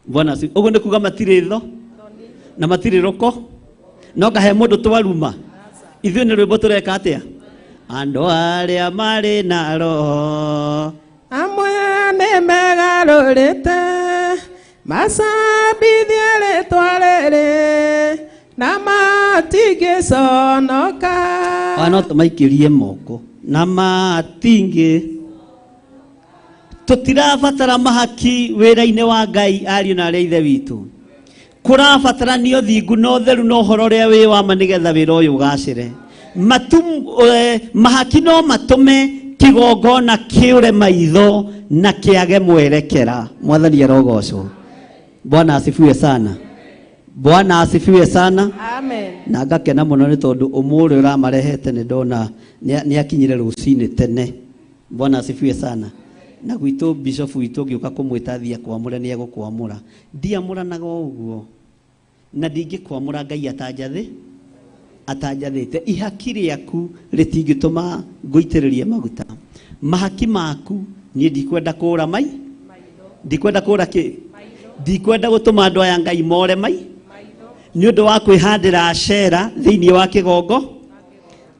Bwana si uguo nĩ kuga matirĩ tho na matirĩ roko no ngahe mũndũ twaruma ithuĩ nĩ rwĩmbo tũreka atĩa andũ arĩa marĩ na roho amwe nĩ megarũrĩte macambithie rĩtwa rĩrĩ na matingĩconoka. No tũmaikĩrie moko na matingĩ. Tũtirabatara mahaki wĩra-inĩ wa Ngai ariũ na arĩa ithe witũ. Kũrabatarania ũthingu na ũtheru na ũhoro ũrĩa wĩ wa ma nĩgetha wĩra ũyũ ũgacĩre. Mahaki no matũme kĩgongona kĩũre maitho na kĩage mwerekera. Mwathani arogocwo. Bwana asifiwe sana. Bwana asifiwe sana. Amen. Na ngakena mũno nĩ tondũ ũmũrĩ ũramarehete nĩ ndona nĩ akinyire rũcinĩ tene. Bwana asifiwe sana. Na gwitũ bishop witũ ngĩũka kũmwĩta thiĩ akwamũre nĩ egũkwamũra. Ndiamũranaga o ũguo na ndingĩkwamũra Ngai atanjathĩte. Ihaki rĩaku rĩtingĩtũma ngũitĩrĩrie maguta. Mahaki maku niĩ ndikwenda kũra mai, ndikwenda kũra kĩ, ndikwenda gũtũma andũ aya Ngai more mai nĩ ũndũ wa kwĩhandĩra Ashera thĩinĩ wa kĩgongo.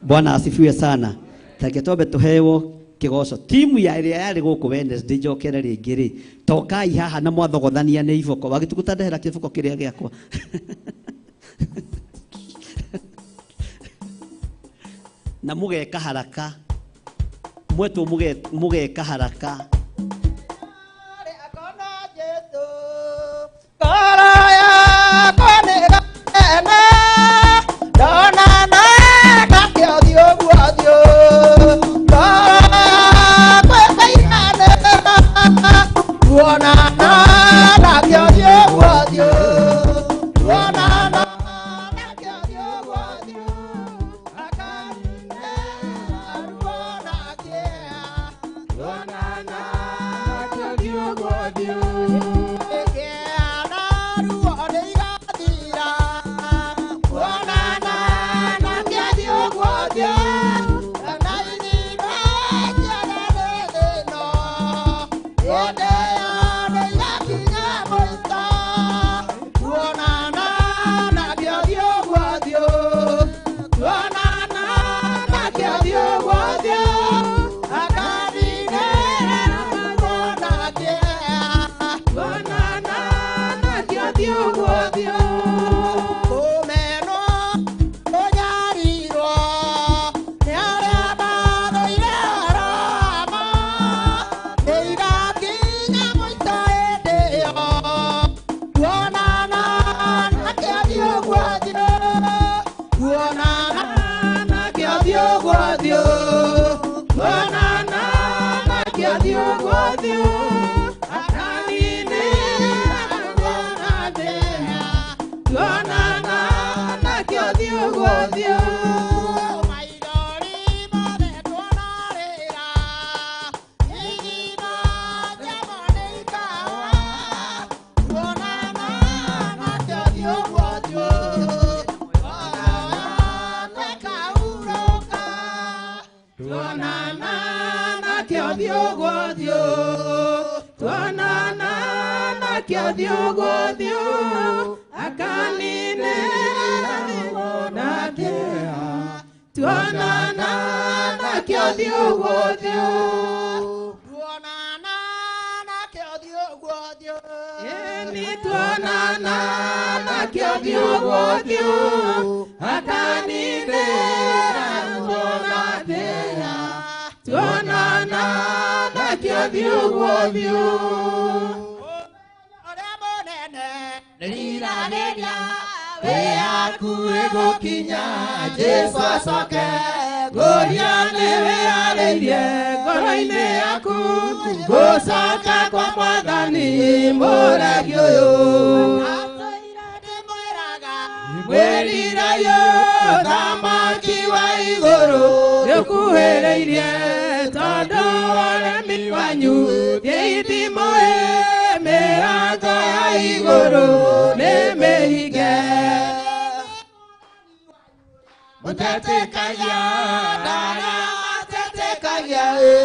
Bwana asifiwe sana. Tareke twambe tũheo kĩgoco. Timu ya ĩrĩa yarĩ gũkũ Wednesday njokere rĩngĩ rĩ, tokai haha na mwathogothania nĩ iboko. Wagĩtuguta ndehera kĩboko kĩrĩa gĩakwa. Na mũgeka haraka. Mwetwo mũgeka haraka.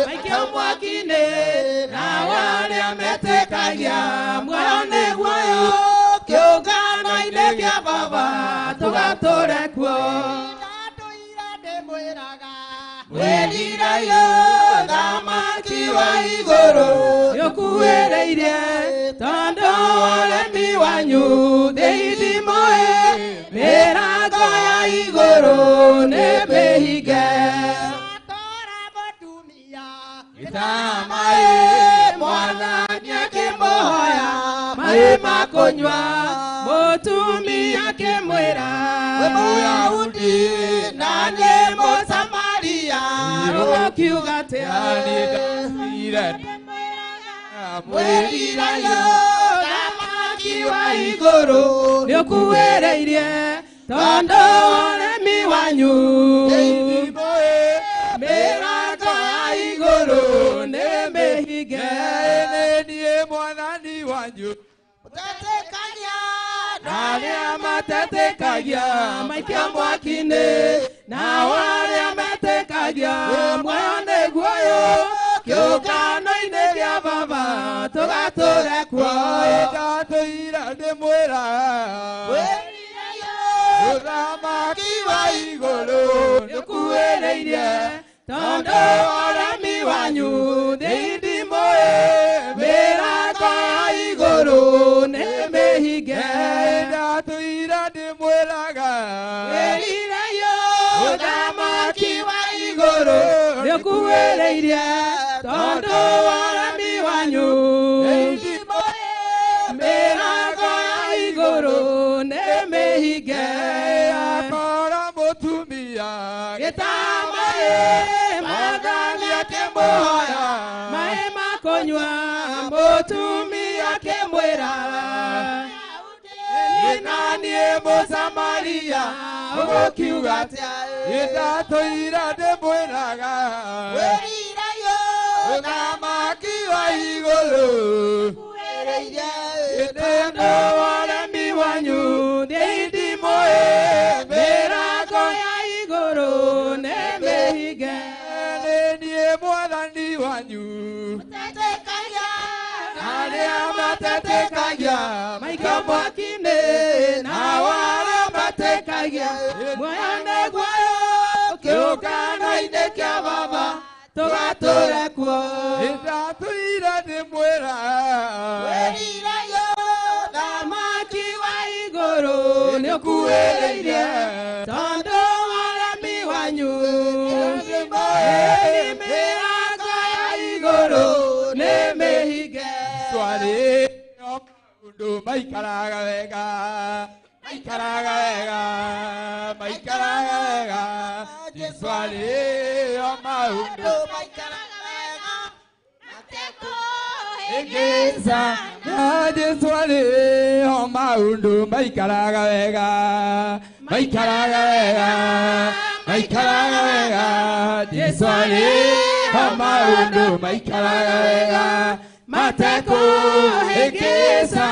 Maikia mwakine na wale ametekagia mwana guoyo. kĩa baba tũgatũre kuo. Ndatũire ndĩmwĩraga Mwĩrirayo thamaki wa igũrũ nĩũkuĩrĩirie tondũ ũremi wanyu thĩithimoĩ mĩrango ya igũrũ nĩ mĩhinge. Tora mũtumia Gĩtamaĩ mwathani akĩmũhoya maĩ ma kũnyua mũtumia akĩmwĩra wĩ Mũyahudi na niĩ Mũsamaria ũkiuga atĩa? Mwĩrirayo thamaki wa igũrũ nĩũkuĩrĩirie tondũ ũremi wanyu mĩrango ya igũrũ nĩ mĩhinge. Mwathani wanyu Mũtetĩkagia arĩa matetĩkagia maikia mwaki-inĩ nao arĩa metĩkagia muoyo nĩguo ũyũ kĩũngano-inĩ kĩa baba tũgatũre kuo. Ndatũire ndĩmwĩra Mwĩrirayo ũthamaki wa igũrũ nĩũkuĩrĩirie tondũ ũremi wanyu thĩindimũĩ mĩrango ya igũrũ nĩ mĩhinge. Ndatũire ndĩmwĩraga Mwĩrirayo ũthamaki wa igũrũ nĩũkuĩrĩirie tondũ ũremi wanyu mĩrango ya igũrũ nĩ mĩhinge. Akora mũtumia Gĩtamaĩ mwathani akĩmũhoya maĩ ma kũnyua mũtumia akĩmwĩra niĩ na niĩ Mũsamaria ũgũkiuga atĩa? Ndatũire ndĩmwĩraga Mwĩrirayo ũthamaki wa igũrũ Mwĩrĩire Tondũ ũremi wanyu thĩindimũĩ mĩrango ya igũrũ nĩ mĩhinge. Niĩ mwathani wanyu Mũtetĩkagia Arĩa matetĩkagia maikio mwaki-inĩ nao arĩa metĩkagia muoyo nĩguo ũyũ kĩũngano-inĩ kĩa baba tũgatũre kuo. Ndatũire ndĩmwĩra Mwĩrirayo Thamaki wa igũrũ nĩũkuĩrĩirie tondũ ũremi wanyu mĩrango ya igũrũ nĩ mĩhinge. Twarĩ o maũndũ maikaraga wega maikaraga wega maikaraga wega Jesũ arĩ o maũndũ maikaraga wega ĩgĩca Jesũ arĩ o maũndũ maikaraga wega maikaraga wega maikaraga wega Jesũ arĩ o maũndũ maikaraga wega matekũhĩngĩca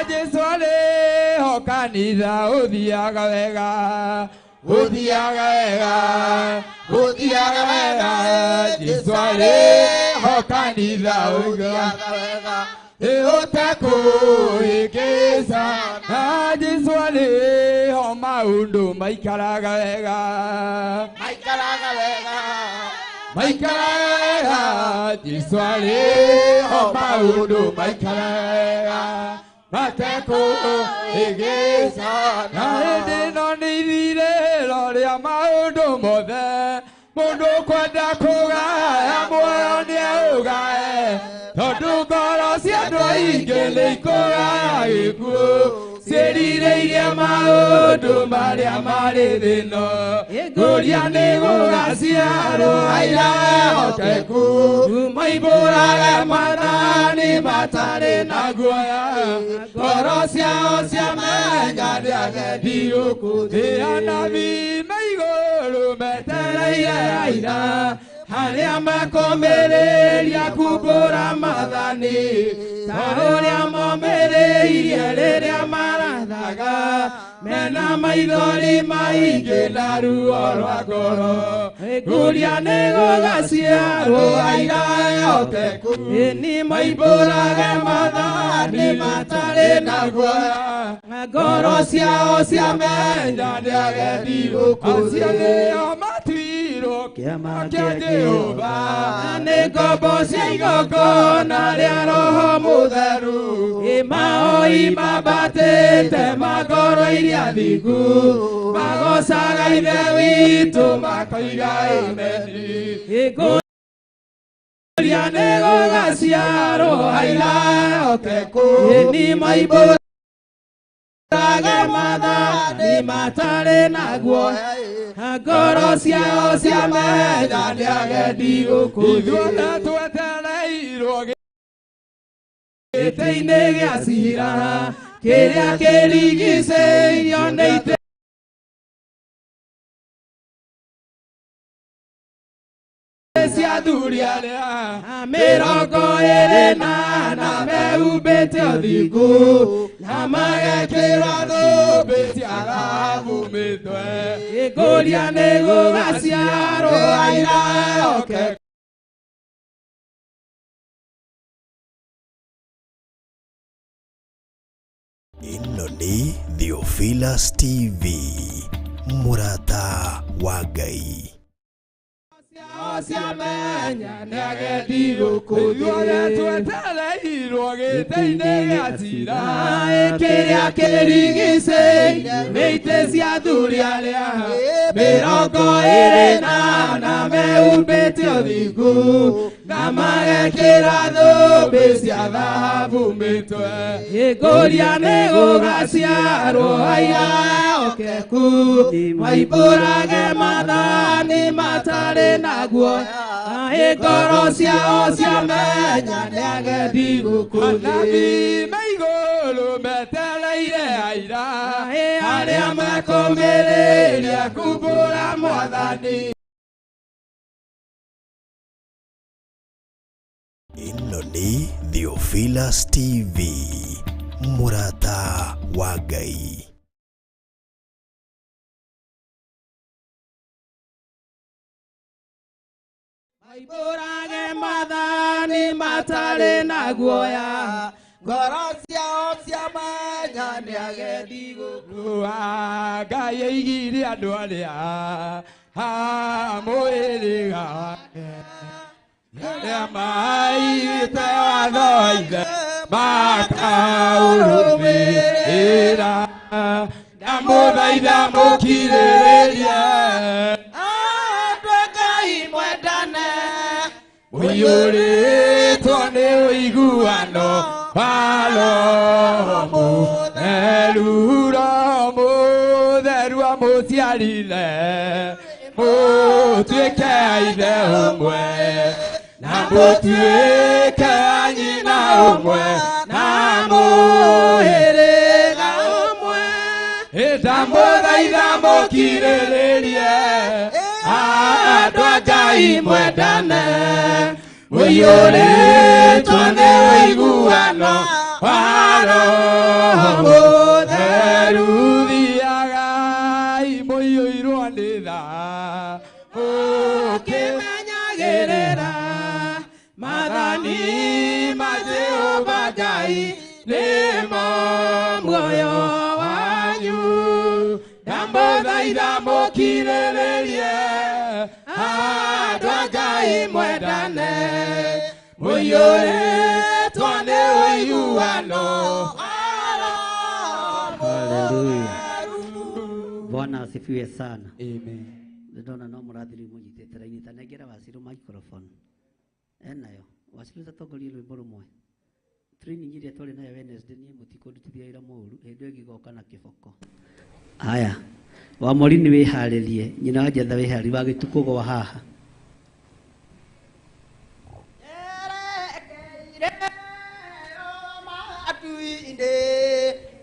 Jesũ arĩ ho kanitha ũthiaga wega ũthiaga wega ũthiaga wega Jesũ arĩ ho kanitha ũthiaga wega ũtekũhĩngĩca Jesũ arĩ ho maũndũ maikaraga wega maikaraga wega maikaraga wega Jesũ arĩ ho maũndũ maikaraga wega matekũhĩngĩca na hĩndĩ ĩno nĩ ithirĩro rĩa maũndũ mothe mũndũ kwenda kũgaya muoyo nĩaũgae tondũ ngoro cia andũ aingĩ nĩ ikũgaya gĩkuũ ciĩrirĩirie maũndũ marĩa marĩ thĩ-ĩno ngũria nĩ gũgaciarwo aira ehokeku maimbũraga mwathani matarĩ na guoya ngoro ciao ciamenya nĩ agendi gũkũ thĩ anabii me igũrũ metereire aira harĩa makomĩrĩria kumbũra mathani ta ũrĩa momĩrĩirie rĩrĩa marathaga Mena maithori maingĩ na ruo rwa ngoro. Ngũria nĩ gũgaciarwo aira ehokeku. Nĩ maimbũrage maathani matarĩ na guoya. Ngoro ciao ciamenya nĩ agendi gũkũ thĩ. Acio nĩo matuirwo kĩama kĩa Jehova. Nĩ ngombo cia igongona rĩa Roho Mũtheru. Maoi mambatĩte mangoro iria thingu. Magocaga Ithe witũ makoiga ameni. Ngũria nĩ gũgaciarwo aira ehokeku. Nĩ maimbũrage maathani matarĩ na guoya. Ngoro ciao ciamenya nĩ agendi gũkũ thĩ. Ithuothe twetereirwo gĩtĩ-inĩ gĩa ciira kĩrĩa kĩrigicĩirio nĩ itĩ cia athuri arĩa 24 mehumbĩte ũthingu na magekĩrwo thũmbĩ cia thahabu mĩtwe. Ngũria nĩ gũgaciarwo aira ehokeku. Ĩno nĩ Theophilus TV, mũrata wa Ngai. Ciamenya nĩ agendi gũkũ thĩ. Ithuothe twetereirwo gĩtĩ-inĩ gĩa ciira kĩrĩa kĩrigicĩirio nĩ itĩ cia athuri arĩa 24 mehumbĩte ũthingu na magekĩra thũmbĩ cia thahabu mĩtwe. Ngũria nĩ gũgaciarwo aira ehokeku maimbũrage maathani matarĩ na guoya. Ngoro ciao ciamenya nĩ agendi gũkũ thĩ. Anabii me igũrũ metereire aira arĩa mekũmĩrĩria kumbũra Mwathani. Ĩno nĩ Theophilus TV, mũrata wa Ngai. Maimbũrage maathani matarĩ na guoya. Ngoro ciao ciamenya nĩ agendi gũkũ. Ngai aigire andũ arĩa amũĩrĩga arĩa maigĩte watho wa Ithe makaũrũmĩrĩra. Ndamũthaitha mũkirĩrĩrie. Andũ a Ngai mwendane. Mũiyũrĩtwo nĩ ũiguano wa Roho Mũtheru. Roho Mũtheru amũciarire mũtuĩke a ithe ũmwe na mũtuĩke a nyina ũmwe na mũhĩrĩga ũmwe. Ndamũthaitha mũkirĩrĩrie andũ a Ngai mwendane mũiyũrĩtwo nĩ ũiguano wa Roho Mũtheru. Thiagai mũiyũirwo nĩ tha mũkĩmenyagĩrĩra maathani ma Jehova Ngai nĩmo muoyo wanyu. Ndamũthaitha mũkirĩrĩrie andũ a Ngai mwendane mũiyũrĩtwo nĩ ũiguano wa Roho Haleluya. Bwana asifiwe sana. Amen. Ndona no mũrathiri mũnyitĩte raini ta nengera Waciru microphone. Enayo. Waciru tatongorie rwĩmbo rũmwe. Training iria twarĩ nayo Wednesday niĩ mũtikũndutithia wĩra mũũru hĩndĩ ĩyo ĩngĩgoka na kĩboko. Haya. Wa Morini wĩharĩrie, nyina wa Jetha wĩharĩrie wa gĩtukũ gwa haha. Nyerekeire matu-inĩ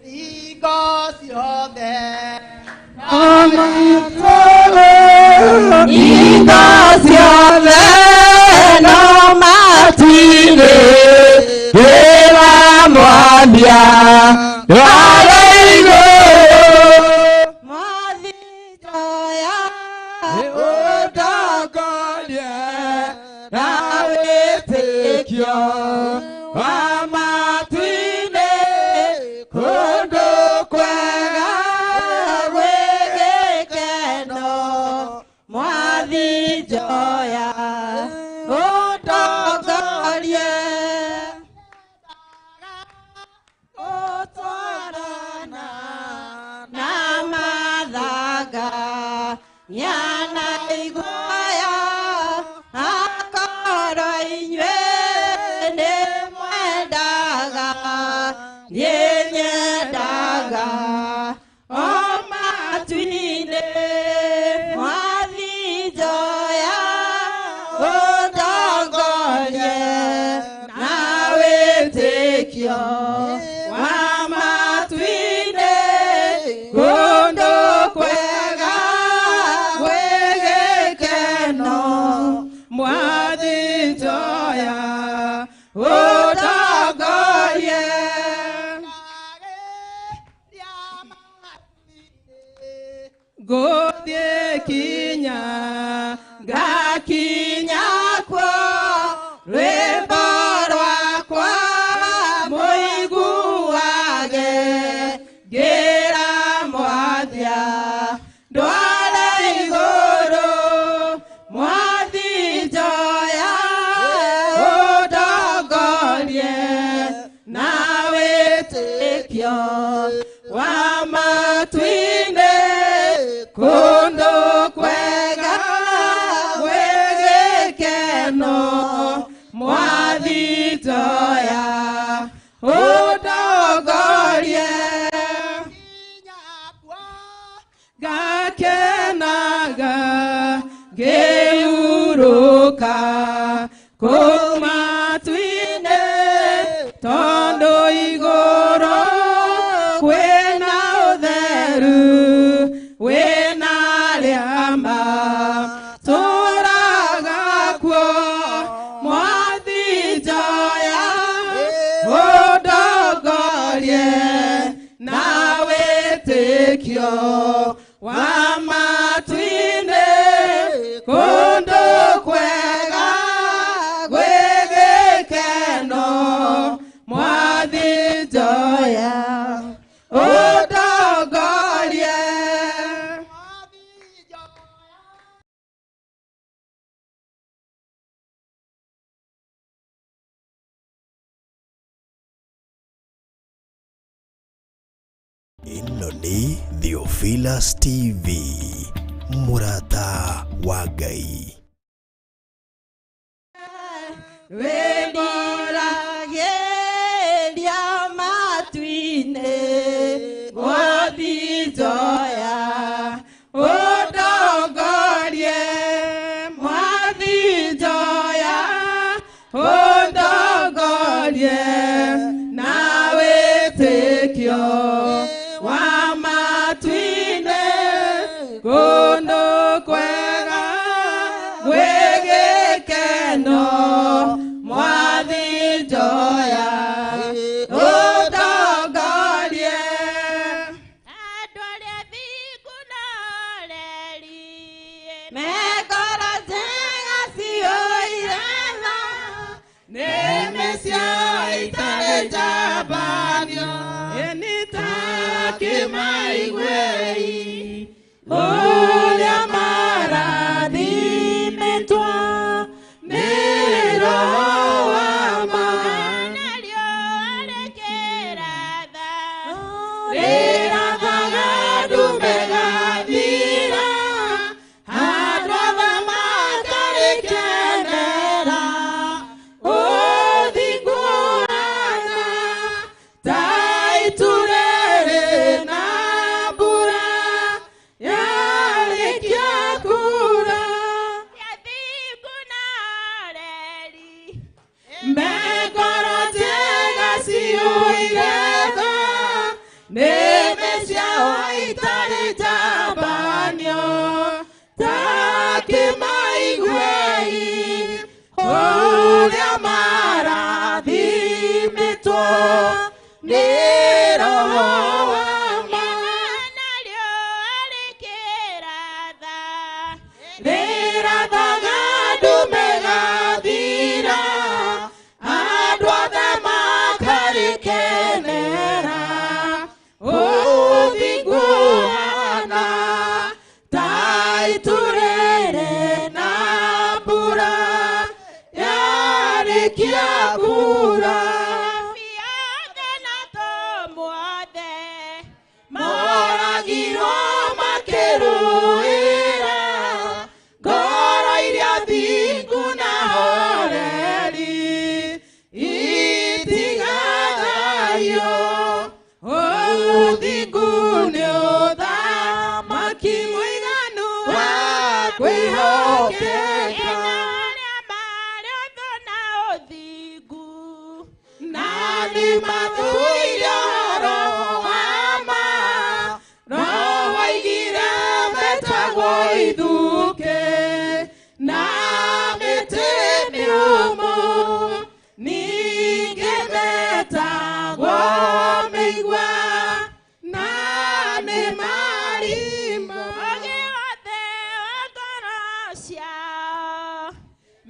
hingo ciothe. Hingo ciothe no matu-inĩ ngĩra mwathia ndware igũrũ. Nyana iguoya akorwo inyuĩ nĩ mwendaga niĩ nyendaga o matu-inĩ Mwathi njoya ũndongorie na wĩtĩkio wa matu-inĩ kũndũ kwega gwĩ gĩkeno Mwathi njoya ũndongorie Ngũthiĩ kinya ngakinya kuo rwĩmbo rwakwa mũiguage ngĩra mwathia ndware igũrũ Mwathi njoya ũndongorie na wĩtĩkio wa matu-inĩ kũndũ kwega gwĩ gĩkeno Mwathi njoya ũndongorie ngakenaga ngĩhurũka kũu matu-inĩ tondũ igũrũ kwĩna ũtheru wĩna rĩama tũraga kuo Mwathi njoya ũndongorie na wĩtĩkio wa matu-inĩ kũndũ kwega gwĩ gĩkeno Mwathi njoya ũndongorie. Ĩno nĩ Theophilus TV, mũrata wa Ngai. Wĩriragĩria matu-inĩ Mwathi njoya ũndongorie Mwathi njoya ũndongorie na wĩtĩkio wa matu-inĩ kũndũ kwega gwĩ gĩkeno Mwathi njoya ũndongorie. Andũ arĩa athingu na oreri Me ngoro njega ciyũire tha nĩmĩ ciao itarĩ njambanio ĩni ta kĩmaiguei ũrĩa marathimĩtwo nĩ Roho wa ma narĩo rĩkĩratha rĩrathaga ndume gathira handũ athamaka rĩkenera ũthingu ũhana ta itu rĩrĩ na mbura yarĩkia kuura athingu na oreri Me ngoro njega ciyũire tha nĩmĩ ciao itarĩ njambanio ta kĩmaiguei ũrĩa marathimĩtwo nĩ Roho wa ma narĩo rĩkĩratha rĩrathaga ndume gathira andũ othe makarĩkenera ũthingu ũhana ta itu rĩrĩ na mbura yarĩkia kuura othe na tũmwothe Ũthingu nĩ ũthamaki mũiganu wa kwĩhokeka. Arĩa marĩ ũthũ na ũthingu. Na nĩ mathũire ũhoro wa ma. No woigire metagwo ithukĩ na mĩtĩ mĩũmũ, ningĩ metagwo mĩigua na nĩ marima. Ũũgĩ wothe wa ngoro ciao.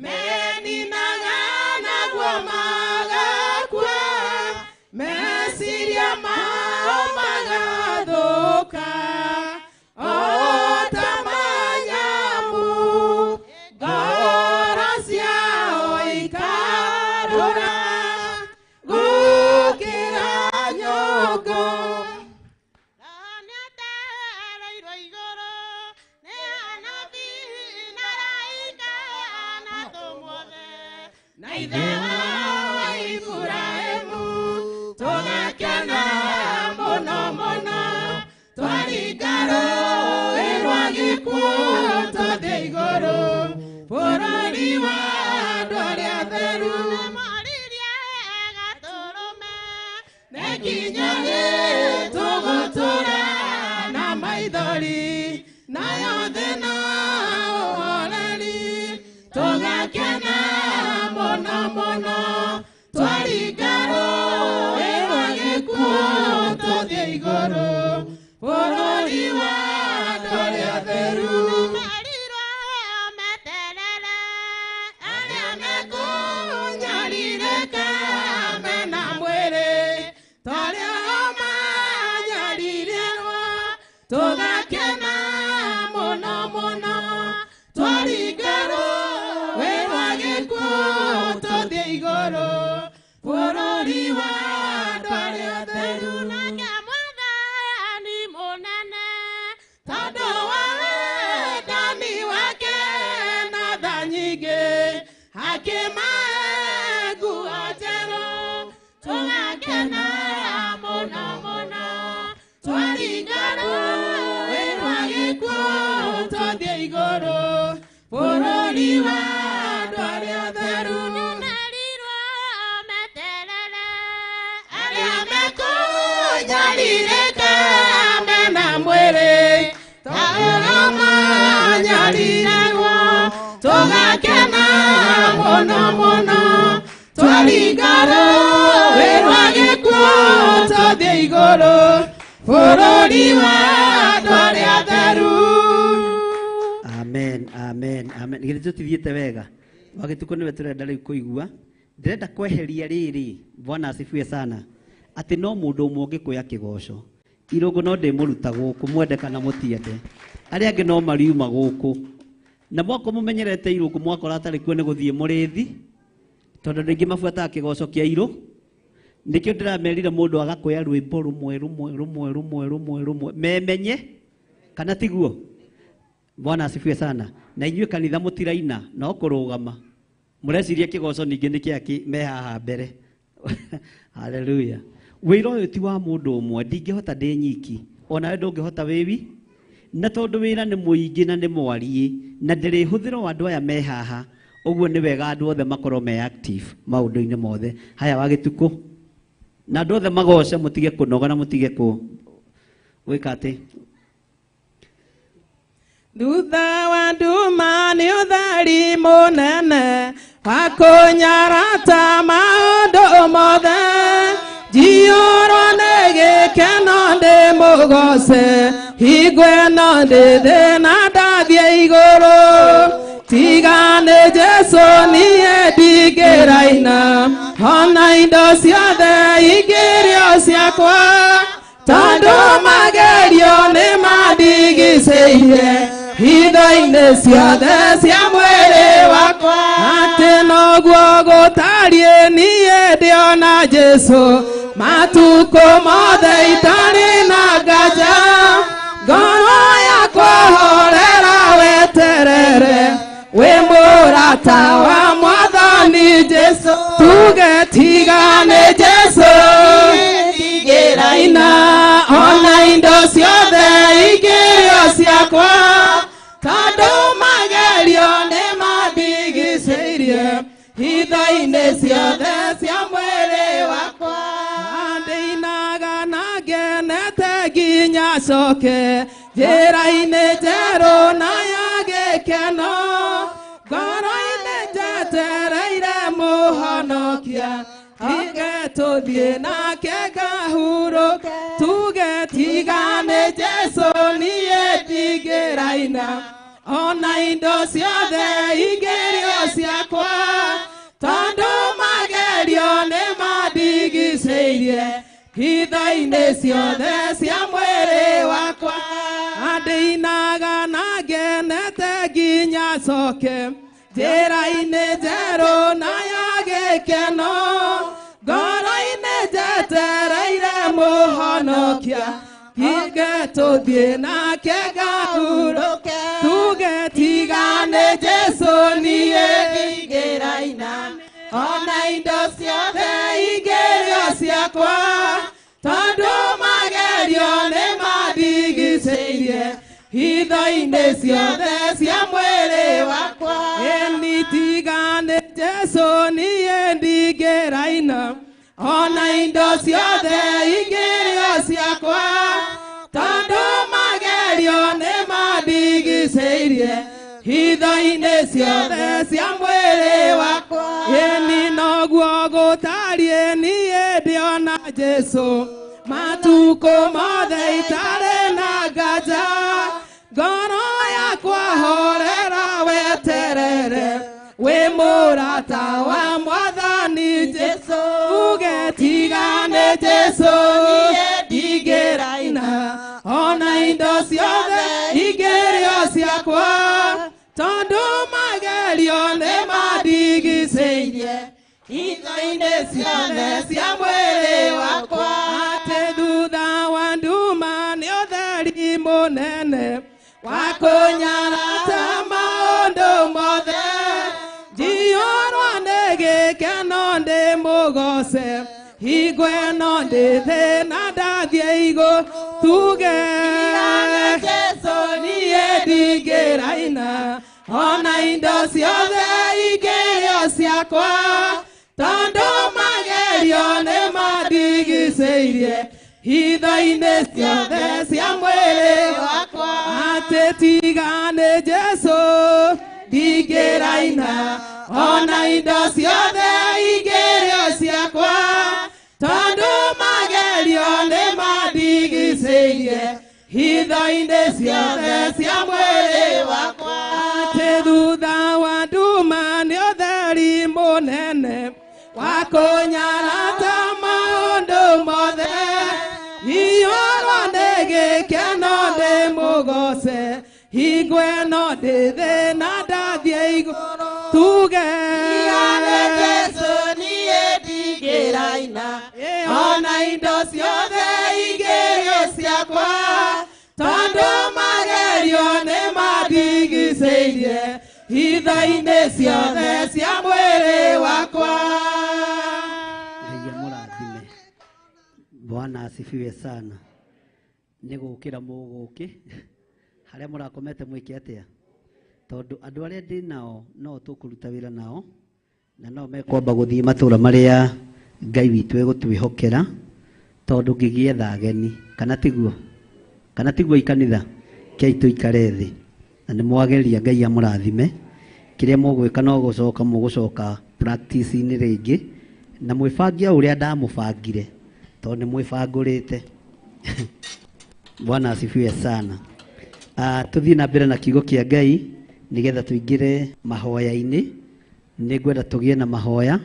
Meninaga naguo magakua, meciria mao magathũka o ta manyamũ, ngoro ciao ikarũra gũkĩra nyũngũ. Roho nĩateereirwo igũrũ nĩ anabii na araika na atũmwo othe. Na ithe wa Iburahĩmu tũgakena mũno mũno, twaringa rũũĩ rwa gĩkuũ tũthiĩ igũrũ, bũrũri wa andũ arĩa atheru. Moririe gatũrũme. Nĩ nginya rĩ tũgũtũũra na maithori, nayo thĩ na ũhoreri? Tũgakena mũno mũno, twaringa rũũĩ rwa gĩkuũ tũthiĩ igũrũ, bũrũri wa andũ arĩa atheru. Merirwo meterere. Arĩa mekũnyarirĩka mena mwĩrĩ, tarĩa manyaririrwo, tũgakena mũno mũno, twaringa rũũĩ rwa gĩkuũ tũthiĩ igũrũ, bũrũri wa andũ arĩa atheru. Nake Mwathani mũnene. Tondũ wa wendani wake na tha nyingĩ, akĩmahe nguo njerũ, tũgakena mũno mũno, twaringa rũũĩ rwa gĩkuũ tũthiĩ igũrũ, bũrũri wa andũ arĩa atheru. Merirwo meterere. Arĩa mekũnyarirĩka mena mwĩrĩ, tarĩa manyaririrwo, tũgakena mũno mũno, twaringa rũũĩ rwa gĩkuũ tũthiĩ igũrũ, bũrũri wa andũ arĩa atheru. Amen, amen, amen. Githĩ tũtithiĩte wega? Wagĩtukũ nĩwe tũrenda rĩu kũigua. Ndĩrenda kweheria rĩrĩ, Bwana asifiwe sana, atĩ no mũndũ ũmwe ũngĩkuoya kĩgoco. Irũngũ no ndĩmũruta gũkũ, mwende kana mũtiende. Arĩa angĩ no mariuma gũkũ. Na mwako mũmenyerete irũngũ mwakora atarĩ kuo nĩ gũthiĩ mũrĩthi, tondũ andũ aingĩ mabuataga kĩgoco kĩa irũ. Nĩkĩo ndĩramerire mũndũ agakuoya rwĩmbo rũmwe rũmwe rũmwe rũmwe rũmwe rũmwe memenye kana tiguo. Bwana asifiwe sana. Na inyuĩ kanitha mũtiraina no kũrũgama. Mũreciria kĩgoco ningĩ nĩ kĩakĩ me haha mbere. Haleluya. Wĩra ũyũ ti wa mũndũ ũmwe, ndingĩhota ndĩ nyiki, onawe ndũngĩhota wĩ na tondũ wĩra nĩ mũingĩ na nĩ mwariĩ na ndĩrĩhũthĩra o andũ aya me haha, ũguo nĩ wega andũ othe makorwo me active maũndũ-inĩ mothe. Haya Wagĩtukũ, na andũ othe magoce, mũtige kũnoga na mũtige kũ gwĩka atĩ. Thutha wa nduma nĩ ũtheri mũnene wa kũnyarata maũndũ mothe, njiyũrwo nĩ gĩkeno ndĩmũgoce, hingo ĩno ndĩ thĩna ndathiĩ igũrũ. Tiga nĩ Jesũ niĩ ndingĩraina, ona indo ciothe ingĩrĩo ciakwa, tondũ magerio nĩ mandigicĩirie hitho-inĩ ciothe cia mwĩrĩ wakwa. Atĩ noguo gũtariĩ niĩ ndĩona Jesũ matukũ mothe itarĩ na nganja, ngoro yakwa horera weterere, wĩ mũrata wa Mwathani Jesũ. Tuge tiga nĩ Jesũ ndigĩraina, ciothe ingĩrĩo ciakwa tondũ magerio nĩ mandigicĩirie hitho-inĩ ciothe cia mwĩrĩ wakwa ndĩinaga na ngenete nginya coke njĩra-inĩ njerũ na ya gĩkeno ngoro-inĩ njetereire mũhonokia tige tũthiĩ nake ngahurũke tuge tiga nĩ Jesũ niĩ ndingĩraina ona indo ciothe ingĩrĩo ciakwa tondũ magerio nĩ mandigicĩirie hitho-inĩ ciothe cia mwĩrĩ wakwa ndĩinaga na ngenete nginya coke njĩra-inĩ njerũ na ya gĩkeno ngoro-inĩ njetereire mũhonokia tige tũthiĩ nake ngahurũke tuge tiga nĩ Jesũ niĩ ndingĩraina ona indo ciothe ingĩrĩo ciakwa tondũ magerio nĩ mandigicĩirie hitho-inĩ ciothe cia mwĩrĩ wakwa ĩni tiga nĩ Jesũ niĩ ndingĩraina ona indo ciothe ingĩrĩo ciakwa tondũ magerio nĩ mandigicĩirie hitho-inĩ ciothe cia mwĩrĩ wakwa ĩni noguo gũtariĩ niĩ ndĩona Jesũ matukũ mothe itarĩ na nganja ngoro yakwa horera weterere wĩ mũrata wa mwathani Jesũ uge tiga nĩ Jesũ niĩ ndingĩraina ona indo ciothe ingĩrĩo ciakwa tondũ magerio nĩ mandigicĩirie hitho-inĩ ciothe cia mwĩrĩ wakwa atĩ thutha wa nduma nĩ ũtheri mũnene wa kũnyarata maũndũ mothe njiyũrwo nĩ gĩkeno ndĩ mũgoce hingo ĩno ndĩ thĩna ndathiĩ igũrũ tuge Jesũ niĩ ndingĩraina ona indo ciothe ingĩrĩo ciakwa tondũ magerio nĩ mandigicĩirie hitho-inĩ ciothe cia mwĩrĩ wakwa atĩ tiga nĩ Jesũ ndingĩraina ona indo ciothe ingĩrĩo ciakwa tondũ magerio nĩ mandigicĩirie hitho-inĩ ciothe cia mwĩrĩ wakwa atĩ thutha wa nduma nĩ ũtheri mũnene wa kũnyarata maũndũ mothe iyũrwo nĩ gĩkeno ndĩ mũgoce hingo ĩno ndĩ thĩna ndathiĩ igũrũ tuge Jesũ niĩ ndingĩraina ona indo ciothe ingĩrĩo ciakwa tondũ magerio nĩ mandigicĩirie hitho-inĩ ciothe cia mwĩrĩ wakwa. Ngai amũrathime. Bwana asifiwe sana. Nĩ gũkĩra mũgũkĩ harĩa mũrakomete mwĩke atĩa tondũ andũ arĩa ndĩ nao no tũkũruta wĩra nao na no mekwamba gũthiĩ matũra marĩa Ngai witũ egũtwĩhokera tondũ ngĩgĩetha ageni kana tiguo ikanitha kĩai tũikare thĩ na nĩ mwageria Ngai amũrathime kĩrĩa mũgwĩka no gũcoka mũgũcoka practice-inĩ rĩngĩ na mwĩbange o ũrĩa ndamũbangire tondũ nĩ mwĩbangũrĩte. Bwana asifiwe sana. Tuthiĩ na mbere na kiugo kĩa Ngai nĩgetha tũingĩre mahoya-inĩ. Nĩ ngwenda tũgĩe na mahoya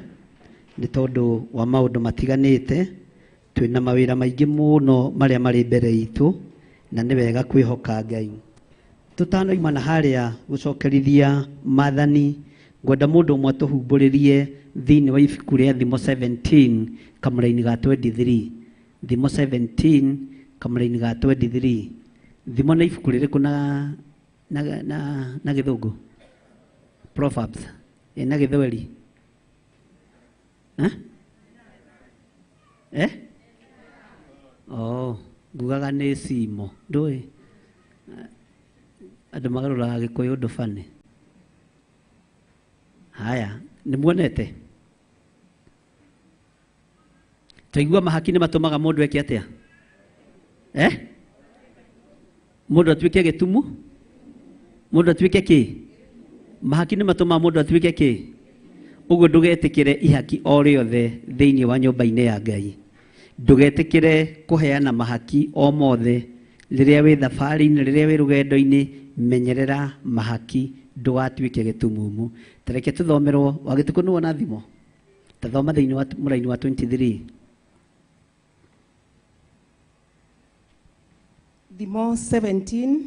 nĩ tondũ wa maũndũ matiganĩte twĩna mawĩra maingĩ mũno marĩa marĩ mbere itũ na nĩ wega kwĩhoka Ngai. Tũtanoima na harĩa gũcokerithia maathani ngwenda mũndũ ũmwe atũhumbũrĩrie thĩinĩ wa ibuku rĩa Thimo 17 kamũraini ga 23. Thimo 17 kamũraini ga 23. Thimo nĩ ibuku rĩrĩkũ na gĩthũngũ? Proverbs. Na gĩthweri? Eh? Oh. Ngugaga nĩ cimo. Ndũĩ? Andũ magarũraga Gĩkũyũ ũndũ bani. Haya, nĩ muonete? Twaigua mahaki nĩ matũmaga mũndũ eke atĩa? Eh? Mũndũ atuĩke gĩtumu? Mũndũ atuĩke kĩ? Mahaki nĩ matũmaga mũndũ atuĩke kĩ? Ũguo ndũgetĩkĩre ihaki o rĩothe thĩinĩ wa nyũmba-inĩ ya Ngai. Ndũgetĩkĩre kũheana mahaki o mothe rĩrĩa wĩ thabarĩ-inĩ, rĩrĩa wĩ rũgendo-inĩ, menyerera mahaki ndũgatuĩke gĩtumumu. Ta reke tũthomerwo, Wagĩtukũ nĩ wona thimo? Ta thoma thĩinĩ wa mũraini wa 23. Thimo 17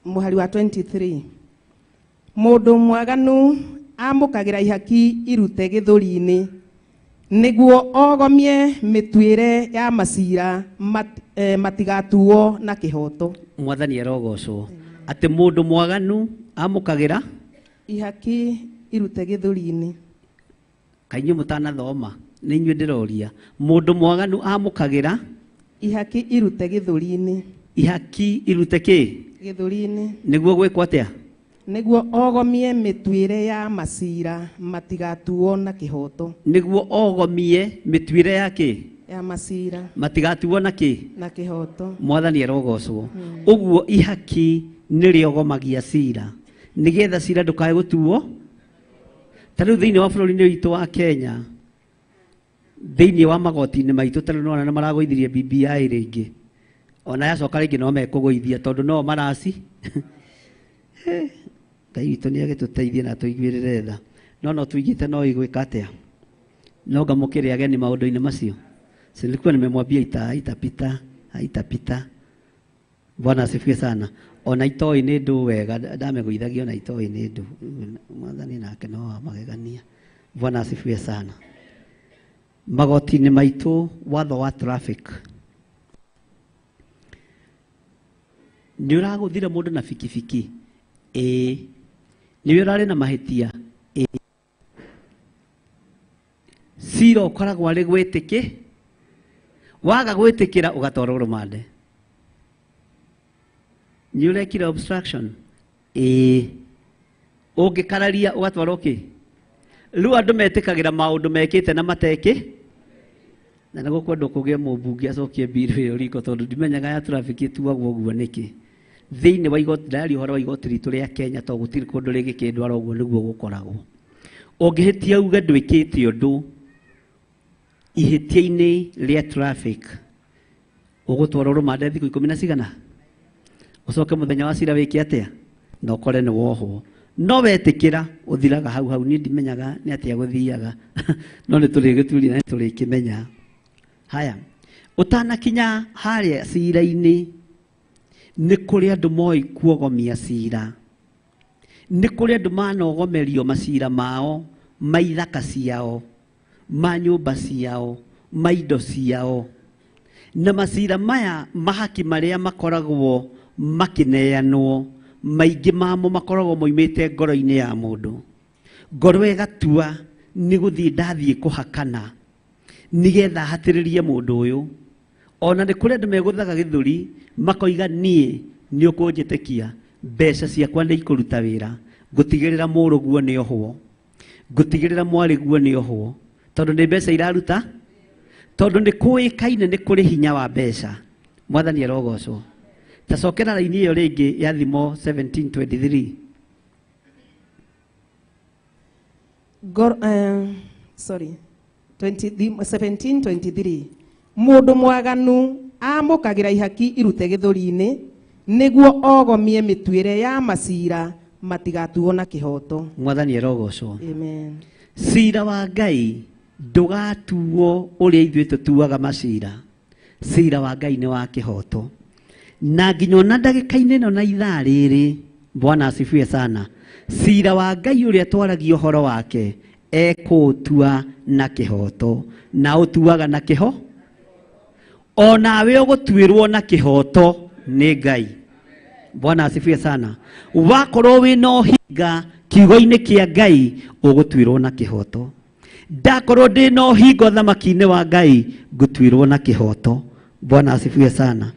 mũhari wa 23. Mũndũ mwaganu amũkagĩra ihaki irute gĩthũri-inĩ nĩguo ogomie mĩtuĩre ya macira matigatuo na kĩhoto. Mwathani arogocwo. Atĩ mũndũ mwaganu amũkagĩra ihaki irute gĩthũri-inĩ. Kaĩ inyuĩ mũtanathoma, nĩ inyuĩ ndĩroria. Mũndũ mwaganu amũkagĩra ihaki irute gĩthũri-inĩ. Ihaki irute kĩ? Gĩthũri-inĩ. Nĩguo gwĩkwo atĩa? Nĩguo ogomie mĩtuĩre ya macira matigatuo na kĩhoto. Nĩguo ogomie mĩtuĩre ya kĩ? Ya macira. Matigatuo na kĩ? Na kĩhoto. Mwathani arogocwo. Ũguo ihaki nĩ rĩogomagia cira nĩgetha cira ndũkae gũtuo. Ta rĩu thĩinĩ wa bũrũri-inĩ witũ wa Kenya, thĩinĩ wa magoti-inĩ maitũ, ta rĩu nĩwona nĩ maragũithirie BBI rĩngĩ. Ona yacoka rĩngĩ no mekũgũithia tondũ no maraci. Ngai witũ nĩ agĩtũteithie na atũiguĩrĩre tha. No no tuigĩte no igwĩka atĩa? No ngamũkĩre ageni maũndũ-inĩ macio. Si nilikuwa nimemwambia haitapita, haitapita. Bwana asifiwe sana. Ona itoĩ nĩ ndũ wega, ndamegũithagia ona itoĩ nĩ ndũ. Mwathani nake no wa magegania. Bwana asifiwe sana. Magoti-inĩ maitũ, watho wa traffic. Nĩ ũragũthire mũndũ na bikibiki? Ĩĩ. Nĩwe ũrarĩ na mahĩtia? Ĩĩ. Cira ũkoragwo arĩ gwĩtĩkĩ, waga gwĩtĩkĩra ũgatwarwo rũmande. Nĩ ũrekire obstruction? Ĩĩ. Ũngĩkararia ũgatwarwo kĩ? Rĩu andũ metĩkagĩra maũndũ mekĩte na matekĩ. Na nĩ gũkwendwo kũgĩe mũmbunge acokie mbiru ĩyo riko tondũ ndimenyaga ya traffic ĩtuagwo ũguo nĩkĩ. Thĩinĩ wa igoti, ndaria ũhoro wa igoti ritũ rĩa Kenya tondũ gũtirĩ kũndũ rĩngĩ kĩndwara ũguo nĩguo gũkoragwo. Ũngĩhĩtia uge ndwĩkĩte ũndũ ihĩtia-inĩ rĩa traffic, ũgũtwarwo rũmande thikũ ikũmi na cigana? Ũcoke mũthenya wa cira wĩke atĩa? Na ũkore nĩ wohwo. No wetĩkĩra ũthiraga hau hau, niĩ ndimenyaga nĩ atĩa gũthiaga. No nĩ tũrĩgĩturia na nĩ tũrĩkĩmenya. Haya, ũtanakinya harĩa cira-inĩ, nĩ kũrĩ andũ moĩ kuogomia cira. Nĩ kũrĩ andũ manogomerio macira mao, ma ithaka ciao, ma nyũmba ciao, ma indo ciao. Na macira maya mahaki marĩa makoragwo makĩneanwo, maingĩ mamo makoragwo moimĩte ngoro-inĩ ya mũndũ. Ngoro ĩgatua nĩ gũthiĩ ndathiĩ kũhakana nĩgetha hatĩrĩrie mũndũ ũyũ. Ona nĩ kũrĩ andũ megũthaga gĩthũri makoiga niĩ nĩ ũkũnjĩtĩkia, mbeca ciakwa nĩ ikũruta wĩra, ngũtigĩrĩra mũrũguo nĩ ohwo, ngũtigĩrĩra mwarĩguo nĩ ohwo, tondũ nĩ mbeca iraruta, tondũ nĩ kũĩkaine nĩ kũrĩ hinya wa mbeca. Mwathani arogocwo. Ta cokera raini ĩyo rĩngĩ ya Thimo 17:23. Sorry. 17:23. Mũndũ mwaganu amũkagĩra ihaki irute gĩthũri-inĩ nĩguo ogomie mĩtuĩre ya macira matigatuo na kĩhoto. Mwathani arogocwo. Amen. Cira wa Ngai ndũgatuo ũrĩa ithuĩ tũtuaga macira. Cira wa Ngai nĩ wa kĩhoto. Na nginya ona ndagĩka-inĩ ĩno na ithaa rĩrĩ, Bwana asifiwe sana. Cira wa Ngai ũrĩa twaragia ũhoro wake ekũũtua na kĩhoto. Na ũtuaga na kĩho? Onawe ũgũtuĩrwo na kĩhoto nĩ Ngai. Bwana asifiwe sana. Wakorwo wĩna ũhinga kiugo-inĩ kĩa Ngai ũgũtuĩrwo na kĩhoto. Ndakorwo ndĩna ũhinga ũthamaki-inĩ wa Ngai ngũtuĩrwo na kĩhoto. Bwana asifiwe sana.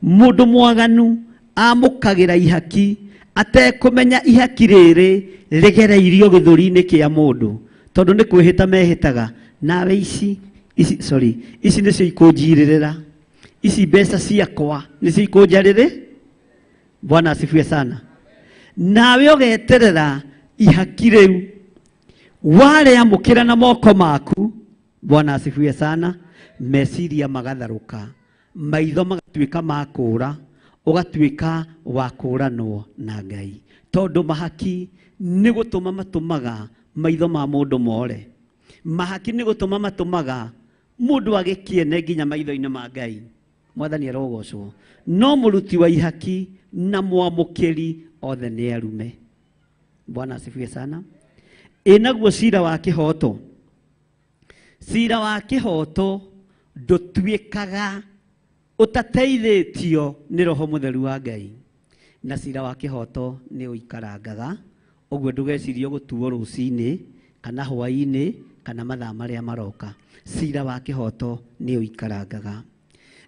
Mundu mwaganu amukagira ihaki atekumenya ihaki riri rigereirio githuri-ini kia mundu tondu ni kwihita mehitaga nawe ici ici sorry ici nicio ikunjirira ici mbeca ciakwa nicio ikunjarire. Bwana asifiwe sana. Nawe ugeterera ihaki riu wareamukira na moko maku. Bwana asifiwe sana. Meciria magatharuka, maitho magatuika makura, ugatuika wa kuranwo na Ngai tondu mahaki ni gutuma matumaga maitho ma mundu more. Mahaki ni gutuma matumaga mundu agikiene nginya maitho-ini ma Ngai. Mwathani arogocwo. No muruti wa ihaki na mwamukiri othe ni arume. Bwana asifiwe sana. Inaguo cira wa kihoto, cira wa kihoto ndutuikaga utateithĩtio nĩ roho mũtheru wa Ngai, na cira wa kĩhoto nĩ ũikarangaga ũguo ndũgecirie gũtuo rũcinĩ kana hwaĩ-inĩ kana mathaa marĩa maroka. Cira wa kĩhoto nĩ ũikarangaga.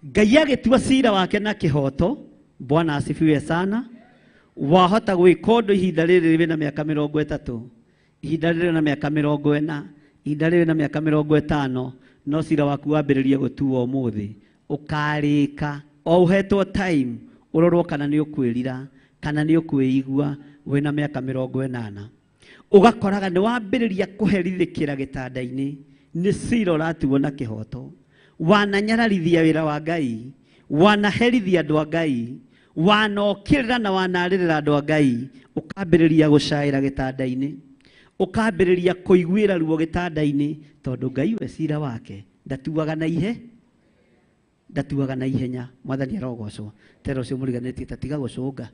Ngai agĩtua cira wake na kĩhoto. Bwana asifiwe sana. Wahota gwĩka ũndũ ihinda rĩrĩ wĩna mĩaka 30, ihinda rĩrĩ na mĩaka 40, ihinda rĩrĩ na mĩaka 50, no cira waku wambĩrĩrie gũtuo ũmũthĩ ukarika o uhetwo time urorwo kana ni ukwirira kana ni ukwigua wina miaka 80 ugakoraga ni wambiriria kuherithikira gitanda-ini ni cira uratuo na kihoto. Wananyararithia wira wa Ngai, wanaherithia andu a Ngai, wanokirira na wanaririra andu a Ngai, ukambiriria gucaira gitanda-ini, ukambiriria kuiguira ruo gitanda-ini tondu Ngai we cira wake ndatuaga na ihe ndatuaga na ihenya. Mwathani arogocwo. Tera ucio muriganitie ta tiga gucunga.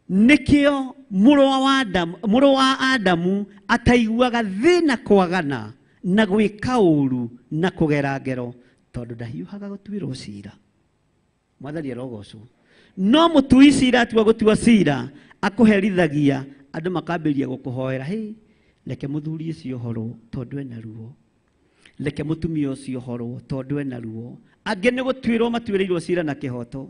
Nikio mũrũ wa Adamu ataiguaga thĩna kwagana na gwĩka ũru na kũgera ngero tondu ndahiũhaga gũtuĩrwo cira. Mwathani arogocwo. No mũtui cira atua gũtua cira akũherithagia andũ makambĩrĩria gũkũhoera, hĩ reke mũthuri ũcio horwo tondu ena ruo, reke mũtumia ũcio horwo tondu ena ruo. Angĩ nĩ gũtuĩrwo matuĩrĩirwo cira na kĩhoto.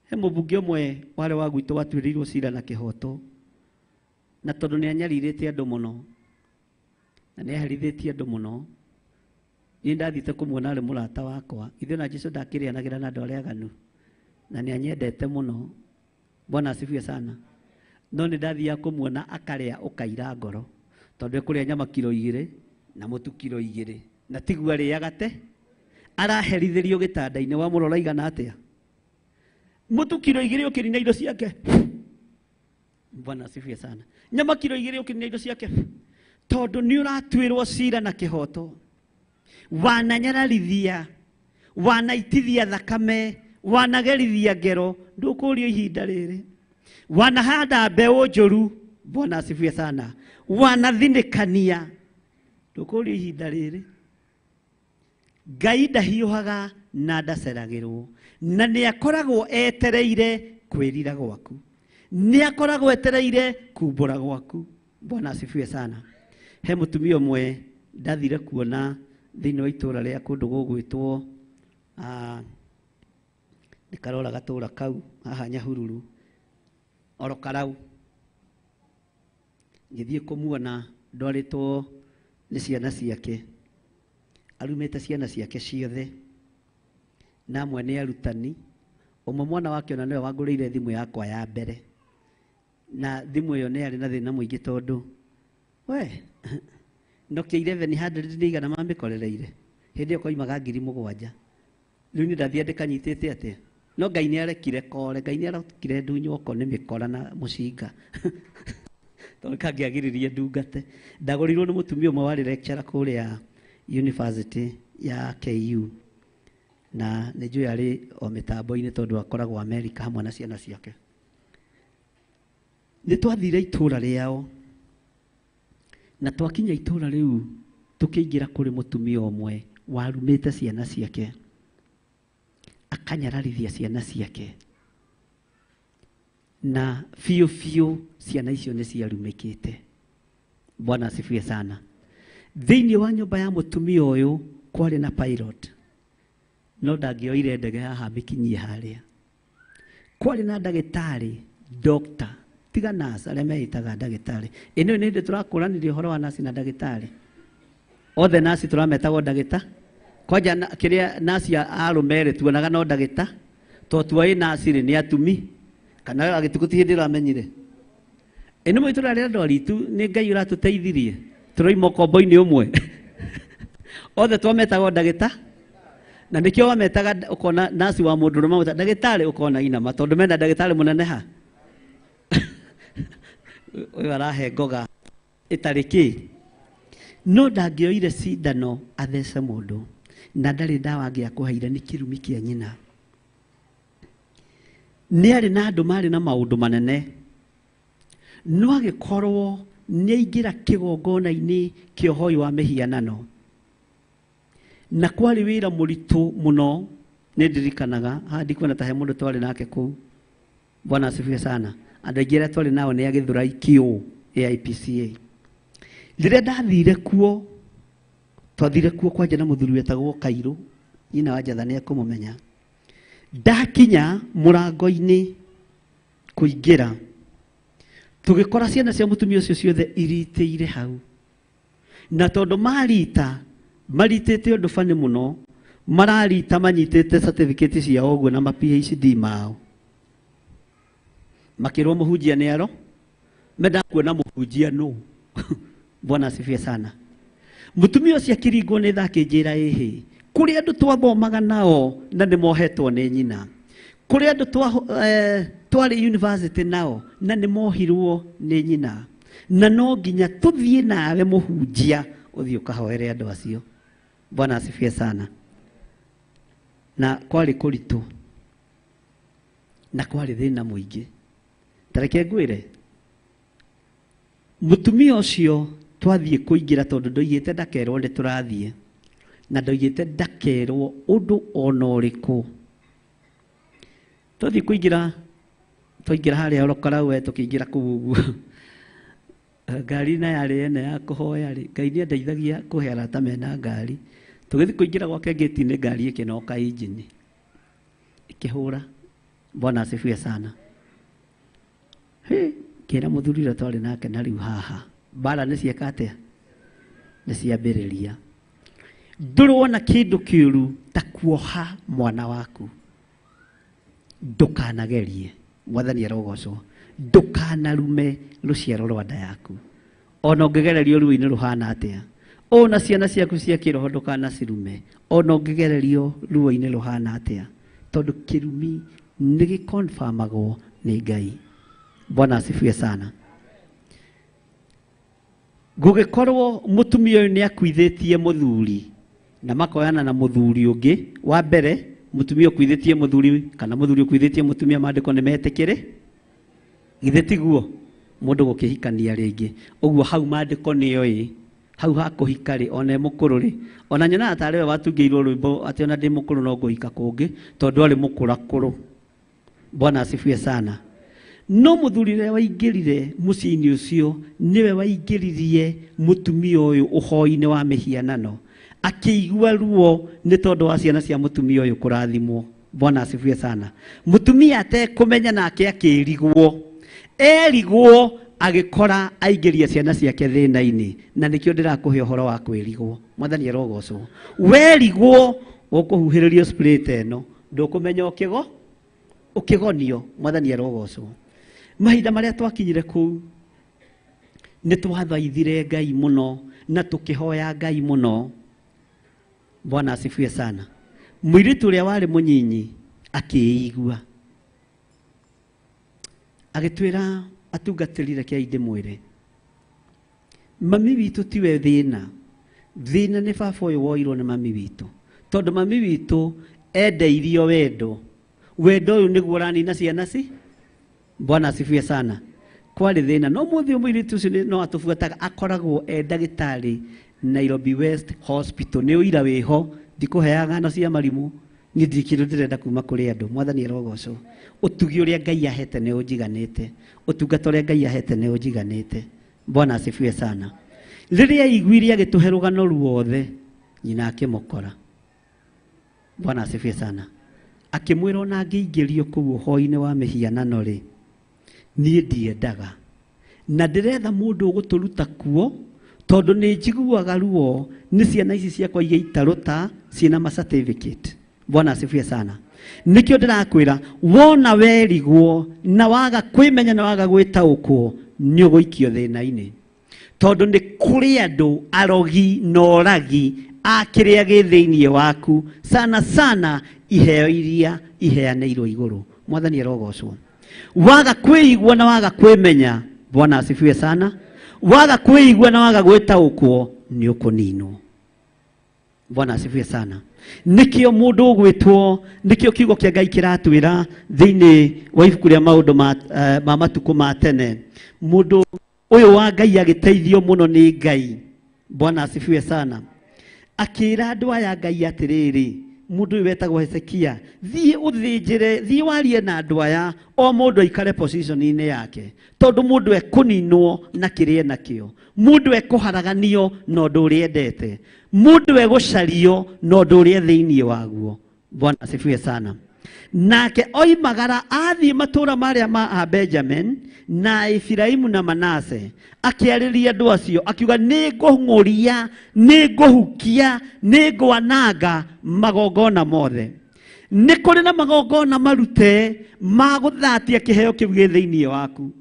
He mũmbunge ũmwe warĩ wa gwitũ watuĩrĩirwo cira na kĩhoto, na tondũ nĩ anyarirĩte andũ mũno na nĩ aherithĩtie andũ mũno, niĩ ndathiĩte kũmuona arĩ mũrata wakwa. Ithuĩ na Jesũ ndakĩrĩanagĩra na andũ arĩa aganu na nĩ anyendete mũno. Bwana asifiwe sana. No nĩ ndathiaga kũmuona akarĩa ũkaira ngoro tondũ ekũrĩa nyama kiro 2 na mũtu kiro 2 na tiguo arĩaga te araherithĩrio gĩtanda-inĩ. Wamũrora igana atĩa mũtu kiro 2 ũkĩrina indo ciake. Bwana asifiwe sana. Nyama kiro 2 ũkĩrina indo ciake tondu nĩ ũratuĩrwo cira na kĩhoto. Wananyararithia, wanaitithia thakame, wanagerithia ngero, ndũkũrio ihinda rĩrĩ. Wanahanda mbeũ njũru. Bwana asifiwe sana. Wanathinĩkania, ndũkũrio ihinda rĩrĩ. Ngai ndahiũhaga na ndaceragĩrwo, na nĩ akoragwo etereire kwĩrira gwaku, nĩ akoragwo etereire kumbũra gwaku. Bwana asifiwe sana. He mũtumia ũmwe ndathire kuona thĩinĩ wa itũra rĩa kũndũ gũgwĩtwo nĩ karora gatũra kau haha Nyahururu oro Karau. Ngĩthiĩ kũmuona ndwarĩtwo nĩ ciana ciake, arumĩte ciana ciake ciothe na amwe nĩ arutani. Ũmwe mwana wake ona nĩwe wangũrĩire thimũ yakwa ya mbere, na thimũ ĩyo nĩ yarĩ na thĩna mũingĩ tondũ we Nokia 1100 nĩ igana mamĩkorereire hĩndĩ ĩyo koimaga 7,000. Rĩu nĩ ndathiĩ ndĩkanyitĩte atĩa, no Ngai nĩ arekire kore, Ngai nĩ arekire ndunywo ko nĩ mĩkora na mũcinga tondũ kangĩagiririe ndungate. Ndagũrirwo nĩ mũtumia ũmwe warĩ lecturer kũrĩa university ya KU, na nĩ njũĩ arĩ o mĩtambo-inĩ tondũ akoragwo America hamwe na ciana ciake. Nĩ twathire itũra rĩao na twakinya itũra rĩu tũkĩingĩra kũrĩ mũtumia ũmwe warumĩte ciana ciake, akanyararithia ciana ciake na biũ biũ ciana icio nĩ ciarumĩkĩte. Bwana asifiwe sana. Thĩinĩ wa nyũmba ya mũtumia ũyũ Kwarĩ na pilot no ndangĩoire ndege haha mĩkinyie harĩa. Kwarĩ na ndagĩtarĩ doctor, tiga nurse arĩa meĩtaga ndagĩtarĩ. Ĩno nĩ hĩndĩ tũrakũranirie ũhoro wa nurse na ndagĩtarĩ. Othe nurse tũrametagwo ndagĩta. Kwanja kĩrĩa nurse arũme rĩ tuonaga no ndagĩta, to tuoĩ nurse rĩ nĩ atumi kana agĩtukũ ti hĩndĩ ũramenyire. Ĩno mũitũ tũrarĩ andũ aritũ nĩ Ngai ũratũteithirie tũroima ũkombo-inĩ ũmwe. Othe twametagwo ndagĩta na nĩkĩo wametaga ũkona nurse wa mũndũ ũrũme amwĩta ndagĩtarĩ ũkona inama tondũ mena ndagĩtarĩ mũnene ha. Ũyũ arahe ngoga ĩtarĩ kĩ. No ndangĩoire cindano athece mũndũ na ndarĩ ndawa angĩakũheire nĩ kĩrumi kĩa nyina. Nĩ arĩ na andũ marĩ na maũndũ manene no agĩkorwo nĩ aingĩra kĩgongona-inĩ kĩa ũhoi wa mĩhianano na kwarĩ wĩra mũritũ mũno. Nĩ ndirikanaga haha ndikuona ta he mũndũ twarĩ nake kũu. Bwana asifiwe sana. Andũ aingĩ arĩa twarĩ nao nĩ a Gĩthũrai Q AIPCA. Rĩrĩa ndathire kuo, twathire kuo kwanja na mũthuri wetagwo Kairũ, nyina wa Njatha nĩ ekũmũmenya. Ndakinya mũrango-inĩ kũingĩra, tũgĩkora ciana cia mũtumia ũcio ciothe iritĩire hau. Na tondũ marita, maritĩte ũndũ bani mũno, mararita manyitĩte certificate ciao ũguo na ma PhD mao. Makĩrwo mũhunjia nĩ aro, mendaga kuona mũhunjia nũ. Bwana asifiwe sana. Mũtumia ũcio akĩringwo nĩ tha akĩnjĩra ĩhĩ, kũrĩ andũ twathomaga nao na nĩ mohetwo nĩ nyina. Kũrĩ andũ twarĩ university nao na nĩ mohirwo nĩ nyina. Na no nginya tũthiĩ nawe mũhunjia ũthiĩ ũkahoere andũ acio. Bwana asifiwe sana. Na kwarĩ kũritũ na kwarĩ thĩna mũingĩ. Ta reke ngwĩre, mũtumia ũcio twathiĩ kũingĩra tondũ ndoigĩte ndakerwo nĩ tũrathiĩ na ndoigĩte ndakerwo ũndũ ona ũrĩkũ. Twathiĩ kũingĩra, twaingĩra harĩa Orokarau we tũkĩingĩra kũu ũguo. Ngari na yarĩ ene ya kũhoya rĩ, Ngai nĩ andeithagia kũhe arata mena ngari. Tũgĩthiĩ kũingĩra gwake ngĩti-inĩ ngari ĩkĩnoka injini ĩkĩhũra. Bwana asifiwe sana. Hĩ, ngĩra mũthuri ũrĩa twarĩ nake na rĩu haha mbara nĩ cieka atĩa? Nĩ ciambĩrĩria. Ndũrona kĩndũ kĩũru ta kuoha mwana waku. Ndũkanagerie. Mwathani arogocwo. Ndũkanarume rũciaro rwa nda yaku. Ona ũngĩgererio ruo-inĩ rũhana atĩa. Ona ciana ciaku cia kĩroho ndũkanacirume. Ona ũngĩgererio ruo-inĩ rũhana atĩa. Tondũ kĩrumi nĩ gĩkonfamagwo nĩ Ngai. Bwana asifiwe sana. Gũgĩkorwo mũtumia ũyũ nĩ akuithĩtie mũthuri na makoyana na mũthuri ũngĩ. Wa mbere mũtumia ũkuithĩtie mũthuri kana mũthuri ũkuithĩtie mũtumia, maandĩko nĩ metĩkĩre. Githĩ tiguo mũndũ gũkĩhikania rĩngĩ. Ũguo hau maandĩko nĩoĩ hau ha kũhika rĩ, ona e mũkũrũ rĩ, ona nyonaga tarĩ we watungĩirwo rwĩmbo atĩ ona ndĩ mũkũrũ no ngũhika kũngĩ tondũ arĩ mũkũrakũrũ. Bwana asifiwe sana. No mũthuri ũrĩa waingĩrire mũciĩ-inĩ ũcio nĩwe waingĩririe mũtumia ũyũ ũhoi-inĩ wa mĩhianano. Akĩigua ruo nĩ tondũ wa ciana cia mũtumia ũyũ kũrathimwo. Bwana asifiwe sana. Mũtumia atekũmenya nake akĩrigwo. Erigwo agĩkora aingĩria ciana ciake thĩna-inĩ. Na nĩkĩo ndĩrakũhe ũhoro wa kwĩrigwo. Mwathani arogocwo. Werigwo ũkũhuhĩrĩrio spray ta ĩno, ndũkũmenya ũkĩgonio. Mwathani arogocwo. Mahinda marĩa twakinyire kũu nĩ twathaithire Ngai mũno na tũkĩhoya Ngai mũno. Bwana asifiwe sana. Mũirĩtu ũrĩa warĩ mũnyinyi akĩigua agĩtwĩra atungatĩri reke ndĩmwĩre, mami witũ tiwe thĩna, thĩna nĩ baba ũyũ woirwo nĩ mami witũ, tondũ mami witũ endeirio wendo, wendo ũyũ nĩguo ũranina ciana ci. Bwana asifiwe sana. Kwarĩ thĩna no mũthĩ mũirĩtu ũcio no atũbuataga, akoragwo e ndagĩtarĩ Nairobi West Hospital. Nĩ ũira wĩho, ndikũheaga ng'ano cia marimũ, niĩ ndirĩ kĩndũ ndĩrenda kuma kũrĩ andũ. Mwathani arogocwo. Ũtugi ũrĩa Ngai ahete nĩ ũnjiganĩte, ũtungata ũrĩa Ngai ahete nĩ ũnjiganĩte. Bwana asifiwe sana. Rĩrĩa aiguire agĩtũhe rũgano ruothe, Nyina akĩmũkora. Bwana asifiwe sana. Akĩmwĩra ona angĩingĩrio kũu ũhoi-inĩ wa mĩhianano rĩ, niĩ ndiendaga na ndĩretha mũndũ ũgũtũruta kuo tondũ nĩ njiguaga ruo nĩ ciana ici ciakwa iria itarũta ciĩna ma certificate. Bwana asifiwe sana. Nĩkĩo ndĩrakwĩra wona werigwo na waga kwĩmenya na waga gwĩtaũkwo nĩ ũgũikio thĩna-inĩ, tondũ nĩ kũrĩ andũ arogi na oragi a kĩrĩa gĩ thĩinĩ waku, sana sana iheo iria iheanĩirwo igũrũ. Mwathani arogocwo. Waga kwĩigua na waga kwĩmenya, Bwana asifiwe sana, waga kwĩigua na waga gwĩtaũkwo nĩ ũkũninwo. Bwana asifiwe sana. Nĩkĩo mũndũ ũgwĩtwo, nĩkĩo kiugo kĩa Ngai kĩratwĩra thĩinĩ wa ibuku rĩa maũndũ ma matukũ ma tene, mũndũ ũyũ wa Ngai agĩteithio mũno nĩ Ngai. Bwana asifiwe sana. Akĩra andũ aya Ngai atĩrĩrĩ, mũndũ ũyũ wetagwo Hezekia, thiĩ ũthĩnjĩre, thiĩ warie na andũ aya, o mũndũ aikare position-inĩ yake, tondũ mũndũ ekũninwo na kĩrĩa enakĩo, mũndũ ekũharaganio na ũndũ ũrĩa endete, mũndũ egũcario na ũndũ ũrĩa thĩinĩ waguo. Bwana asifiwe sana. Nake oimagara athiĩ matũũra marĩa ma Benjamin na Efiraimu na Manase, akĩarĩria andũ acio akiuga nĩngũng'ũria, nĩngũhukia, nĩngwananga magongona mothe. Nĩ kũrĩ na magongona marute ma gũthatia kĩheo kĩu gĩ thĩinĩ waku.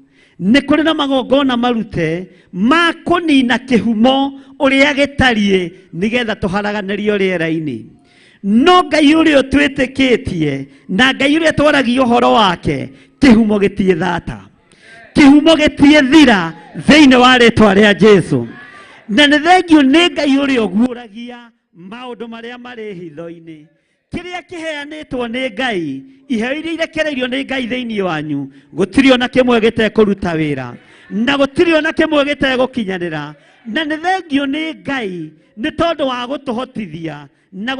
Nĩ kũrĩ na magongona marute ma kũnina kĩhumo ũrĩa gĩtariĩ nĩgetha tũharaganĩrio rĩera-inĩ. No Ngai ũrĩa ũtwĩtĩkĩtie na Ngai ũrĩa twaragia ũhoro wake, kĩhumo gĩtiĩ thata, kĩhumo gĩtiĩ thira thĩinĩ wa rĩtwa rĩa Jesu. Na nĩ thengiũ nĩ Ngai ũrĩa ũguũragia maũndũ marĩa marĩ hitho-inĩ. Kĩrĩa kĩheanĩtwo nĩ Ngai, iheo iria irekereirio nĩ Ngai thĩinĩ wanyu, gũtirĩ ona kĩmwe gĩtekũruta wĩra, na gũtirĩ ona kĩmwe gĩtegũkinyanĩra. Na nĩ thengiũ nĩ Ngai nĩ tondũ wa gũtũhotithia na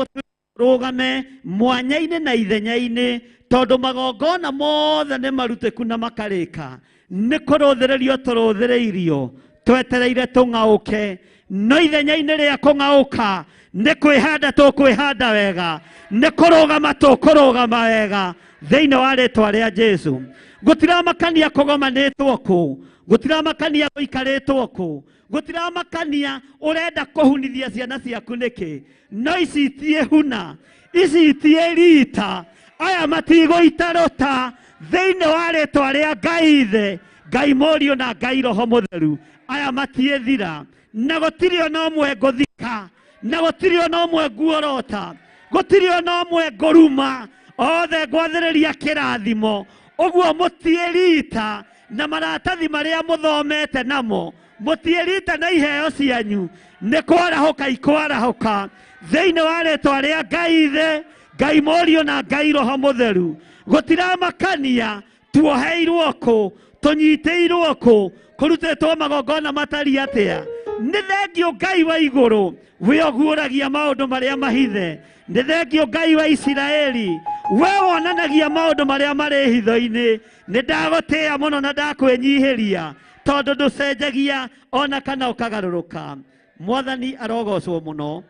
rũgame mwanya-inĩ na ithenya-inĩ, tondũ magongona mothe nĩ marutĩku na makarĩka. Nĩ kũrũthĩrĩrio tũrũthĩrĩirio twetereire tũng'aũke, no ithenya-inĩ rĩa kũng'aũka nĩ kwĩhanda tũkwĩhanda wega, nĩ kũrũgama tũkũrũgama wega thĩinĩ wa rĩtwa rĩa Jesu. Gũtiramakania kũgomanĩtwo kũ, gũtiramakania gũikarĩtwo kũ, gũtiramakania ũrenda kũhunithia ciana ciaku nĩkĩ, no ici itiĩ huna, ici itiĩ rita, aya matigũita rũta thĩinĩ wa rĩtwa rĩa Ngai Ithe, Ngai Mũriũ na Ngai Roho Mũtheru. Aya matiĩ thira, na gũtirĩ ona ũmwe ngũthika, na gũtirĩ ona ũmwe nguorota, gũtirĩ ona ũmwe ngũruma, othe ngwathĩrĩria kĩrathimo. Ũguo mũtiĩ rita na maratathi marĩa mũthomete namo, mũtiĩ rita na iheo cianyu, nĩ kwarahũka ikwarahũka thĩinĩ wa rĩtwa rĩa Ngai Ithe, Ngai Mũriũ na Ngai Roho Mũtheru. Gũtiramakania tuoheirwo kũ, tũnyitĩirwo kũ, kũrutĩtwo magongona matariĩ atĩa. Nĩ thengiũ Ngai wa igũrũ we ũguũragia maũndũ marĩa mahithe, nĩ thengiũ Ngai wa Isiraeli we wonanagia maũndũ marĩa marĩ hitho-inĩ. Nĩ ndagũtĩĩa mũno na ndakwĩnyihĩria, tondũ ndũcenjagia ona kana ũkagarũrũka. Mwathani arogocwo mũno.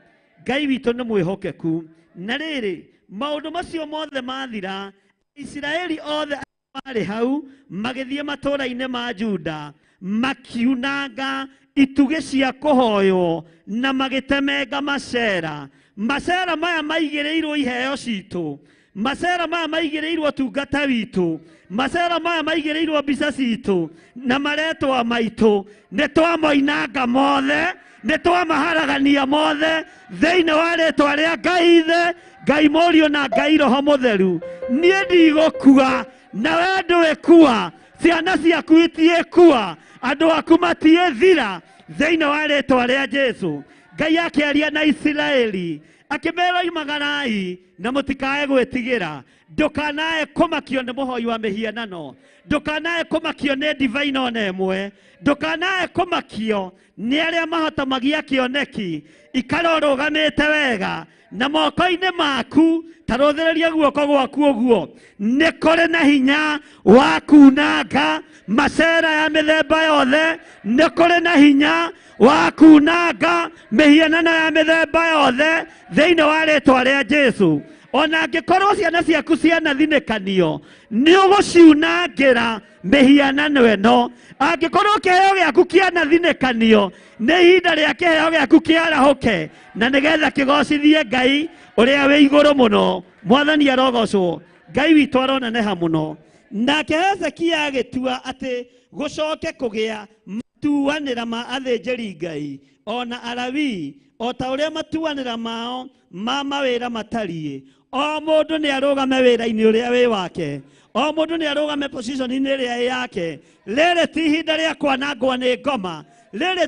Ngai witũ nĩ mwĩhokeku. Na rĩrĩ, maũndũ macio mothe mathira, Isiraeli othe marĩ hau magĩthiĩ matũũra-inĩ ma Juda, makiunanga itugĩ cia kũhoywo na magĩtemenga macera. Macera maya maigĩrĩirwo iheo citũ, macera maya maigĩrĩirwo tungata witũ, macera maya maigĩrĩirwo mbica citũ na maretwa maitũ, nĩ twamoinanga mothe, nĩ twamaharagania mothe thĩinĩ wa rĩtwa rĩa Ngai Ithe, Ngai Mũriũ na Ngai Roho Mũtheru. Niĩ ndigũkua na we ndũĩkua, ciana ciaku itiĩkua, andũ aku matiĩthira thĩinĩ wa rĩtwa rĩa Jesu. Ngai akĩaria na Isiraeli akĩmera imagarai na mũtikae gwĩtigĩra, ndũkanae kũmakio nĩ mũhoi wa mĩhianano, ndũkanae kũmakio nĩ ndivai ona ĩmwe, ndũkanae kũmakio nĩ arĩa mahotomagia kĩoneki. Ikara ũrũgamĩte wega na moko-inĩ maku, ta rũthĩrĩria guoko gwaku ũguo, nĩ kũrĩ na hinya wa kunanga macera ya mĩthemba yothe, nĩ kũrĩ na hinya wa kunanga mĩhianano ya mĩthemba yothe thĩinĩ wa rĩtwa rĩa Jesu. Ona angĩkorwo ciana ciaku cianathinĩkanio nĩ ũgũciunangĩra mĩhianano ĩno. Angĩkorwo kĩheo gĩaku kĩanathinĩkanio nĩ ihinda rĩa kĩheo gĩaku kĩarahũke na nĩgetha kĩgocithie Ngai ũrĩa wĩ igũrũ mũno. Mwathani arogocwo. Ngai witũ aroneneha mũno. Nake Hezekia agĩtua atĩ gũcoke kũgĩa matuanĩra ma athĩnjĩri Ngai ona Alawii o ta ũrĩa matuanĩra mao ma mawĩra matariĩ. O mũndũ nĩ arũgame wĩra-inĩ ũrĩa wĩ wake, o mũndũ nĩ arũgame position-inĩ ĩrĩa ĩ yake. Rĩrĩ ti ihinda rĩa kwanangwo nĩ ngoma, rĩrĩ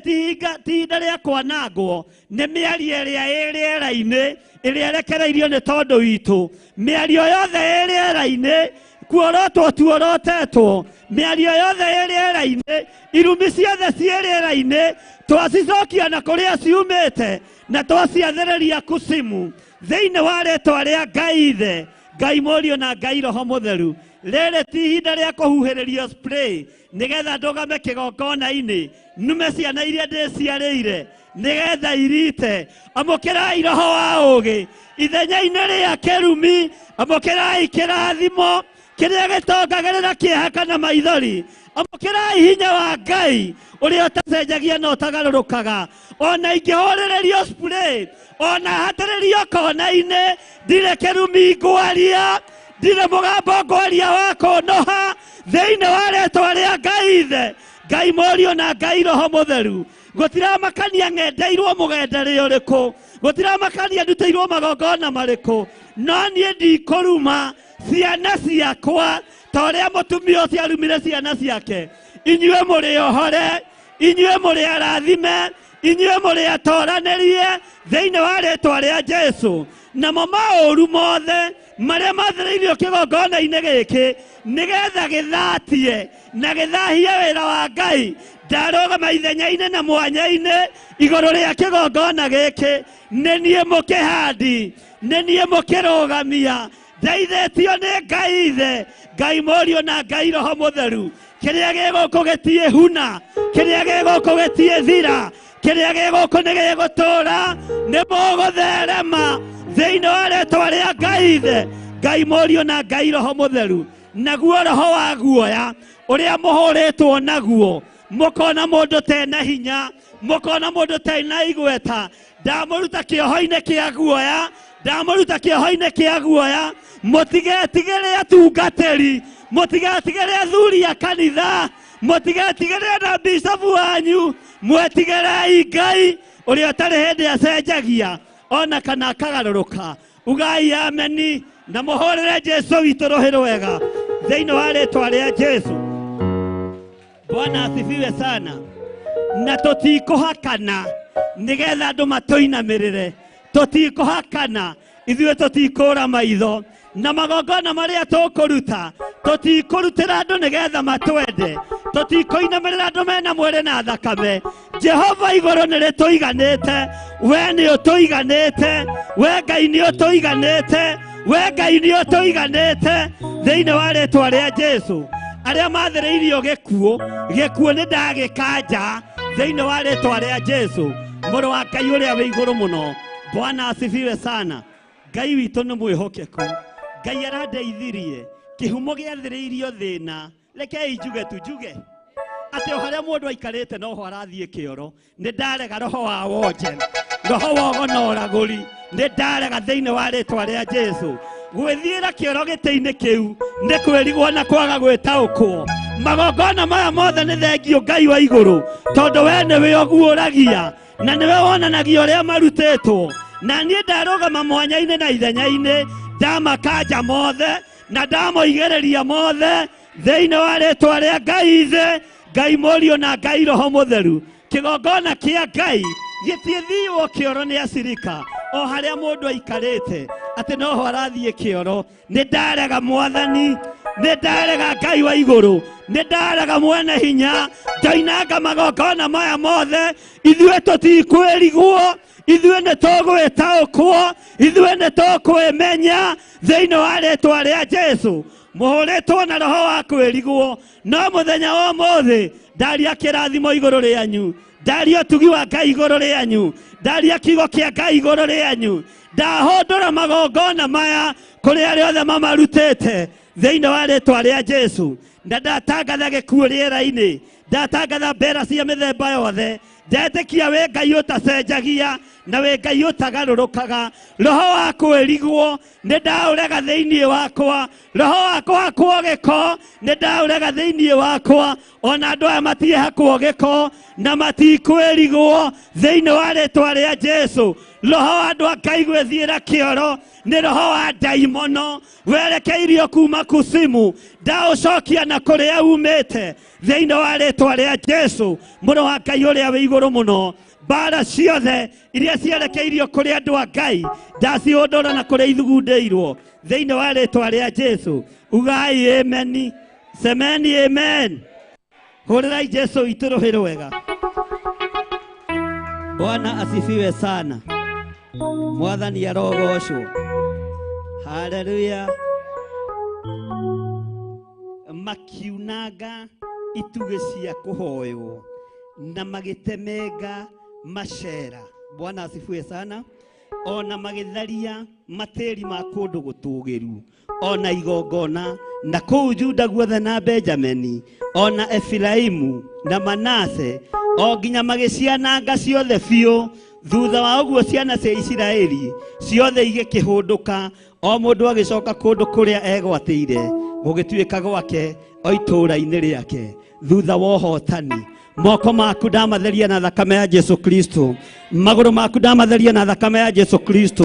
ti ihinda rĩa kwanangwo nĩ mĩario ĩrĩa ĩ rĩera-inĩ ĩrĩa ĩrekereirio nĩ tondũ witũ. Mĩario yothe ĩ rĩera-inĩ kuorotwo tuorotetwo, mĩario yothe ĩ rĩera-inĩ, irumi ciothe ciĩ rĩera-inĩ twacicokia na kũrĩa ciumĩte na twaciathĩrĩria kusimu thĩinĩ wa rĩtwa rĩa Ngai Ithe, Ngai Mũriũ na Ngai Roho Mũtheru. Rĩrĩ ti ihinda rĩa kũhuhĩrĩrio spray nĩgetha ndũgame kĩgongona-inĩ nume ciana iria ndĩciarĩire nĩgetha irite. Amũkĩrai roho wa ũũgĩ ithenya-inĩ rĩa kĩrumi, amũkĩrai kĩrathimo kĩrĩa gĩtongagĩrĩra kĩeha kana maithori. Amũkĩrai hinya wa Ngai ũrĩa ũtacenjagia na ũtagarũrũkaga. Ona ingĩhũrĩrĩrio spray, ona hatĩrĩrio kona-inĩ, ndirĩ kĩrumi ngwaria, ndirĩ mũgambo ngwaria wa kũnoha thĩinĩ wa rĩtwa rĩa Ngai Ithe, Ngai Mũriũ na Ngai Roho Mũtheru. Gũtiramakania ng'endeirwo mũgendere ũrĩkũ, gũtiramakania ndutĩirwo magongona marĩkũ, no niĩ ndikũruma ciana ciakwa ta ũrĩa mũtumia ũcio arumire ciana ciake. Inyuĩ mũrĩ ohore, inyuĩ mũrĩ arathime, inyuĩ mũrĩ atoranĩrie thĩinĩ wa rĩtwa rĩa Jesu. Namo maũru mothe marĩa mathĩrĩirio kĩgongona-inĩ gĩkĩ nĩgetha gĩthatie na gĩthahie wĩra wa Ngai, ndarũgama ithenya-inĩ na mwanya-inĩ igũrũ rĩa kĩgongona gĩkĩ. Nĩ niĩ mũkĩhandi, nĩ niĩ mũkĩrũgamia, ndeithĩtio nĩ Ngai Ithe, Ngai Mũriũ na Ngai Roho Mũtheru. Kĩrĩa gĩ gũkũ gĩtiĩ huna, kĩrĩa gĩ gũkũ gĩtiĩ thira, kĩrĩa gĩ gũkũ nĩ gĩgũtũũra, nĩ mũgũtherema thĩinĩ wa rĩtwa rĩa Ngai Ithe, Ngai Mũriũ na Ngai Roho Mũtheru. Naguo roho wa guoya ũrĩa mũhũrĩtwo naguo, mũkona mũndũ tena hinya, mũkona mũndũ tena igweta, ndamũruta kĩoho-inĩ kĩa guoya, ndamũruta kĩoho-inĩ kĩa guoya. Mũtigetigĩre atungatĩri, mũtigetigĩre athuri a kanitha, mũtigetigĩre na bicabu wanyu, mwetigĩrei Ngai ũrĩa ũtarĩ hĩndĩ acenjagia ona kana akagarũrũka. Ugai ameni na mũhũrĩre Jesu witũ rũhĩ rwega thĩinĩ wa rĩtwa rĩa Jesu. Bwana asifiwe sana. Na tũtikũhakana nĩgetha andũ matũinamĩrĩre, tũtikũhakana ithuĩ tũtikũra maitho, na magongona marĩa tũkũruta tũtikũrutĩra andũ nĩgetha matwende, tũtikũinamĩrĩra andũ mena mwĩrĩ na thakame. Jehova igũrũ nĩ rĩtũiganĩte, we nĩ ũtũiganĩte, we Ngai nĩ ũtũiganĩte, we Ngai nĩ ũtũiganĩte thĩinĩ wa rĩtwa rĩa Jesu. Arĩa mathĩrĩirio gĩkuũ, gĩkuũ nĩ ndagĩkanja thĩinĩ wa rĩtwa rĩa Jesu, mũrũ wa Ngai ũrĩa wĩ igũrũ mũno. Bwana asifiwe sana. Ngai witũ nĩ mwĩhokeku. Ngai arandeithirie kĩhumo gĩathĩrĩirio thĩna. Rekei njuge tu njuge atĩ o harĩa mũndũ aikarĩte noho arathiĩ kĩoro. Nĩ ndarega roho wa wonje, roho wa ũgonoragũri, nĩ ndarega thĩinĩ wa rĩtwa rĩa Jesu. Gwĩthiĩra kĩoro gĩtĩ-inĩ kĩu nĩ kwĩrigwo na kwaga gwĩtaũkwo. Magongona maya mothe nĩ thengio Ngai wa igũrũ, tondũ we nĩwe ũguũragia na nĩwe wonanagia ũrĩa marutĩtwo. Na niĩ ndarũgama mwanya-inĩ na ithenya-inĩ, ndamakanja mothe na ndamoigĩrĩria mothe thĩinĩ wa rĩtwa rĩa Ngai Ithe, Ngai Mũriũ na Ngai Roho Mũtheru. Kĩgongona kĩa Ngai gĩtiĩthiwo kĩoro nĩ acirika o harĩa mũndũ aikarĩte atĩ noho arathiĩ kĩoro. Nĩ ndarega Mwathani, nĩ ndarega Ngai wa igũrũ, nĩ ndarega mwene hinya, ndoinanga magongona maya mothe. Ithuĩ tũtikwĩrigwo, ithuĩ nĩ tũgwĩtaũkwo, ithuĩ nĩ tũkwĩmenya thĩinĩ wa rĩtwa rĩa Jesu. Mũhũrĩtwo na roho wa kwĩrigwo, no mũthenya wa ũmũthĩ ndaria kĩrathimo igũrũ rĩanyu, Ndaria ũtugi wa Ngai igũrũ rĩanyu. Ndaria kiugo kĩa Ngai igũrũ rĩanyu. Ndahũndũra magongona maya kũrĩ arĩa othe mamarutĩte thĩinĩ wa rĩtwa rĩa Jesu. Na ndatangatha gĩkuũ rĩera-inĩ, ndatangatha mbera cia mĩthemba yothe. Ndetĩkia wĩ Ngai ũtacenjagia na wĩ Ngai ũtagarũrũkaga. Roho wa kwĩrigwo nĩ ndaũrega thĩinĩ wakwa, roho wa kũhakwo gĩko nĩ ndaũrega thĩinĩ wakwa. Ona andũ aya matiĩhakwo gĩko na matikwĩrigwo thĩinĩ wa rĩtwa rĩa Jesu. Roho wa andũ a Ngai gwĩthiĩra kĩoro nĩ roho wa ndaimono werekeirio kuma kusimu, ndaũcokia na kũrĩa umĩte thĩinĩ wa rĩtwa rĩa Jesu, mũrũ wa Ngai ũrĩa wĩ igũrũ mũno. Mbara ciothe iria cierekeirio kũrĩ andũ a Ngai ndacihũndũra na kũrĩa ithugundĩirwo thĩinĩ wa rĩtwa rĩa Jesu. Ugai ameni, semeni amen. Hũrĩrai Jesu witũ rũhĩ rwega. Bwana asifiwe sana. Mwathani arogocwo. Haleluya. Makiunanga itugĩ cia kũhoywo na magĩtemenga macera. Bwana asifiwe sana. Ona magĩtharia matĩri ma kũndũ gũtũgĩru, ona igongona na kũu Juda guothe na Benjamini, ona Efiraimu na Manase, o nginya magĩciananga ciothe biũ. Thutha wa ũguo ciana cia Isiraeli ciothe igĩkĩhũndũka, o mũndũ agĩcoka kũndũ kũrĩa egwatĩire gũgĩtuĩka gwake o itũũra-inĩ rĩake. Thutha wa ũhotani, moko maku ndamatheria na thakame ya Jesu Kristo, magũrũ maku ndamatheria na thakame ya Jesu Kristo.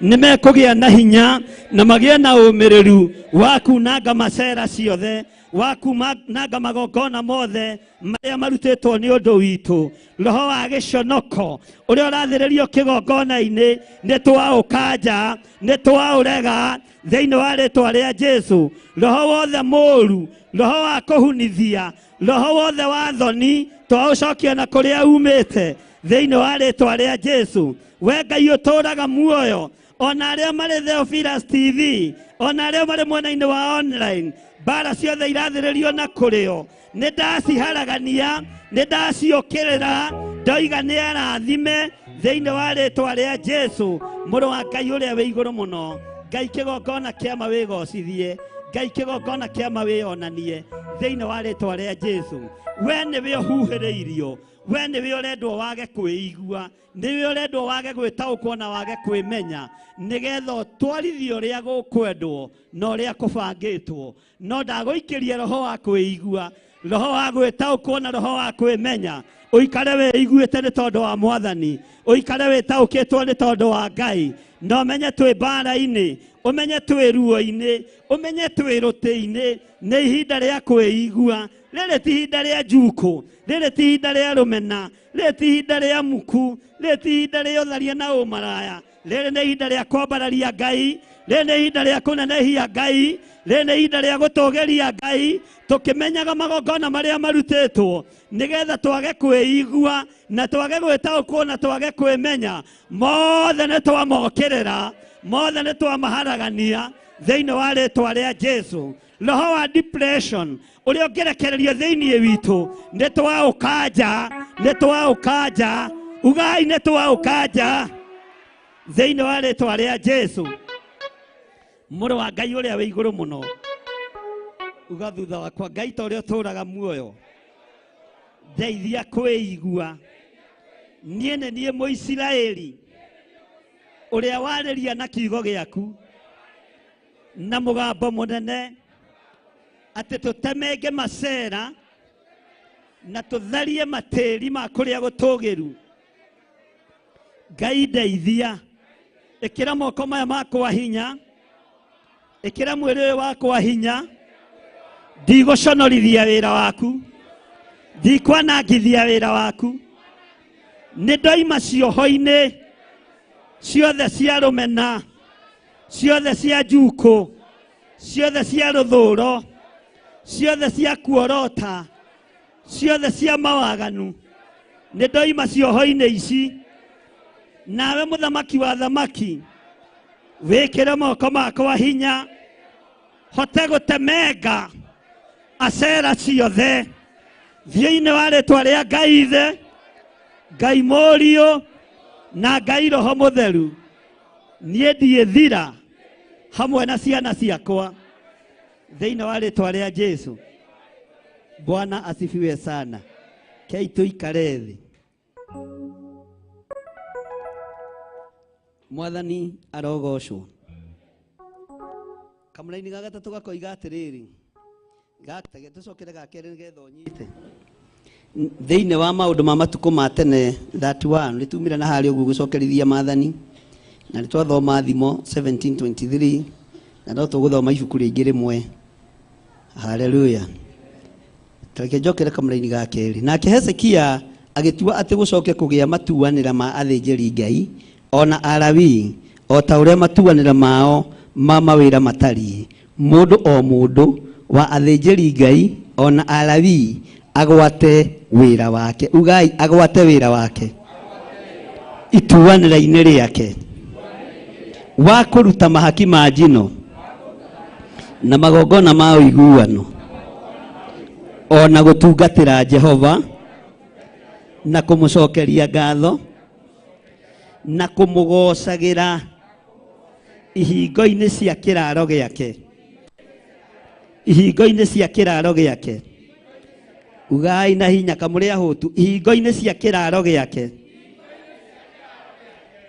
Nĩmekũgĩa na hinya na magĩe na ũmĩrĩru wa kunanga macera ciothe, wa kunanga magongona mothe marĩa marutĩtwo nĩ ũndũ witũ. Roho wa gĩconoko ũrĩa ũrathĩrĩrio kĩgongona-inĩ nĩ twaũkanja, nĩ twaũrega thĩinĩ wa rĩtwa rĩa Jesu. Roho wothe mũũru, roho wa kũhunithia, roho wothe wa thoni twaũcokia na kũrĩa umĩte thĩinĩ wa rĩtwa rĩa Jesu. We Ngai ũtũũraga muoyo, ona arĩa marĩ Theophilus TV, ona arĩa marĩ mwena-inĩ wa online, mbara ciothe irathĩrĩrio na kũrĩo nĩ ndaciharagania, nĩ ndaciũkĩrĩra, ndoiga nĩ arathime thĩinĩ wa rĩtwa rĩa Jesu, mũrũ wa Ngai ũrĩa wĩ igũrũ mũno. Ngai kĩgongona kĩama wĩgocithie, Ngai kĩgongona kĩama wĩonanie thĩinĩ wa rĩtwa rĩa Jesu. We nĩwe ũhuhĩrĩirio, we nĩwe ũrendwo wage kwĩigua, nĩwe ũrendwo wage gwĩtaũkwo na wage kwĩmenya, nĩgetha ũtwarithie ũrĩa gũkwendwo na ũrĩa kũbangĩtwo. No ndagũikĩria roho wa kwĩigua, roho wa gwĩtaũkwo na roho wa kwĩmenya. Ũikare wĩiguĩte nĩ tondũ wa Mwathani, ũikare wĩtaũkĩtwo nĩ tondũ wa Ngai. Na ũmenye twĩ mbara-inĩ, ũmenye twĩ ruo-inĩ, ũmenye twĩ rũtĩ-inĩ. Nĩ ihinda rĩa kwĩigua. Rĩrĩ ti ihinda rĩa njukũ, rĩrĩ ti ihinda rĩa rũmena, rĩrĩ ti ihinda rĩa muku, rĩrĩ ti ihinda rĩa ũtharia na ũmaraya. Rĩrĩ nĩ ihinda rĩa kwambararia Ngai, rĩrĩ nĩ ihinda rĩa kũnenehia Ngai, rĩrĩ nĩ ihinda rĩa gũtũgĩria Ngai, tũkĩmenyaga magongona marĩa marutĩtwo nĩgetha twage kwĩigua na twage gwĩtaũkwo na twage kwĩmenya. Mothe nĩ twamokĩrĩra, mothe nĩ twamaharagania thĩinĩ wa rĩtwa rĩa Jesu. Roho wa depression ũrĩa ũngĩrekererio thĩinĩ witũ nĩ twaũkanja, nĩ twaũkanja. Ugai nĩ twaũkanja thĩinĩ wa rĩtwa rĩa Jesu, mũrũ wa Ngai ũrĩa wĩ igũrũ mũno. Uga thutha wakwa, Ngai ta ũrĩa ũtũũraga muoyo, ndeithia kwĩigua. Niĩ nĩ niĩ Mũisiraeli ũrĩa warĩria na kiugo gĩaku na mũgambo mũnene atĩ tũtemenge macera na tũtharie matĩri ma kũrĩa gũtũgĩru. Ngai ndeithia, ĩkĩra moko maya makwa hinya, ĩkĩra mwĩrĩ ũyũ wakwa hinya. Ndigũconorithia wĩra waku, ndikwanangithia wĩra waku. Nĩ ndoima cioho-inĩ ciothe cia rũmena, ciothe cia njukũ, ciothe cia rũthũro, ciothe cia kuorota, ciothe cia mawaganu. Nĩ ndoima cioho-inĩ ici. Nawe mũthamaki wa thamaki, wĩkĩre moko makwa hinya, hote gũtemenga acera ciothe thĩinĩ wa rĩtwa rĩa Ngai Ithe, Ngai Mũriũ na Ngai Roho Mũtheru, niĩ ndiĩthira hamwe na ciana ciakwa thĩinĩ wa rĩtwa rĩa Jesu. Bwana asifiwe sana. Kei tuikare thĩ. Mwathani arogocwo. Kamũraini ga gatatũ gakoiga atĩrĩrĩ, tũcokere ga kerĩ nĩgetha ũnyite. Thĩinĩ wa maũndũ ma matukũ ma tene 31 nĩtumire na harĩa ũguo gũcokerithia maathani, na nĩtwathoma Thimo 17:23, na no tũgũthoma ibuku rĩngĩ rĩmwe. Haleluya. Tareke njokere kamũraini ga kerĩ. Nake Hezekia agĩtua atĩ gũcoke kũgĩa matuanĩra ma athĩnjĩri Ngai ona Alawii, o ta ũrĩa matuanĩra mao ma mawĩra matariĩ, mũndũ o mũndũ wa athĩnjĩri Ngai ona Alawii agwate wĩra wake. Ugai agwate wĩra wake ituanĩra-inĩ rĩake, wa kũruta mahaki ma njino na magongona ma ũiguano, ona gũtungatĩra Jehova na kũmũcokeria ngatho na kũmũgocagĩra ihingo-inĩ cia kĩraro gĩake, ihingo-inĩ cia kĩraro gĩake. Ugai na hinya kamũrĩ ahũtu, ihingo-inĩ cia kĩraro gĩake.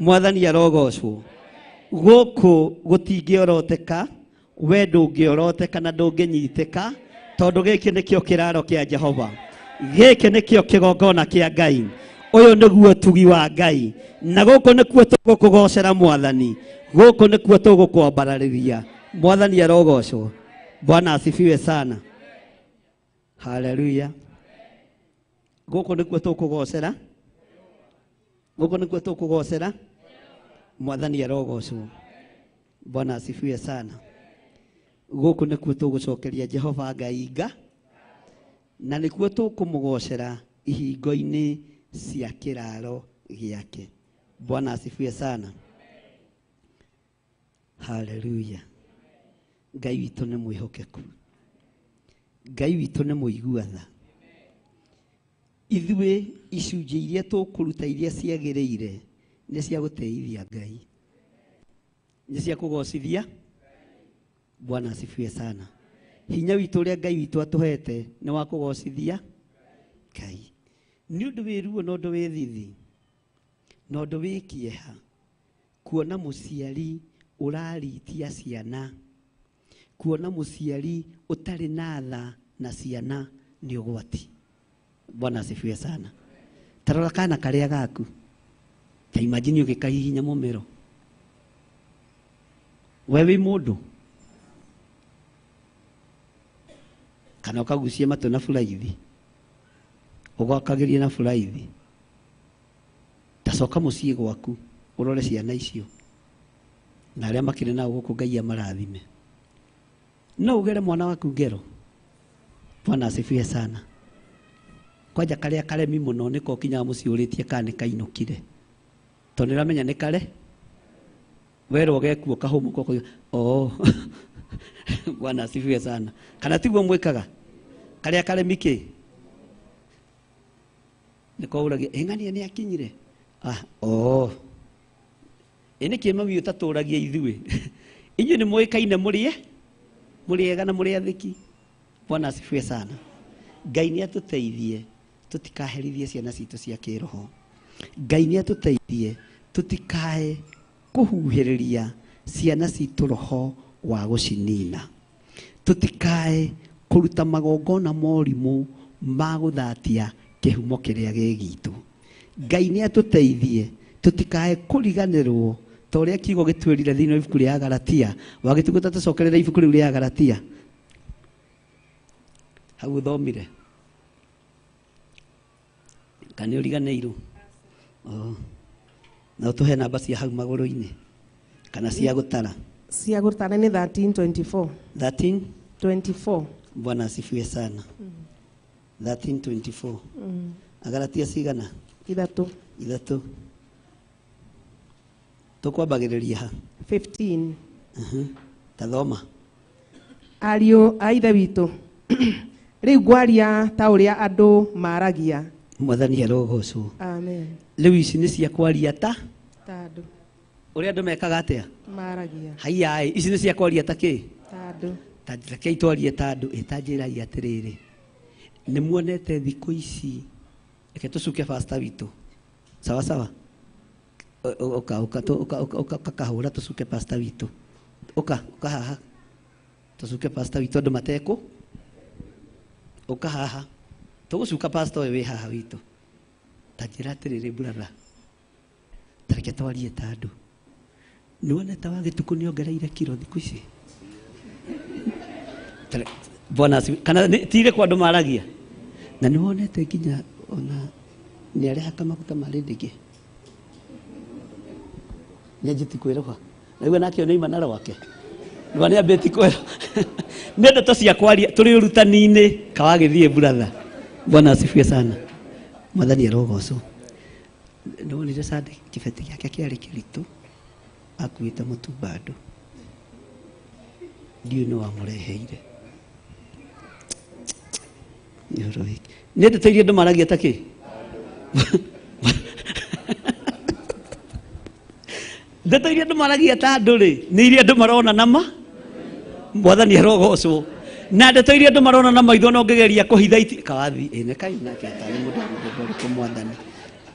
Mwathani arogocwo. Gũkũ gũtingĩoroteka, we ndũngĩoroteka na ndũngĩnyitĩka, tondũ gĩkĩ nĩkĩo kĩraro kĩa Jehova, gĩkĩ nĩkĩo kĩgongona kĩa Ngai, ũyũ nĩguo tugi wa Ngai, na gũkũ nĩkuo tũgũkũgocera Mwathani, gũkũ nĩkuo tũgũkwambararĩria. Mwathani arogocwo. Bwana asifiwe sana. Haleluya. Gũkũ nĩkuo tũkũgocera, gũkũ nĩkuo tũkũgocera. Mwathani arogocwo. Bwana asifiwe sana. Gũkũ nĩkuo tũgũcokeria Jehova Ngai nga, na nĩkuo tũkũmũgocera ihingo-inĩ cia kĩraro gĩake. Bwana asifiwe sana. Haleluya. Ngai witũ nĩ mwĩhokeku, Ngai witũ nĩ mũigua tha. Ithuĩ icunjĩ iria tũkũruta iria ciagĩrĩire nĩ cia gũteithia Ngai, nĩ cia kũgocithia. Bwana asifiwe sana. Hinya witũ ũrĩa Ngai witũ atũhete nĩ wa kũgocithia Ngai. Nĩ ũndũ wĩ ruo na ũndũ wĩ thithi na ũndũ wĩ kĩeha kuona mũciari ũraritia ciana, kuona mũciari ũtarĩ na tha na ciana nĩ ũgwati. Bwana asifiwe sana. Tarora kana karĩa gaku, ta imagine ũgĩkahihinya mũmero. We wĩ mũndũ kana ũkagucie matũ na buraithi, ũgwakagĩria na buraithi. Tacoka mũciĩ gwaku ũrore ciana icio na arĩa makĩrĩ nao gũkũ, Ngai amarathime. No ũgere mwana waku ngero. Bwana asifiwe sana. Kwanja karĩa karemi mũno nĩko kinyaga mũciĩ ũrĩtie kana nĩ kainũkire, tondũ nĩũramenya nĩ kare werwo gekuo kahũmũka ũkoiga oh. Bwana asifiwe sana. Kana tiguo mwĩkaga? Karĩa karemi kĩ nĩko ũragia ĩng'ania nĩ akinyire, ah oh. Ĩ nĩkĩ mami ũtatũragia ithuĩ? Inyuĩ nĩ mũĩkaine mũrĩe mũrĩ ega na mũrĩ athĩki. Bwana asifiwe sana. Ngai nĩ atũteithie tũtikaherithie ciana citũ cia kĩroho. Ngai nĩ atũteithie tũtikae kũhuhĩrĩria ciana citũ roho wa gũcinina, tũtikae kũruta magongona morimũ ma gũthatia kĩhumo kĩrĩa gĩ gitũ. Ngai nĩ atũteithie tũtikae kũriganĩrwo ta ũrĩa kiugo gĩtwĩrire thĩinĩ wa ibuku rĩa Galatia. Wagĩtugũta tũcokerere ibuku rĩu rĩa Galatia hau ũthomire, kana nĩ ũriganĩirwo? Oh. Na ũtũhe namba cia hau magũrũ-inĩ kana cia gũtara. Cia gũtara nĩ 1324. 13 24. Bwana asifiwe sana. 1324. Agalatia cigana? Ithatũ. Ithatũ. Tũkwambagĩrĩria ha? 15. Tathoma. Ariũ a ithe witũ, rĩu ngwaria ta ũrĩa andũ maragia. Mwathani arogocwo. Amen. Rĩu ici nĩ cia kwaria ta Tandũ. Ũrĩa andũ mekaga atĩa? Maragia. Haiya ici nĩ cia kwaria ta kĩ? Tandũ. Ta rekei twarie ta andũ ĩtanjĩrai atĩrĩrĩ. Nĩ muonete thikũ ici reke tũcuke pastor witũ. Sawa sawa. Ũka ũka ũka ũka kahũra tũcuke pastor witũ. Ũka ũka haha. Tũcuke pastor witũ andũ matekũ. Ũka haha. Tũgũcuka pastor ũyũ wĩ haha witũ. Ta njĩra atĩrĩrĩ brother. Ta reke twarie ta andũ. Nĩ wonete wa gĩtukũ nĩ ongereire kiro thikũ ici? Bwana kana tire kwa andũ maragia. Na nĩ wonete nginya ona nĩ arehaka maguta ma rĩndĩngĩ. Nĩ anjĩti kwĩrũha. Naigua nake nĩ ima na rwake. Nĩ nĩ ambĩti kwĩrũha. Nĩ ndeto cia kwaria tũrĩ ũrutani-inĩ kawagĩthiĩ brother. Bwana asifiwe sana. Mwathani arogocwo. Nĩ wonire Sunday kĩbeti gĩake kĩarĩ kĩritũ. Akuĩte mũtu bado. Ndiũĩ nĩ wamũreheire. Nĩ ũhoro wĩkĩ. Nĩ ndeto iria andũ maragia ta kĩ? Ndeto iria andũ maragia ta andũ rĩ, nĩ iria andũ marona na ma? Mwathani arogocwo. Na ndeto iria andũ marona na maitho no ngĩgeria kũhitha iti kawathi ĩne kai nake atarĩ mũndũ wa mũthemba ũrĩkũ mwathani.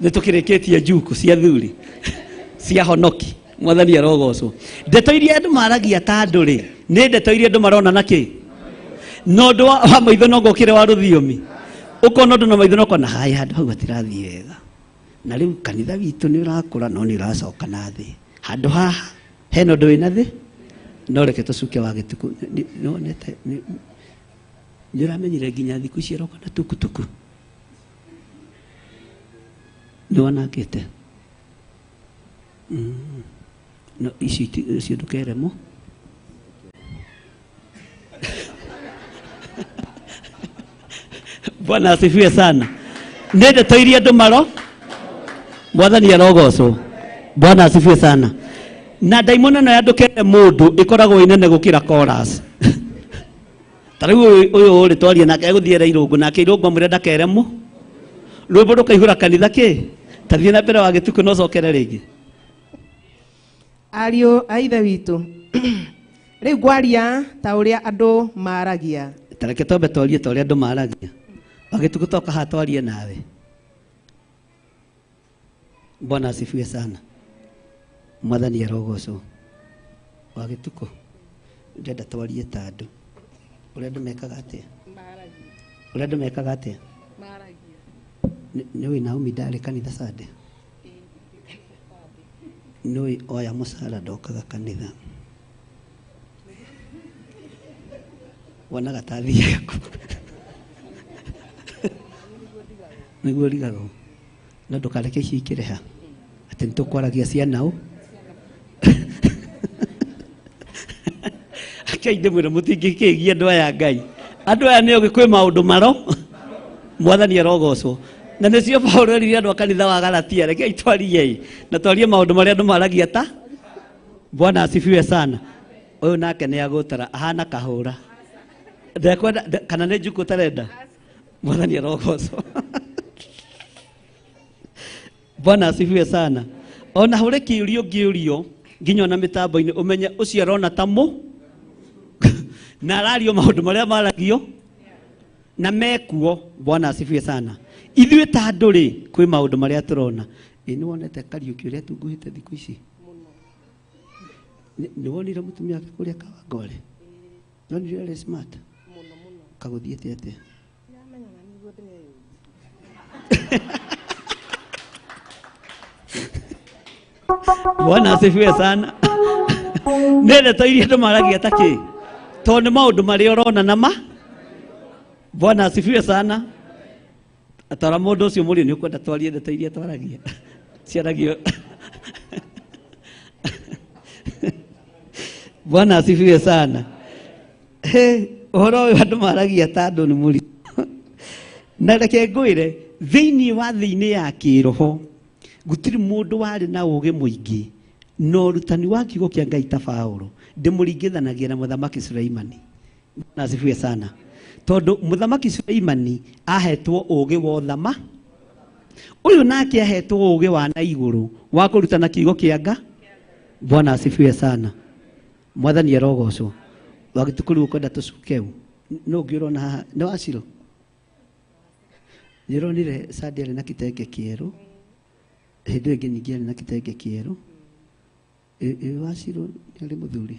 Nĩ tũkĩrĩkĩtie njuku cia thuri cia honoki. Mwathani arogocwo. Ndeto iria andũ maragia ta andũ rĩ, nĩ ndeto iria andũ marona na kĩ? No ũndũ wa maitho no ngũkĩre wa rũthiomi. Ũkona ũndũ na maitho no ũkona haya handũ hau hatirathiĩ wega. Na rĩu kanitha witũ nĩ ũrakũra no nĩ ũracoka na thĩ. Handũ haha hena ũndũ wĩna thĩ? No reke tũcuke wa gĩtukũ. Nĩ wonete nĩ ũramenyire nginya thikũ ici aroka na tukutuku. Nĩ wanangĩte? No ici icio ndũkeremwo. Bwana asifiwe sana. Nĩ ndeto iria andũ maro Mwathani arogocwo. Bwana asifiwe sana. Na ndaimono ĩno ya ndũkere mũndũ ĩkoragwo ĩ nene gũkĩra chorus. Ta rĩu ũyũ rĩ twarie nake egũthiĩ ere Irũngũ nake Irũngũ amwĩre ndakere mũ. Rwĩmbo rũkaihũra kanitha kĩ? Ta thiĩ na mbere wa gĩtukũ na ũcokere rĩngĩ. Ariũ a ithe witũ. Rĩu ngwaria ta ũrĩa andũ maragia. Ta reke twambe twarie ta ũrĩa andũ maragia. Wagĩtukũ toka haha twarie nawe. Bwana asifiwe sana. Mwathani arogocwo. Wagĩtukũ ndĩrenda twarie ta andũ. Ũrĩa andũ mekaga atĩa? Ũrĩa andũ mekaga atĩa? Nĩ ũĩ Naomi ndarĩ kanitha Sunday? Nĩ ũĩ oya mũcara ndokaga kanitha. Wonaga ta athiaga kũ? Nĩguo rigagwo. No ndũkareke icio ikĩrĩha. Atĩ nĩ tũkwaragia ciana ũ? Akai ndĩmwĩre mũtingĩkĩgia andũ aya Ngai. Andũ aya nĩ ogĩ kwĩ maũndũ maro. Mwathani arogocwo. Na nĩcio Paũlũ erire andũ a kanitha wa Galatia, rekei twarie ĩ, na twarie maũndũ marĩa andũ maragia ta. Bwana asifiwe sana. Ũyũ nake nĩ agũtara ahana kahũra. Ndekwenda kana nĩ njukũ ũtarenda? Mwathani arogocwo. Bwana asifiwe sana. Ona hũre kĩũrio ngĩũrio nginya ona mĩtambo-inĩ ũmenye ũcio arona ta mũ na arario maũndũ marĩa maragio na mekuo. Bwana asifiwe sana. Ithuĩ ta andũ rĩ kwĩ maũndũ marĩa tũrona. Ĩ nĩ wonete Kariũki ũrĩa tunguhĩte thikũ ici? Nĩ wonire mũtumia wake kũrĩa Kawangware? Nonire arĩ smart? Kagũthiĩte atĩa? Bwana asifiwe sana. Nĩ ndeto iria andũ maragia ta kĩ? Tondũ nĩ maũndũ marĩa ũrona na ma. Bwana asifiwe sana. Atara mũndũ ũcio mũriũ nĩ ũkwenda twarie ndeto iria twaragia. Ciaragio. Bwana asifiwe sana. He, ũhoro ũyũ andũ maragia ta andũ nĩ mũritũ. Na reke ngwĩre thĩinĩ wa thĩ-inĩ ya kĩroho gũtirĩ mũndũ warĩ na ũũgĩ mũingĩ na ũrutani wa kiugo kĩa Ngai ta Paũlũ. Ndĩmũringithanagia na Mũthamaki Suleimani. Bwana asifiwe sana. Tondũ Mũthamaki Suleimani ahetwo ũũgĩ wa ũthama Ũyũ nake ahetwo ũũgĩ wa na igũrũ wa kũrutana kiugo kĩa Nga. Bwana asifiwe sana. Mwathani arogocwo. Wagĩtukũ rĩu ũkwenda tũcukeu. No ũngĩ ũrona haha nĩ wacirũ. Nĩũronire Sandi arĩ na kitenge kĩerũ. Hĩndĩ ĩyo ĩngĩ ningĩ arĩ na kitenge kĩerũ. Ĩ wacirũ nĩ arĩ mũthuri.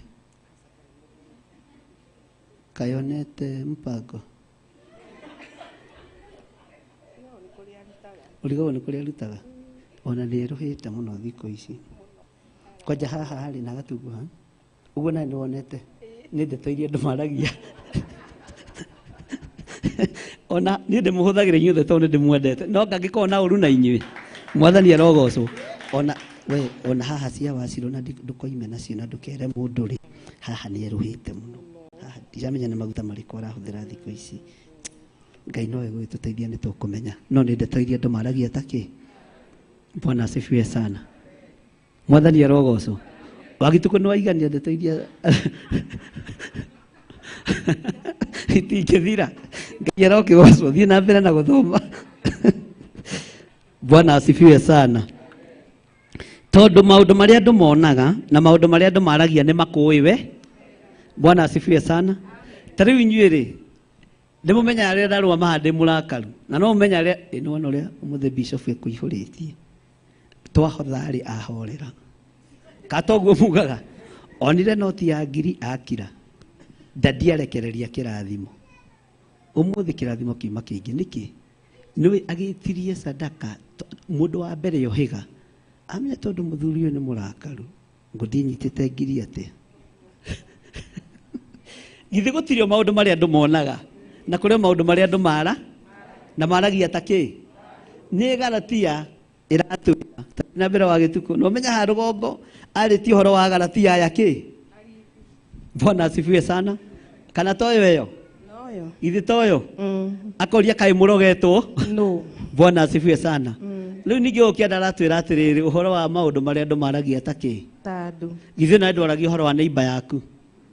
Kayonete mpango. Ũrigagwo nĩ kũrĩa arutaga. Ona nĩ erũhĩte mũno thikũ ici. Kwanja haha harĩ na gatunguha. Ũguo nawe nĩwonete. Nĩ ndeto iria andũ maragia. Ona niĩ ndĩmũhũthagĩra inyuothe tondũ nĩ ndĩmwendete. No ngangĩkorwo na ũru na inyuĩ. Mwathani arogocwo. Ona we ona haha cia wacirũ na ndũkoime nacio na ndũkere mũndũ rĩ. Haha nĩ erũhĩte mũno. Haha ndiramenya nĩ maguta marĩkũ arahũthĩra thikũ ici. Ngai nowe gũgĩtũteithia nĩ tũkũmenya. No nĩ ndeto iria andũ maragia ta kĩ. Bwana asifiwe sana. Mwathani arogocwo. Wagĩtukũ nĩ waigania ndeto iria itingĩthira. Ngai arokĩgocwo. Thiĩ na mbere na gũthoma. Bwana asifiwe sana. Tondũ maũndũ marĩa andũ monaga na maũndũ marĩa andũ maragia nĩ makũĩ we. Bwana asifiwe sana. Ta rĩu inyuĩ rĩ, ndĩmũmenyaga rĩrĩa ndarũgama haha ndĩ mũrakaru. Na no mũmenya rĩrĩa, ĩ nĩwona ũrĩa ũmũthĩ bishop ekũihũrĩtie. Twahotha rĩ ahorera. Ka toguo mugaga. Onire noti ya ngiri akira. Ndandiarekereria kĩrathimo. Ũmũthĩ kĩrathimo kiuma kĩingĩ nĩkĩ? Nĩũĩ agĩtirie sadaka mũndũ wa mbere yohĩga. Amenya tondũ mũthuri ũyũ nĩ mũrakaru. Ngũthiĩ nyitĩte ngiri atĩa? Githĩ gũtirĩ maũndũ marĩa andũ monaga na kũrĩ maũndũ marĩa andũ mara na maragia ta kĩ? Nĩ Galatia ĩratwĩra na mbere wa gĩtukũ. Na ũmenya haha rũgongo arĩtie ũhoro wa Galatia ya kĩ? Bwana asifiwe sana. Kana toyo ĩyo? Noyo. Githĩ toyo? Akoria kaĩ mũrogetwo? No. Bwana asifiwe sana. Rĩu ningĩ ũkĩenda aratwĩra atĩrĩrĩ ũhoro wa maũndũ marĩa andũ maragia ta kĩ? Ta andũ. Githĩ nawe ndwaragia ũhoro wa neighbor yaku?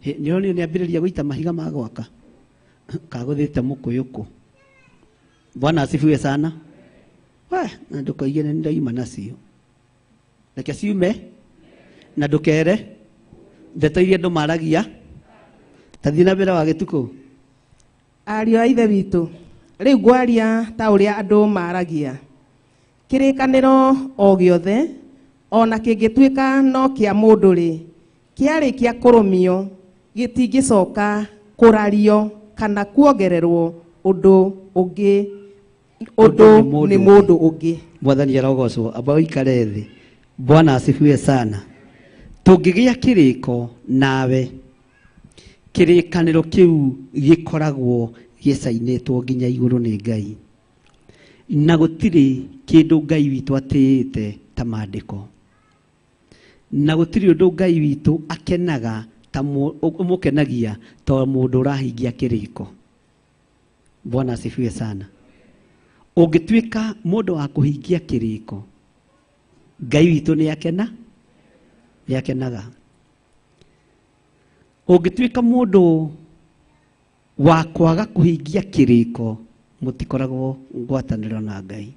Nĩũronire nĩambĩrĩria gũita mahiga ma gwaka. Kagũthĩte mũkũyũ kũ. Bwana asifiwe sana. We, na ndũkoige nĩ ndaima nacio. Reke ciume na ndũkere ndeto iria andũ maragia. Ta thiĩ na mbere wa gĩtukũ. Ariũ a Ithe witũ, rĩu ngwaria ta ũrĩa andũ maragia. Kĩrĩkanĩro o gĩothe ona kĩngĩtuĩka no kĩa mũndũ rĩ, kĩarĩkia kũrũmio gĩtingĩcoka kũrario kana kuongererwo ũndũ ũngĩ, ũndũ nĩ mũndũ ũngĩ. Mwathani arogocwo. Amba ũikare thĩ. Bwana asifiwe sana. Tũngĩgĩa kĩrĩko nawe, kĩrĩkanĩro kĩu gĩkoragwo gĩcainĩtwo nginya igũrũ nĩ Ngai. Na gũtirĩ kĩndũ Ngai witũ atĩĩte ta maandĩko. Na gũtirĩ ũndũ Ngai witũ akenaga ta ũmũkenagia ta mũndũ ũrahingia kĩrĩko. Bwana asifiwe sana. Ũngĩtuĩka mũndũ wa kũhingia kĩrĩko, Ngai witũ nĩakena, nĩakenaga. Ũngĩtuĩka mũndũ wa kwaga kũhingia kĩrĩko, mũtikoragwo ngwatanĩro na Ngai.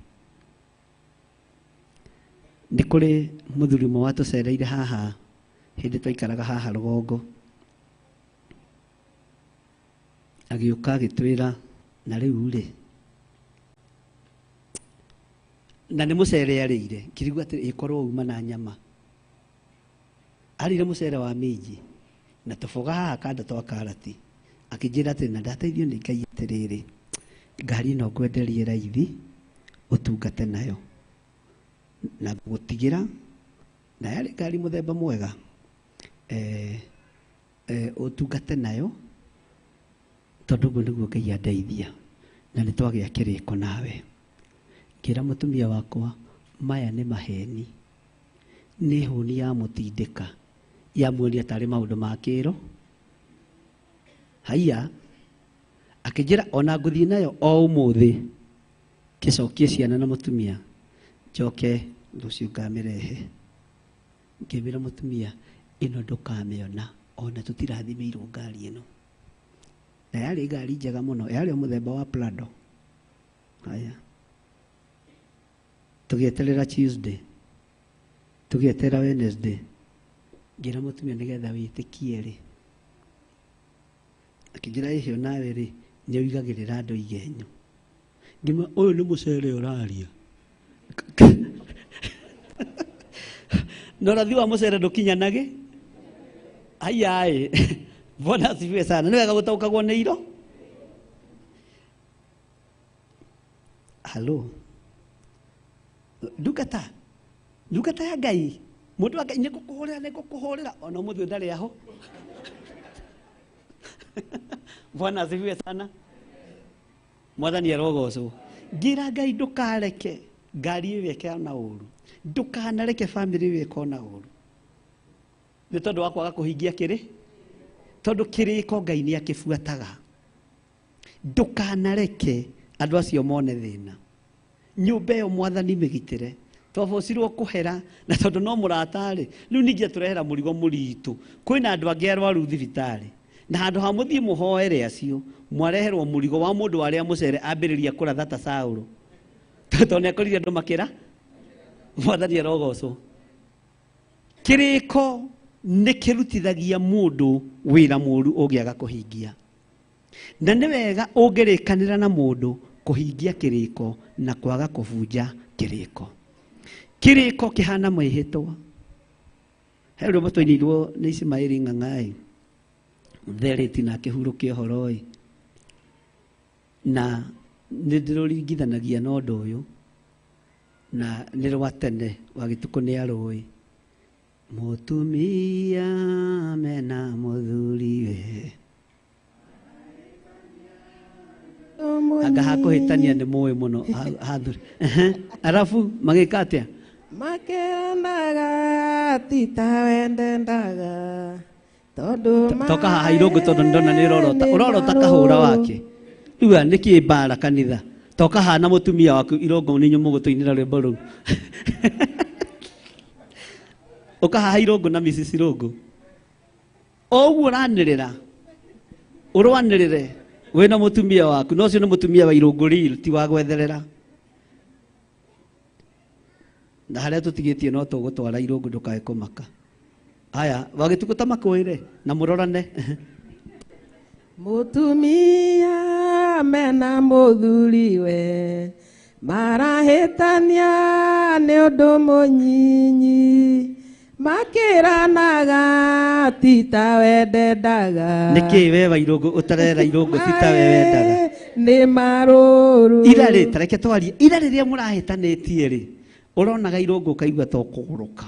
Nĩ kũrĩ mũthuri ũmwe watũcereire haha hĩndĩ twaikaraga haha rũgongo. Agĩũka agĩtwĩra na rĩu rĩ, na nĩ mũcere arĩire, ngĩrigwo atĩ ĩkorwo uma na nyama. Arĩire mũcere wa minji na tũboga haha kando twa karati. Akĩnjĩra atĩ na ndateithio nĩ Ngai atĩrĩrĩ, ngari ĩno ngwenderie raithi ũtungate nayo na gũtigĩra, na yarĩ ngari mũthemba mwega, ũtungate nayo tondũ ũguo nĩguo Ngai andeithia na nĩ twagĩa kĩrĩko nawe. Ngĩra mũtumia wakwa, maya nĩ maheni, nĩ hũni ya mũtindĩka yamuonia tarĩ maũndũ ma kĩro. Haiya, akĩnjĩra ona ngũthiĩ nayo o ũmũthĩ, ngĩcokie ciana na mũtumia, njoke rũciũ ngamĩrehe. Ngĩmĩra mũtumia, ĩno ndũkamĩona ona tũtirathimĩirwo ngari ĩno. Na yarĩ ngari njega mũno, yarĩ o mũthemba wa Prado. Haya. Tũgĩeterera Tuesday, tũgĩeterera Wednesday, ngĩra mũtumia nĩgetha wĩtĩkie rĩ, akĩnjĩra ĩhĩ nawe rĩ nĩ ũigagĩrĩra andũ igenyo. Ngĩmwĩra ũyũ nĩ mũcere ũraria. Na ũrathi wa mũcere ndũkinyanagĩ. Aiyaĩ, Bwana asifiwe sana. Nĩ wega gũtaũkagwo nĩ iro. Halo, ndungata, ndungata ya Ngai, mũndũ wa Ngai nĩngũkũhũrĩra, nĩngũkũhũrĩra ona ũmũthĩ ndarĩ aho. Bwana asifiwe sana. Mwathani arogocwo. Ngĩra Ngai ndũkareke ngari ĩyo ĩke ona ũru, ndũkanareke family ĩyo ĩke ona ũru, nĩ tondũ wa kwaga kũhingia kĩrĩ, tondũ kĩrĩko Ngai nĩ akĩbuataga. Ndũkanareke andũ acio mone thĩna. Nyũmba ĩyo Mwathani mĩgitĩre. Twabocirwo kũhera na tondũ no mũrata-rĩ, rĩu ningĩ atũrehera mũrigo mũritũ. Kwĩna andũ angĩ arwaru thibitarĩ, na handũ ha mũthiĩ mũhoere acio, mwareherwo mũrigo wa mũndũ warĩa mũcere ambĩrĩria kũratha ta Saũlũ. Tondũ nĩ akorire andũ makĩra. Mwathani arogocwo. Kĩrĩko nĩ kĩrutithagia mũndũ wĩra mũru ũngĩaga kũhingia. Na nĩ wega ũngĩrĩkanĩra na mũndũ kũhingia kĩrĩko na kwaga kũbunja kĩrĩko. Kĩrĩko kĩhana mwĩhĩtwa. He rwĩmbo twainirwo nĩ Ismaili Ng'ang'ai, Thereti na akĩhurũkia ũhoro-ĩ, na nĩ ndĩrũringithanagia na ũndũ ũyũ, na nĩ rwa tene wa gĩtukũ nĩ arũĩ. Mũtumia mena mũthuriwe, anga hakũhĩtania nĩ mũĩ mũno hathuri. Arabu magĩka atĩa? Makeranaga ti ta wendendaga, tondũ Toka haha irũngũ tondũ nĩndona nĩ ũrorota, ũrorota kahũra wake. Rĩu aya nĩkĩ mbara kanitha? Toka haha na mũtumia waku irũngũ nĩ inyuĩ mũgũtũinĩra rwĩmbo rũu. Ũka haha irũngũ na Mrs. Irũngũ. O ũguo ũranĩrĩra, ũrwanĩrĩre wĩna mũtumia waku, no ũcio nĩ mũtumia wa irũngũ real, ti wa gwetherera. Na harĩa tũtigĩtie no tũgũtwara irũngũ ndũkae kũmaka. Haya, wagĩtukũ ta makwĩre na mũrorane. Mũtumia mena mũthuriwe marahĩtania nĩ ũndũ mũnyinyi, makĩranaga ti ta wendendaga. Nĩkĩ we wa irũngũ ũtarera irũngũ ti ta we wendaga? Nĩ marũrũ. Ira rĩ, ta reke twarie, ira rĩrĩa mũrahĩtanĩtie rĩ, ũronaga irũngũ ũkaigua ta ũkũgũrũka.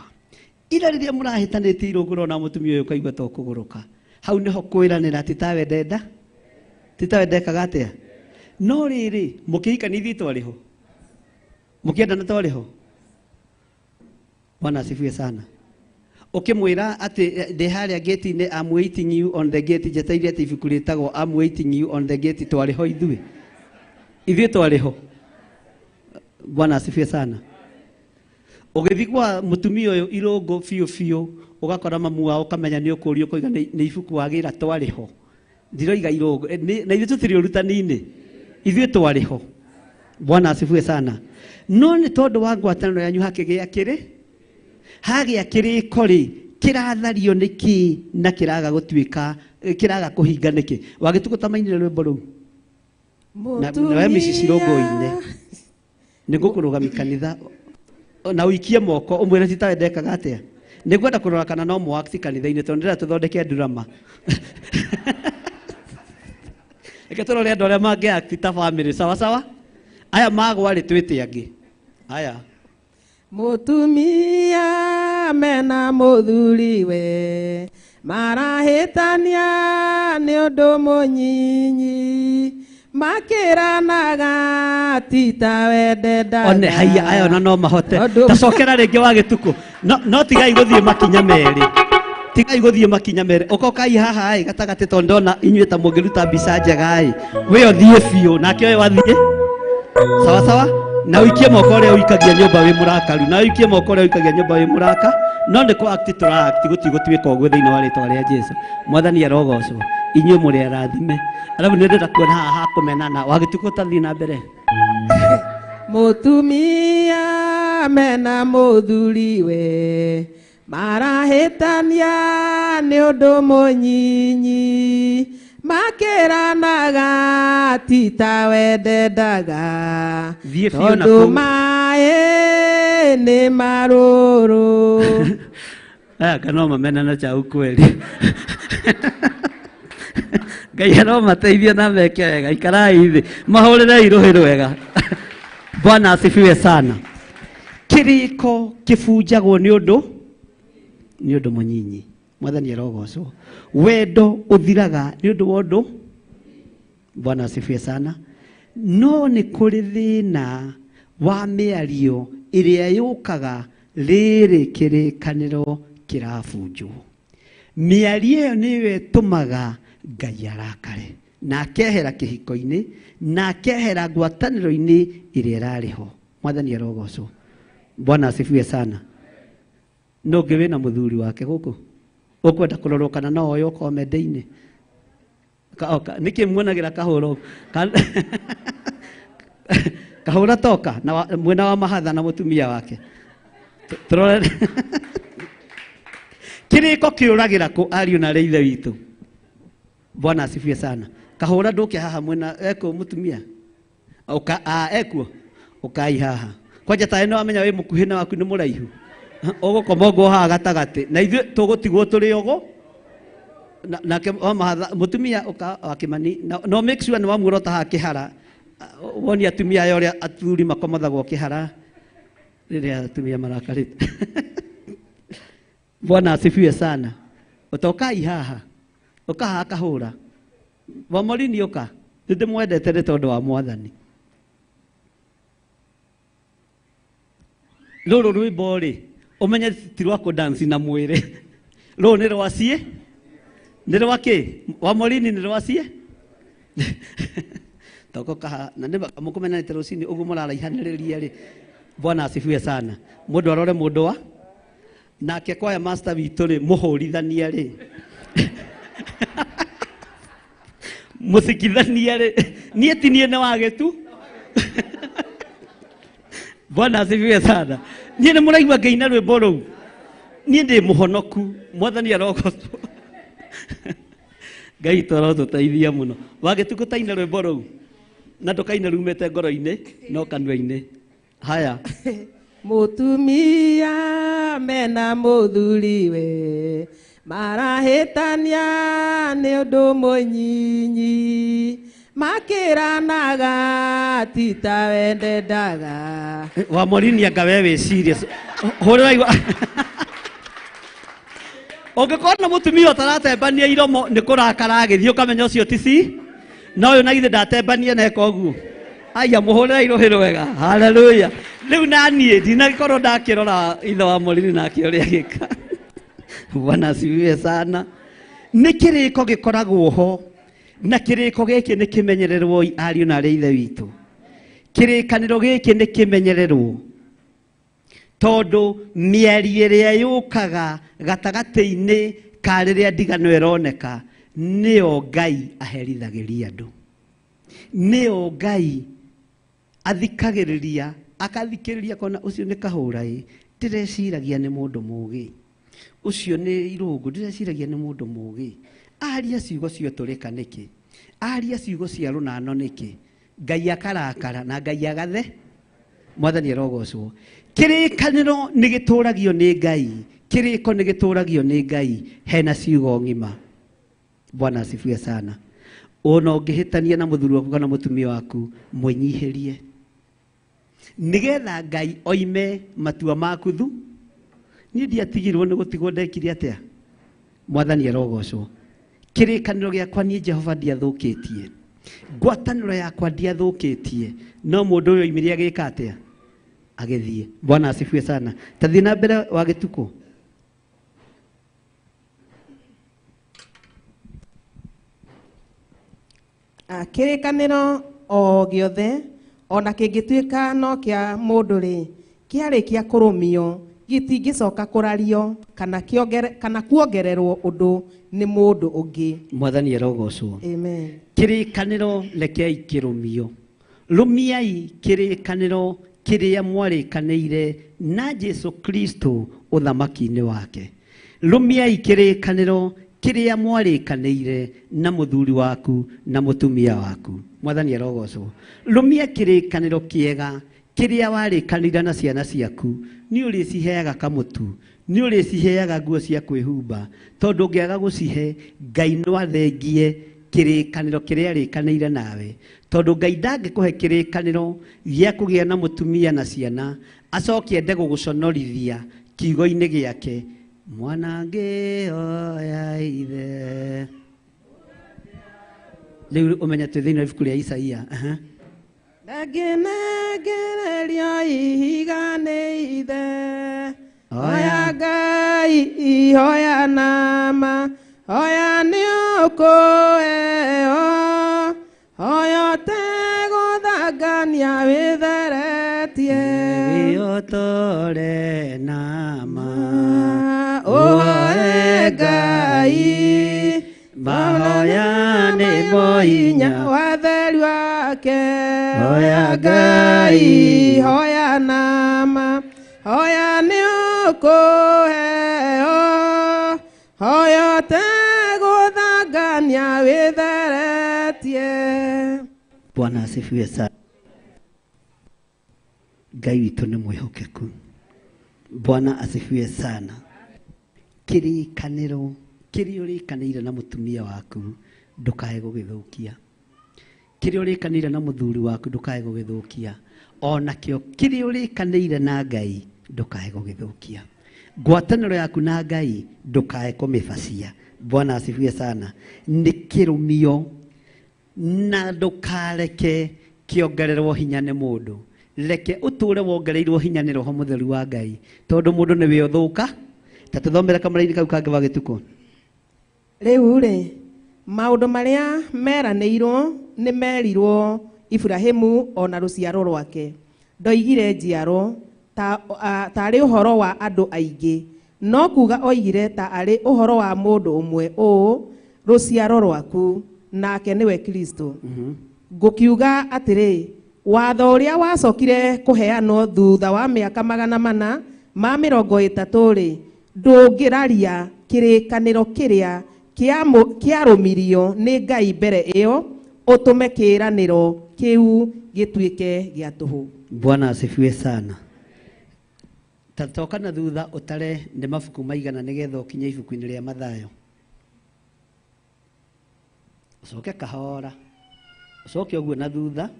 Ira rĩrĩa mũrahĩtanĩtie irũngũ ũrona mũtumia ũyũ ũkaigua ta ũkũgũrũka. Hau nĩho kwĩranĩra ti ta wendenda, ti ta wendekaga atĩa. No rĩrĩ, mũkĩhikania ithuĩ twarĩ ho, mũkĩendana twarĩ ho. Bwana asifiwe sana. Ũkĩmwĩra atĩ ndĩ harĩa gate-inĩ, I'm waiting you on the gate, njeteire atĩ ibuku rĩtagwo I'm waiting you on the gate, twarĩ ho ithuĩ, ithuĩ twarĩ ho. Bwana asifiwe sana. Ũgĩthiĩ kwa mũtumia ũyũ irũngũ biũ biũ, ũgakora mamu wao ũkamenya nĩ ũkũrio ũkoiga nĩ ibuku wagĩra twarĩ ho. Ndiroiga irũngũ, na ithuĩ tũtirĩ ũrutani-inĩ, ithuĩ twarĩ ho. Bwana asifiwe sana. No nĩ tondũ wa ngwatanĩro yanyu hakĩgĩa kĩrĩ, hagĩa kĩrĩko rĩ, kĩrathario nĩkĩ na kĩraga gũtuĩka, kĩraga kũhinga nĩkĩ? Wagĩtukũ ta mainire rwĩmbo rũu. Na we Mrs. Irũngũ ine, nĩ ngũkũrũgamia kanitha na ũikie moko ũmwĩre ti ta wendekaga atĩa. Nĩngwenda kũrora kana no mũact kanitha-inĩ tondũ ndĩrenda tũthondeke drama. Reke tũrore andũ arĩa mangĩact ta family, sawa sawa? Aya magwa rĩ twĩte angĩ. Aya. Mũtumia mena mũthuriwe marahĩtania nĩ ũndũ mũnyinyi, makĩranaga ti ta wendendaga. One haiya aya ona no mahote. Ta cokera rĩngĩ wa gĩtukũ. No tigai gũthiĩ makinya merĩ. Tigai gũthiĩ makinya merĩ. Ũkokai haha ĩ gatagatĩ tondũ ndona inyuĩ ta mũngĩruta mbica njega ĩ. We ũthiĩ biũ nake ũyũ athiĩ. Sawa sawa? Na ũikie moko ũrĩa ũikagia nyũmba wĩ mũrakaru. Na ũikie moko ũrĩa ũikagia nyũmba wĩ mũraka. No nĩ kũ act tũra act gũtigũtuĩka ũguo thĩinĩ wa rĩtwa rĩa Jesũ. Mwathani arogocwo. Inyuĩ mũrĩ arathime. Arabu nĩ ndĩrenda kuona haha hakũmenana. Wagĩtukũ ta thiĩ na mbere. Mũtumia mena mũthuriwe marahĩtania nĩ ũndũ mũnyinyi makĩranaga ti ta wendendaga Thiĩ biũ na tondũ kũu. maĩ nĩ marũrũ. Aya kana mamenana cha ukweli. Ngai aromateithia na meke wega, ikarai thĩ, mahũrĩrei rũhĩ rwega. Bwana asifiwe sana. Kĩrĩko kĩbunjagwo nĩ ũndũ mũnyinyi. Mwathani arogocwo. Wendo ũthiraga nĩ ũndũ wa ũndũ. Bwana asifiwe sana. No nĩ kũrĩ thĩna wa mĩario ĩrĩa yũkaga rĩrĩ kĩrĩkanĩro kĩrabunjwo. Mĩario ĩyo nĩyo ĩtũmaga Ngai arakare na akehera kĩhiko-inĩ na akehera ngwatanĩro-inĩ ĩrĩa ĩrarĩ ho. Mwathani arogocwo. Bwana asifiwe sana. No ũngĩ wĩna mũthuri wake gũkũ ũkwenda kũrorwo kana no oyo komende-inĩ. Nĩkĩ muonagĩra kahũra kahũra toka na mwena wa mahatha na mũtumia wake. Tũrore kĩrĩko kĩũragĩra kũ ariũ na arĩa ithe witũ. Bwana asifiwe sana. Kahũra ndũke haha mwena eko mũtumia. Ũka ekuo ũkai haha. Kwanja taĩ no amenya wĩ mũkuhĩ na waku nĩ mũraihu. Ũgũkoma ũguo haha gatagatĩ na ithuĩ tũgũtigwo tũrĩ ũguo. Nake wa mahatha mũtumia ũka wa Kĩmani no make sure nĩ wamuorota haha kĩhara. Woni atumia aya ũrĩa athuri makomothagwo kĩhara rĩrĩa atumia marakarĩte. Bwana asifiwe sana. Ũtokai haha ũka haha kahũra. Wamorini ũka nĩndĩmwendete nĩ tondũ wa Mwathani. Rũrũ rwĩmbo rĩ ũmenye ti rwa kũdanci na mwĩrĩ. Rũrũ nĩ rwa ciĩ, nĩ rwa kĩ? Wamorini nĩ rwa ciĩ? Toko kaha na nĩ mũkũmenanĩte rũcinĩ ũguo mũraraihanĩrĩria rĩ. Bwana asifiwe sana. Mũndũ arore mũndũ wa nake kwaya master witũ rĩ mũhũrithania rĩ mũcikithania rĩ niĩ ti niĩ nĩ wa gĩtu. Bwana asifiwe sana. Niĩ nĩ mũraigua ngĩina rwĩmbo rũu. Niĩ ndĩ mũhonoku. Mwathani arogocwo. Ngai tũrotũteithia mũno. Wagĩtukũ taina rwĩmbo rũu na ndũkaine rumĩte ngoro-inĩ no kanua-inĩ. Haya. Mũtumia mena mũthuriwe marahĩtania nĩ ũndũ mũnyinyi makĩranaga ti ta wendendaga. Wamorini anga we wĩcirie hũrĩra igua. Ũngĩkorwo na mũtumia ũtaratembania iromo nĩ kũrakara agĩthiĩ ũkamenya ũcio ti ci na ũyũ na githĩ ndatembania na eka ũguo. Aya mũhũrĩra irũhĩ rwega. Haleluya. Rĩu na niĩ ndinagĩkorwo ndakĩrora ithe wa Morini nake ũrĩa agĩka. Bwana asifiwe sana. Nĩ kĩrĩko gĩkoragwo ho na kĩrĩko gĩkĩ nĩ kĩmenyererwo ariũ na arĩa ithe witũ. Kĩrĩkanĩro gĩkĩ nĩ kĩmenyererwo tondũ mĩario ĩrĩa yũkaga gatagatĩ-inĩ ka rĩrĩa ndigano ĩroneka nĩyo Ngai aherithagĩria andũ. Nĩyo Ngai athikagĩrĩria akathikĩrĩria kona ũcio nĩ kahũra ĩ ndĩreciragia nĩ mũndũ mũũgĩ, ũcio nĩ irũngũ ndĩreciragia nĩ mũndũ mũũgĩ, aria ciugo ciotũrĩka nĩkĩ, aria ciugo cia rũnano nĩkĩ. Ngai akarakara na Ngai agathe. Mwathani arogocwo. Kĩrĩkanĩro nĩ gĩtũragio nĩ Ngai, kĩrĩko nĩ gĩtũragio nĩ Ngai hena ciugo ng'ima. Bwana asifiwe sana. Ona ũngĩhĩtania na mũthuri waku kana mũtumia waku mwĩnyihĩrie nĩgetha Ngai oime matua maku thu. Niĩ ndiatigirwo nĩ gũtigwo ndekire atĩa? Mwathani arogocwo. Kĩrĩkanĩro gĩakwa niĩ Jehova ndiathũkĩtie, ngwatanĩro yakwa ndiathũkĩtie, no mũndũ ũyũ oimire agĩka atĩa? Agĩthiĩ. Bwana asifiwe sana. Ta thiĩ na mbere wa gĩtukũ. Kĩrĩkanĩro o gĩothe ona kĩngĩtuĩka no kĩa mũndũ rĩ kĩarĩkia kũrũmio gĩtingĩcoka kũrario kana kuongererwo ũndũ nĩ mũndũ ũngĩ. Mwathani arogocwo. Amen. Kĩrĩkanĩro rekei kĩrũmio. Rũmiai kĩrĩkanĩro kĩrĩa mwarĩkanĩire na Jesu Kristo ũthamaki-inĩ wake. Rũmiai kĩrĩkanĩro kĩrĩa mwarĩkanĩire na mũthuri waku na mũtumia waku. Mwathani arogocwo. Rũmia kĩrĩkanĩro kĩega kĩrĩa warĩkanĩire na ciana ciaku. Nĩ ũrĩciheaga kamũtu, nĩ ũrĩciheaga nguo cia kwĩhumba, tondũ ũngĩaga gũcihe Ngai no athengie kĩrĩkanĩro kĩrĩa arĩkanĩire nawe. Tondũ Ngai ndangĩkũhe kĩrĩkanĩro gĩa kũgĩa na mũtumia na ciana acoke ende gũgũconorithia kiugo-inĩ gĩake. Mwana ngĩoya ithe. Rĩu ũmenye twĩ thĩinĩ wa ibuku rĩa Isaia. Ndangĩnengererio ihiga nĩ ithe. Oya Ngai, oya nama, oya nĩ ũkũheo, oya ũtegũthangania wĩtheretie. Wĩotore nama, ũhoe Ngai, mahoya nĩ moinya watheri wake. Oya Ngai, oya nama, oya nĩ ũkũheo, oya ũtegũthangania wĩtheretie. Bwana asifiwe sana. Ngai witũ nĩ mwĩhokeku. Bwana asifiwe sana. Kĩrĩkanĩro kĩrĩa ũrĩkanĩire na mũtumia waku ndũkae gũgĩthũkia. Kĩrĩa ũrĩkanĩire na mũthuri waku ndũkae gũgĩthũkia. Onakĩo kĩrĩa ũrĩkanĩire na Ngai ndũkae gũgĩthũkia. Ngwatanĩro yaku na Ngai ndũkae kũmĩbacia. Bwana asifiwe sana. Nĩ kĩrũmio na ndũkareke kĩongererwo hinya nĩ mũndũ. Reke ũtũre wongereirwo hinya nĩ Roho Mũtheru wa Ngai, tondũ mũndũ nĩwe ũthũka. Ta tũthomere kamũraini kau kangĩ wa gĩtukũ. Rĩu rĩ, maũndũ marĩa meranĩirwo nĩ merirwo Ibrahimu ona rũciaro rwake. Ndoigire njiaro ta arĩ ũhoro wa andũ aingĩ, no kuga oigire ta arĩ ũhoro wa mũndũ ũmwe ũũ, rũciaro rwaku, nake nĩwe Kristo. Ngũkiuga atĩrĩ, watho ũrĩa wacokire kũheanwo thutha wa mĩaka 430 rĩ, ndũngĩraria kĩrĩkanĩro kĩrĩa kĩarũmirio nĩ Ngai mbere ĩyo, ũtũme kĩĩranĩro kĩu gĩtuĩke gĩa tũhũ. Bwana asifiwe sana. Ta toka na thutha ũtare nĩ mabuku maigana nĩgetha ũkinye ibuku-inĩ rĩa Mathayo. Ũcoke kahora, ũcoke ũguo na thutha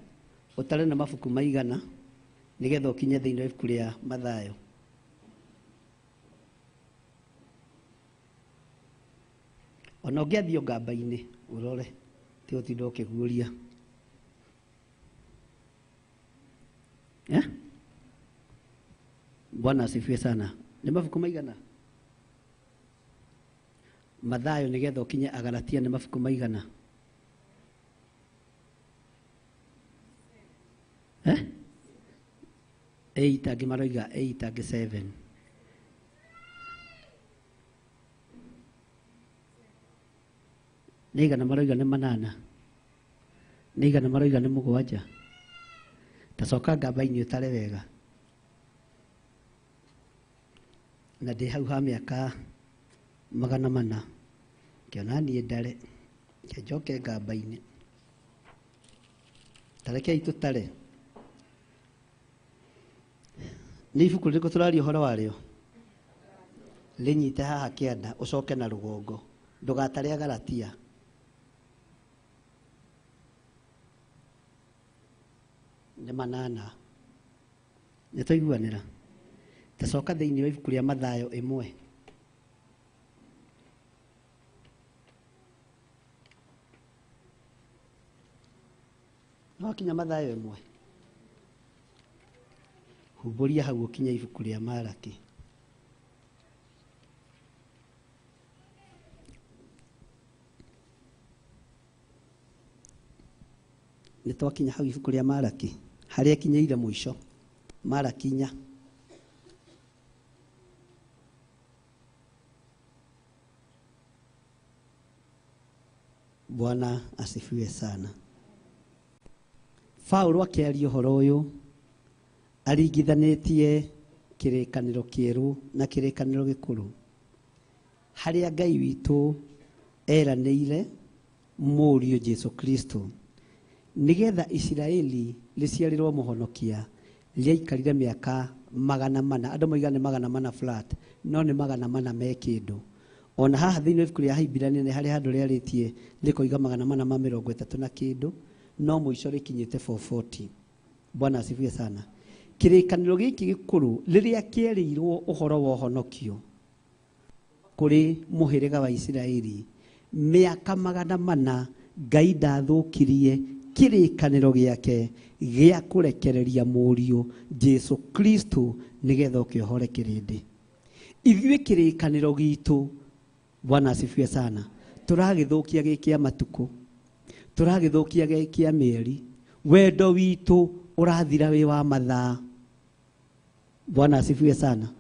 ũtare nĩ mabuku maigana nĩgetha ũkinye thĩinĩ wa ibuku rĩa Mathayo. Ona ũngĩathiĩ ngamba-inĩ ũrore, ti ũtinda ũkĩguũria. Bwana asifiwe sana. Nĩ mabuku maigana? Mathayo nĩgetha ũkinye Agalatia nĩ mabuku maigana? 8 angĩ maroiga 8 angĩ 7. Nĩ igana maroiga nĩ 8. Nĩ igana maroiga nĩ 7. Ta coka ngamba-inĩ ũtare wega. Na ndĩ hau ha mĩaka 400 kĩona niĩ ndare, njoke ngamba-inĩ. Ta rekei tũtare. Nĩ ibuku rĩrĩkũ tũraria ũhoro warĩo? Rĩnyite haha kĩanda ũcoke na rũgongo, ndũgatare Agalatia. Nĩ 8. Nĩ twaiguanĩra? Ta coka thĩinĩ wa ibuku rĩa Mathayo 1. No kinya Mathayo 1. Humbũria hau ũkinye ibuku rĩa Maraki. Nĩ twakinya hau ibuku rĩa Maraki, harĩa ikinyĩire mũico. Maraki 4. Bwana asifiwe sana. Paulo akĩaria ũhoro ũyũ Aringithanĩtie kĩrĩkanĩro kĩerũ na kĩrĩkanĩro gĩkũrũ, harĩa Ngai witũ eranĩire mũriũ Jesu Kristo nĩgetha Isiraeli rĩciarĩrwo mũhonokia. Rĩaikarire mĩaka 400. Andũ moiga nĩ 400 flat, no nĩ 400 me kĩndũ. Ona haha thĩinĩ wa ibuku rĩa Ahibirania nĩ harĩ handũ rĩarĩtie rĩkoiga 430 na kĩndũ, no mũico rĩkinyĩte 440. Bwana asifiwe sana. Kĩrĩkanĩro gĩkĩ gĩkũrũ rĩrĩa kĩerĩirwo ũhoro wa ũhonokio kũrĩ mũhĩrĩga wa Isiraeli mĩaka 400, Ngai ndathũkirie kĩrĩkanĩro gĩake gĩa kũrekereria mũriũ Jesu Kristo nĩgetha ũkĩohore kĩrĩndĩ. Ithuĩ kĩrĩkanĩro gitũ, Bwana asifiwe sana, tũragĩthũkia gĩ kĩa matukũ, tũragĩthũkia gĩ kĩa mĩeri. Wendo witũ ũrathira wĩ wa mathaa. Bwana asifiwe sana.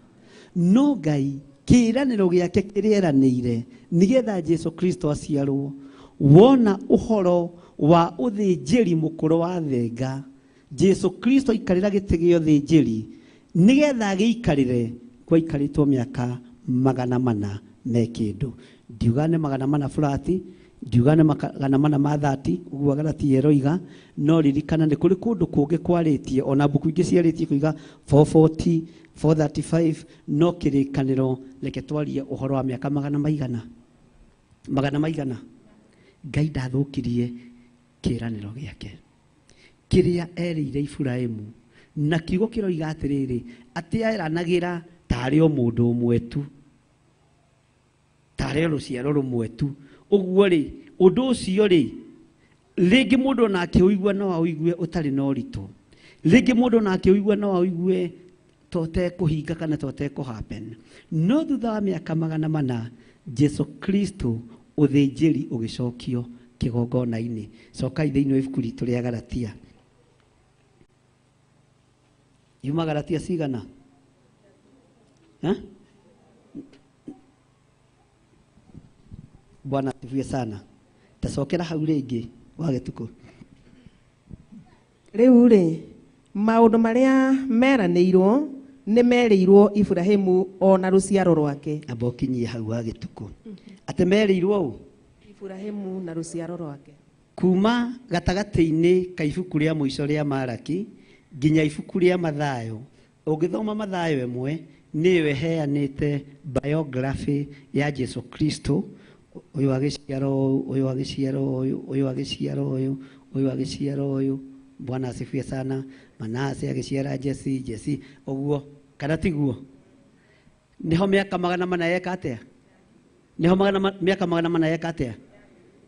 No Ngai kĩĩranĩro gĩake kĩrĩeranĩire nĩgetha Jesu Kristo aciarwo, wona ũhoro wa ũthĩnjĩri mũkũrũ wa thenga, Jesu Kristo aikarĩra gĩtĩ gĩa ũthĩnjĩri nĩgetha agĩikarĩre gwaikarĩtwo mĩaka 400 me kĩndũ. Ndiuga nĩ 400 flat, ndiuga nĩ 430, ũguo Galatia ĩroiga, no ririkana nĩ kũrĩ kũndũ kũngĩ kwarĩtie, ona mbuku ingĩ ciarĩtie kuiga 440, 435, no kĩrĩkanĩro reke twarie ũhoro wa mĩaka magana maigana, magana maigana. Ngai ndathũkirie kĩĩranĩro gĩake kĩrĩa erĩire Iburahĩmu, na kiugo kĩroiga atĩrĩrĩ, atĩ eranagĩra tarĩ o mũndũ ũmwe tu, tarĩ o rũciaro rũmwe tu. Ũguo rĩ, ũndũ ũcio rĩ, rĩngĩ mũndũ ona akĩũigua no aũigue ũtarĩ na ũritũ, rĩngĩ mũndũ ona akĩũigua no aũigue totekũhinga kana totekũ happen. No thutha wa mĩaka 400 Jesu Kristo ũthĩnjĩri ũgĩcokio kĩgongona-inĩ. Cokai thĩinĩ wa ibuku ritũ rĩa Galatia. Yuma Galatia cigana? Eh? Bwana asifiwe sana. Tacokera hau rĩngĩ wa gĩtukũ. Rĩu rĩ, maũndũ marĩa meranĩirwo nĩ merĩirwo Iburahĩmu o na rũciaro rwake. Amba ũkinyie hau wa gĩtukũ. Atĩ merĩirwo ũ? Iburahĩmu na rũciaro rwake. Kuma gatagatĩ-inĩ ka ibuku rĩa mũico rĩa Maraki nginya ibuku rĩa Mathayo, ũngĩthoma Mathayo ĩmwe nĩyo ĩheanĩte biography ya Jesu Kristo, ũyũ agĩciarwo ũyũ, ũyũ agĩciarwo ũyũ, ũyũ agĩciarwo ũyũ, ũyũ agĩciarwo ũyũ. Bwana asifiwe sana. Manase agĩciara Jesi, Jesi ũguo, kana tiguo? Nĩho mĩaka 400 yeka atĩa? Nĩho mĩaka 400 yeka atĩa?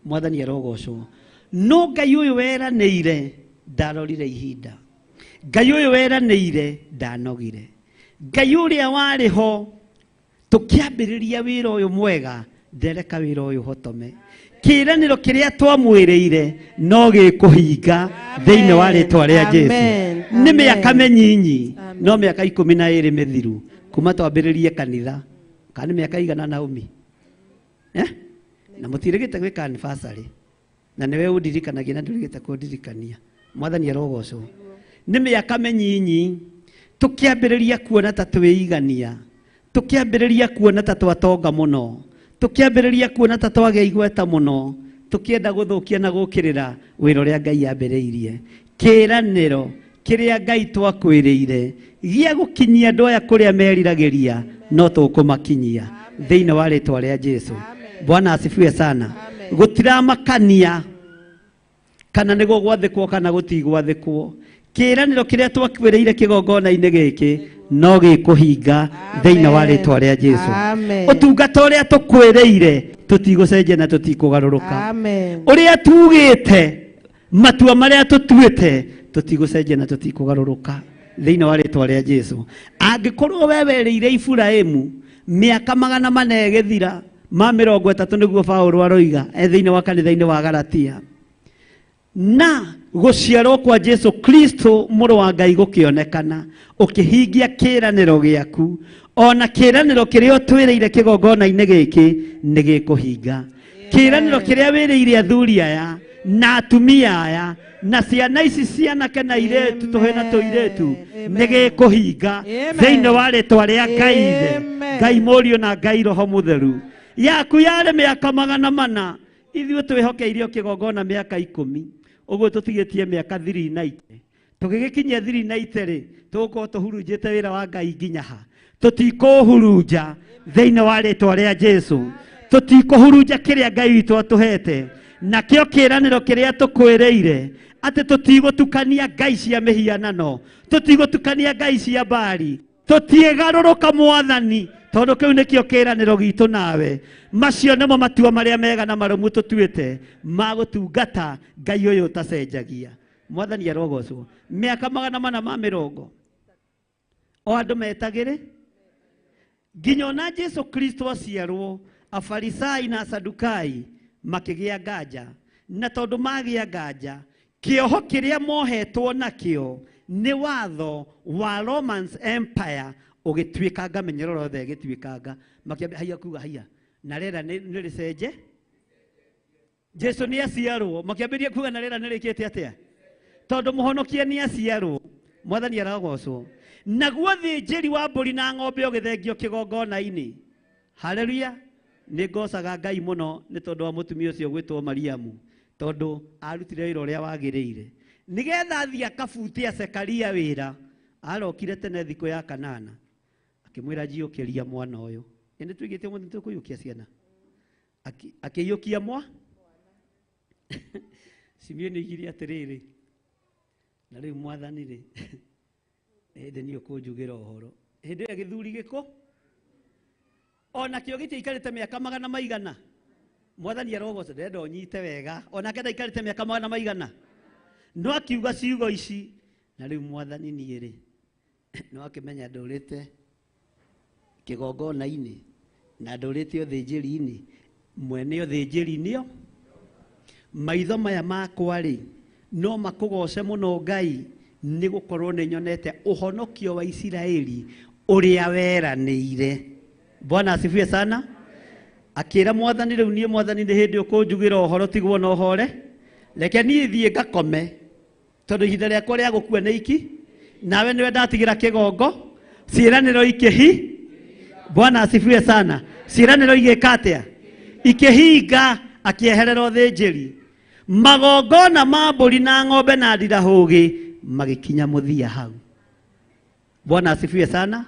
Mwathani arogocwo. No Ngai ũyũ weranĩire ndarorire ihinda. Ngai ũyũ weranĩire ndanogire. Ngai ũrĩa warĩ ho tũkĩambĩrĩria wĩra ũyũ mwega ndereka wĩra ũyũ hotome. Kĩĩranĩro kĩrĩa twamwĩrĩire no gĩkũhinga thĩinĩ wa rĩtwa rĩa Jesu. Nĩ mĩaka mĩnyinyi, no mĩaka 12 mĩthiru kuma twambĩrĩrie kanitha. Kana nĩ mĩaka igana Naomi? Eh? Na mũtirĩgĩte gwĩka anniversary. Na nĩwe ũndirikanagia na ndũrĩgĩte kũndirikania. Mwathani arogocwo. Nĩ mĩaka mĩnyinyi tũkĩambĩrĩria kuona ta twĩigania, tũkĩambĩrĩria kuona ta twatonga mũno, tũkĩambĩrĩria kuona ta twagĩa igweta mũno, tũkĩenda gũthũkia na gũkĩrĩra wĩra ũrĩa Ngai ambĩrĩirie. Kĩĩranĩro kĩrĩa Ngai twakwĩrĩire gĩa gũkinyia andũ aya kũrĩa meriragĩria no tũkũmakinyia thĩinĩ wa rĩtwa rĩa Jesu. Bwana asifiwe sana. Gũtiramakania kana nĩ gũgwathĩkwo kana gũtigwathĩkwo. Kĩĩranĩro kĩrĩa twakwĩrĩire kĩgongona-inĩ gĩkĩ no gĩkũhinga thĩinĩ wa rĩtwa rĩa Jesu. Ũtungata ũrĩa tũkwĩrĩire tũtigũcenjia na tũtikũgarũrũka. Ũrĩa tugĩte, matua marĩa tũtuĩte tũtigũcenjia na tũtikũgarũrũka thĩinĩ wa rĩtwa rĩa Jesu. Angĩkorwo we werĩire Iburahĩmu mĩaka 400 ĩgĩthira ma 30 nĩguo Paũlũ aroiga e thĩinĩ wa kanitha-inĩ wa Galatia, na gũciarwo kwa Jesu Kristo mũrũ wa Ngai gũkĩonekana, ũkĩhingia kĩĩranĩro gĩaku, ona kĩĩranĩro kĩrĩa ũtwĩrĩire kĩgongona-inĩ gĩkĩ nĩ gĩkũhinga. Kĩĩranĩro kĩrĩa wĩrĩire athuri aya Na atumia aya na ciana ici cianake na iretu tuhe na tuiretu nĩ gĩkũhinga thĩinĩ wa rĩtwa rĩa Ngai Ithe, Ngai Mũriũ na Ngai Roho Mũtheru. Yaku yarĩ mĩaka 400, ithuĩ twĩhokeirio kĩgongona mĩaka 10, ũguo tũtigĩtie mĩaka 390. Tũgĩgĩkinyia 390 rĩ, tũgũkorwo tũhurunjĩte wĩra wa Ngai nginya ha? Tũtikũhurunja thĩinĩ wa rĩtwa rĩa Jesũ. Tũtikũhurunja kĩrĩa Ngai witũ atũhete, nakĩo kĩĩranĩro kĩrĩa tũkwĩrĩire atĩ tũtigũtukania ngai cia mĩhianano, tũtigũtukania ngai cia Baali, tũtiĩgarũrũka Mwathani, tondũ kĩu nĩkĩo kĩĩranĩro gitũ nawe. Macio nĩmo matua marĩa mega na marũmu tũtuĩte ma gũtungata Ngai ũyũ ũtacenjagia. Mwathani arogocwo. Mĩaka 430 o andũ metagĩrĩ nginya ona Jesu Kristo aciarwo, Afarisai na Asadukai makĩgĩa nganja, na tondũ magĩa nganja, kĩoho kĩrĩa mohetwo nakĩo nĩ watho wa Romans Empire ũgĩtuĩkanga, mĩnyororo yothe ĩgĩtuĩkanga, makĩambia haiya kuga haiya na rĩera nĩ rĩcenje, Jesu nĩ aciarwo, makĩambĩrĩria kuga na rĩera nĩ rĩkĩte atĩa, tondũ mũhonokia nĩ aciarwo. Mwathani arogocwo. Naguo thĩnjĩri wa mbũri na ng'ombe ũgĩthengio kĩgongona-inĩ. Haleluya. Nĩ ngocaga Ngai mũno nĩ tondũ wa mũtumia ũcio gwĩtwo Mariamu, tondũ arutire wĩra ũrĩa wagĩrĩire nĩgetha athiĩ akabutia Zekaria wĩra. Arokire tene thikũ ya kanana akĩmwĩra njiũkĩria mwana ũyũ. Ĩ nĩ tuigĩte ũmũthĩ nĩtũkũiyũkia ciana. Akĩiyũkia mwa Simeoni oigire atĩrĩrĩ, na rĩu Mwathani rĩ, hĩndĩ niĩ ũkũnjugĩra ũhoro. Hĩndĩ ĩyo gĩthuri gĩkũ onakĩo gĩtiaikarĩte mĩaka 100 maigana. Mwathani arogocwo, ndĩrenda ũnyite wega. Onake ndaikarĩte mĩaka 100 maigana, no akiuga ciugo ici, na rĩu Mwathani niĩ rĩ, no akĩmenya ndũrĩte kĩgongona-inĩ na ndũrĩte ũthĩnjĩri-inĩ, mwene ũthĩnjĩri nĩo maitho maya makwa rĩ, no makũgoce mũno Ngai, nĩ gũkorwo nĩ nyonete ũhonokio wa Isiraeli ũrĩa weranĩire. Bwana asifiwe sana. Akĩra Mwathani rĩu niĩ Mwathani nĩ hĩndĩ ũkũnjugĩra ũhoro, tigwo na ũhore, reke niĩ thiĩ ngakome, tondũ ihinda rĩakwa rĩa gũkua nĩ iki, nawe nĩwe ndatigĩra kĩgongo, ciĩranĩro ikĩhi. Bwana asifiwe sana. Ciĩranĩro igĩka atĩa? Ikĩhinga. Akĩeherera ũthĩnjĩri. Magongona ma mbũri na ng'ombe na ndirahũgĩ magĩkinya mũthia hau. Bwana asifiwe sana.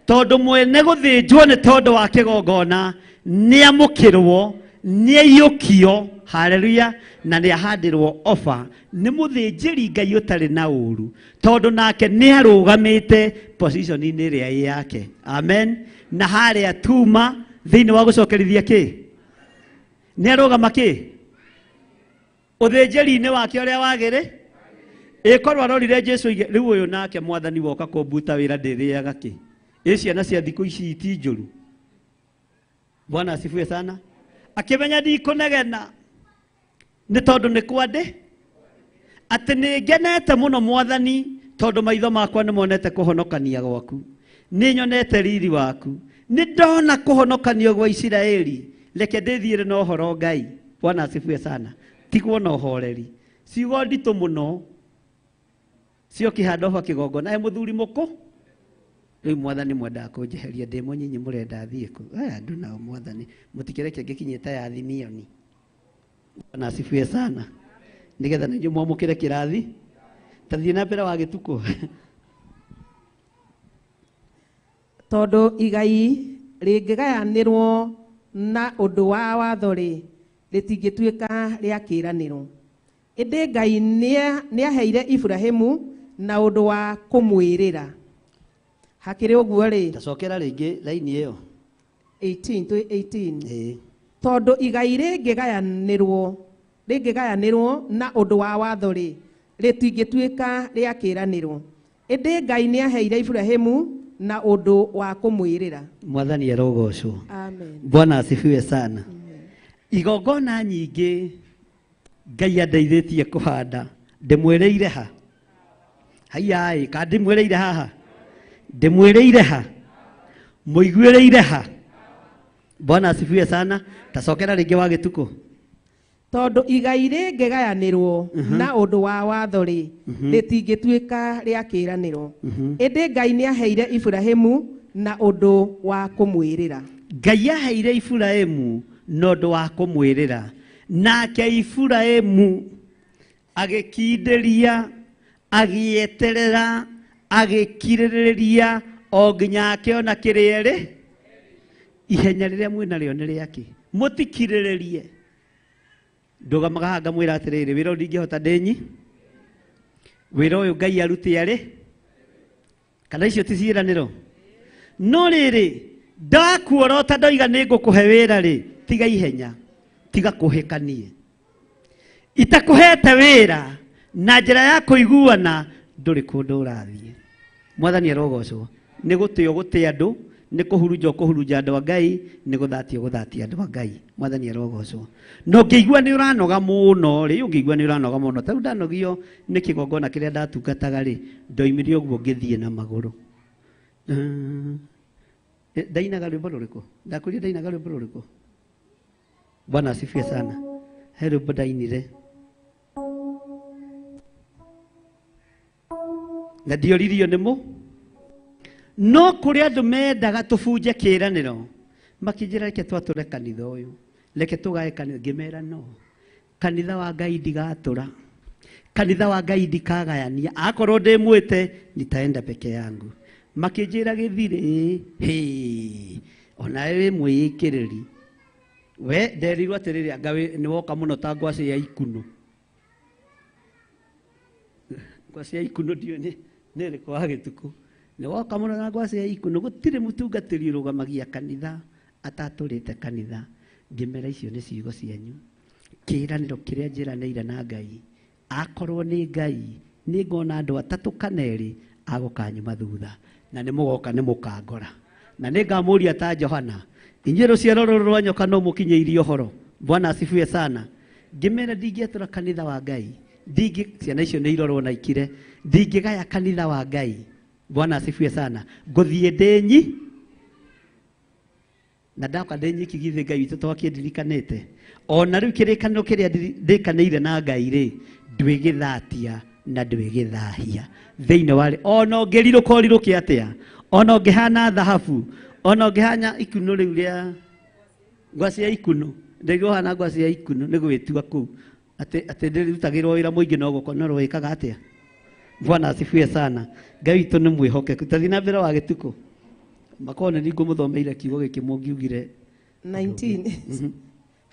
Tondũ mwene gũthĩnjwo nĩ tondũ wa kĩgongona nĩamũkĩrwo, nĩaiyũkio, haleluya, na nĩahandĩrwo ofa nĩ mũthĩnjĩri Ngai ũtarĩ na ũru, tondũ nake nĩarũgamĩte position-inĩ ĩrĩa ĩ yake. Amen. Na harĩa tuma thĩinĩ wa gũcokerithia kĩ, nĩarũgama kĩ ũthĩnjĩri-inĩ wake ũrĩa wagĩrĩ. Ĩkorwo arorire Jesu oige rĩu ũyũ nake Mwathani woka kũmbuta wĩra ndĩrĩaga kĩ, ĩ ciana cia thikũ ici ti njũru. Bwana asifiwe sana. Akĩmenya ndikũnegena nĩ tondũ nĩ kwandĩ atĩ nĩ ngenete mũno Mwathani, tondũ maitho makwa nĩ monete kũhonokania gwaku, nĩ nyonete riri waku, nĩ ndona kũhonokanio gwa Isiraeli, reke ndĩthiĩre na ũhoro Ngai. Bwana asifiwe sana. Tigwo na ũhoreri. Ciugo nditũ mũno cio kĩhanda oba kĩgongona. E mũthuri mũkũ, rĩu Mwathani mwendaga kũnjeheria ndĩ mũnyinyi, mũrenda thiĩ kũ? Aya andũ nao Mwathani mũtikĩreke ngĩkinyie ta ya Thimioni. Bwana asifiwe sana. Nĩgetha na inyuĩ mwamũkĩre kĩrathi. Ta thiĩ na mbere wa gĩtukũ. Tondũ igai rĩngĩgayanĩrwo na ũndũ wa watho rĩ, rĩtingĩtuĩka rĩa kĩĩranĩro. Ĩndĩ Ngai nĩaheire Iburahĩmu na ũndũ wa kũmwĩrĩra. Hakĩrĩ ũguo rĩ, tacokera rĩngĩ laini ĩyo 18 to 18. Tondũ igai rĩngĩgayanĩrwo na ũndũ wa watho rĩ, rĩtingĩtuĩka rĩa kĩĩranĩro. Ĩndĩ Ngai nĩaheire Iburahĩmu na ũndũ wa kũmwĩrĩra. Mwathani arogocwo. Amen. Bwana asifiwe sana. Igongona nyingĩ Ngai andeithĩtie kũhanda, ndĩmwĩrĩire ha? Haiya ĩ, ka ndĩmwĩrĩire haha? Ndĩmwĩrĩire ha? Mũiguĩrĩire ha? Bwana asifiwe sana. Tacokera rĩngĩ wa gĩtukũ. Tondũ igai rĩngĩgayanĩrwo na ũndũ wa watho rĩ, rĩtingĩtuĩka rĩa kĩĩranĩro. Ĩndĩ Ngai nĩaheire Iburahĩmu na ũndũ wa kũmwĩrĩra. Ngai aheire Iburahĩmu na ũndũ wa kũmwĩrĩra. Nake Iburahĩmu agĩkindĩria, agĩeterera, agĩkirĩrĩria o nginya akĩona kĩrĩa rĩ ihenya rĩrĩa mwĩnarĩo nĩ rĩakĩ. Mũtikirĩrĩrie. Ndũgamaga haha ngamwĩra atĩrĩrĩ, wĩra ũyũ ndingĩhota ndĩnyi, wĩra ũyũ Ngai arute arĩ, kana icio ti ciĩranĩro. No rĩrĩ, ndakuorota ndoiga nĩ ngũkũhe wĩra rĩ, tiga ihenya, tiga kũhĩkanie. Itakũhete wĩra na njĩra ya kũiguana, ndũrĩ kũndũ ũrathiĩ. Mwathani arogocwo. Nĩ gũtĩo gũtĩa andũ, nĩ kũhurunja ũkũhurunja andũ a Ngai, nĩ gũthatio gũthatia andũ a Ngai. Mwathani arogocwo. Na ũngĩigua nĩ ũranoga mũno rĩ, ũngĩigua nĩ ũranoga mũno, ta rĩu ndanogio nĩ kĩgongona kĩrĩa ndatungataga rĩ, ndoimire ũguo ngĩthiĩ na magũrũ. Ndainaga rwĩmbo rũrĩkũ? Ndakwĩrire ndainaga rwĩmbo rũrĩkũ? Bwana asifiwe sana. He rwĩmbo ndainire. Na ndioririo nĩ mũ. No kũrĩ andũ mendaga tũbunje kĩĩranĩro, makĩnjĩra reke twatũre kanitha ũyũ, reke tũgae kanitha. Ngĩmera no, kanitha wa Ngai ndigatũra, kanitha wa Ngai ndikagayania, akorwo ndĩmwĩte nitaenda peke yangu. Makĩnjĩra gĩthirĩ, hĩ, onawe wĩ mwĩĩkĩrĩri. We nderirwo atĩrĩrĩ, anga nĩ woka mũno ta ngwacĩ ya ikunũ. Ngwacĩ ya ikunũ ndiũĩ nĩ ĩrĩkũ wa gĩtukũ. Nĩ woka mũno na ngwacĩ ya ikunũ, gũtirĩ mũtungatĩri ũrũgamagia kanitha atatũrĩte kanitha. Ngĩmera icio nĩ ciugo cianyu. Kĩĩranĩro kĩrĩa njĩranĩire na Ngai, akorwo nĩ Ngai, nĩ ngona andũ atatũ kana erĩ agũkanyuma thutha, na nĩ mũgoka nĩ mũkangora. Na nĩ ngamũria ta Johana, inyuĩ rũciaro rũrũ rwa nyoka no mũkinyĩirie ũhoro. Bwana asifiwe sana. Ngĩmera ndingĩatũra kanitha wa Ngai, ndingĩ, ciana icio nĩ irorwo na ikire, ndingĩgaya kanitha wa Ngai. Bwana asifiwe sana. Ngũthiĩ ndĩnyi, na ndoka ndĩnyiki githĩ Ngai witũ twakĩndirikanĩte. Ona rĩu kĩrĩkanĩro kĩrĩa ndĩkanĩire na Ngai rĩ, ndwĩgĩthatia na ndwĩgĩthahia. Thĩinĩ wa rĩ, ona ũngĩrirũka ũrirũke atĩa, ona ũngĩhana thahabu, ona ũngĩhana ikunũ rĩu rĩa ngwacĩ ya ikunũ, ndĩngĩhana ngwacĩ ya ikunũ nĩ gwĩtua kũu. Atĩ ndĩrutagĩrwo wĩra mũingĩ no gũkona wĩkaga atĩa. Bwana asifiwe sana. Ngai witũ nĩ mwĩhokeku. Tathiĩ na mbere wa gĩtukũ. Makorwo nĩ ngũmũthomeire kiugo gĩkĩ mũngiugire 19.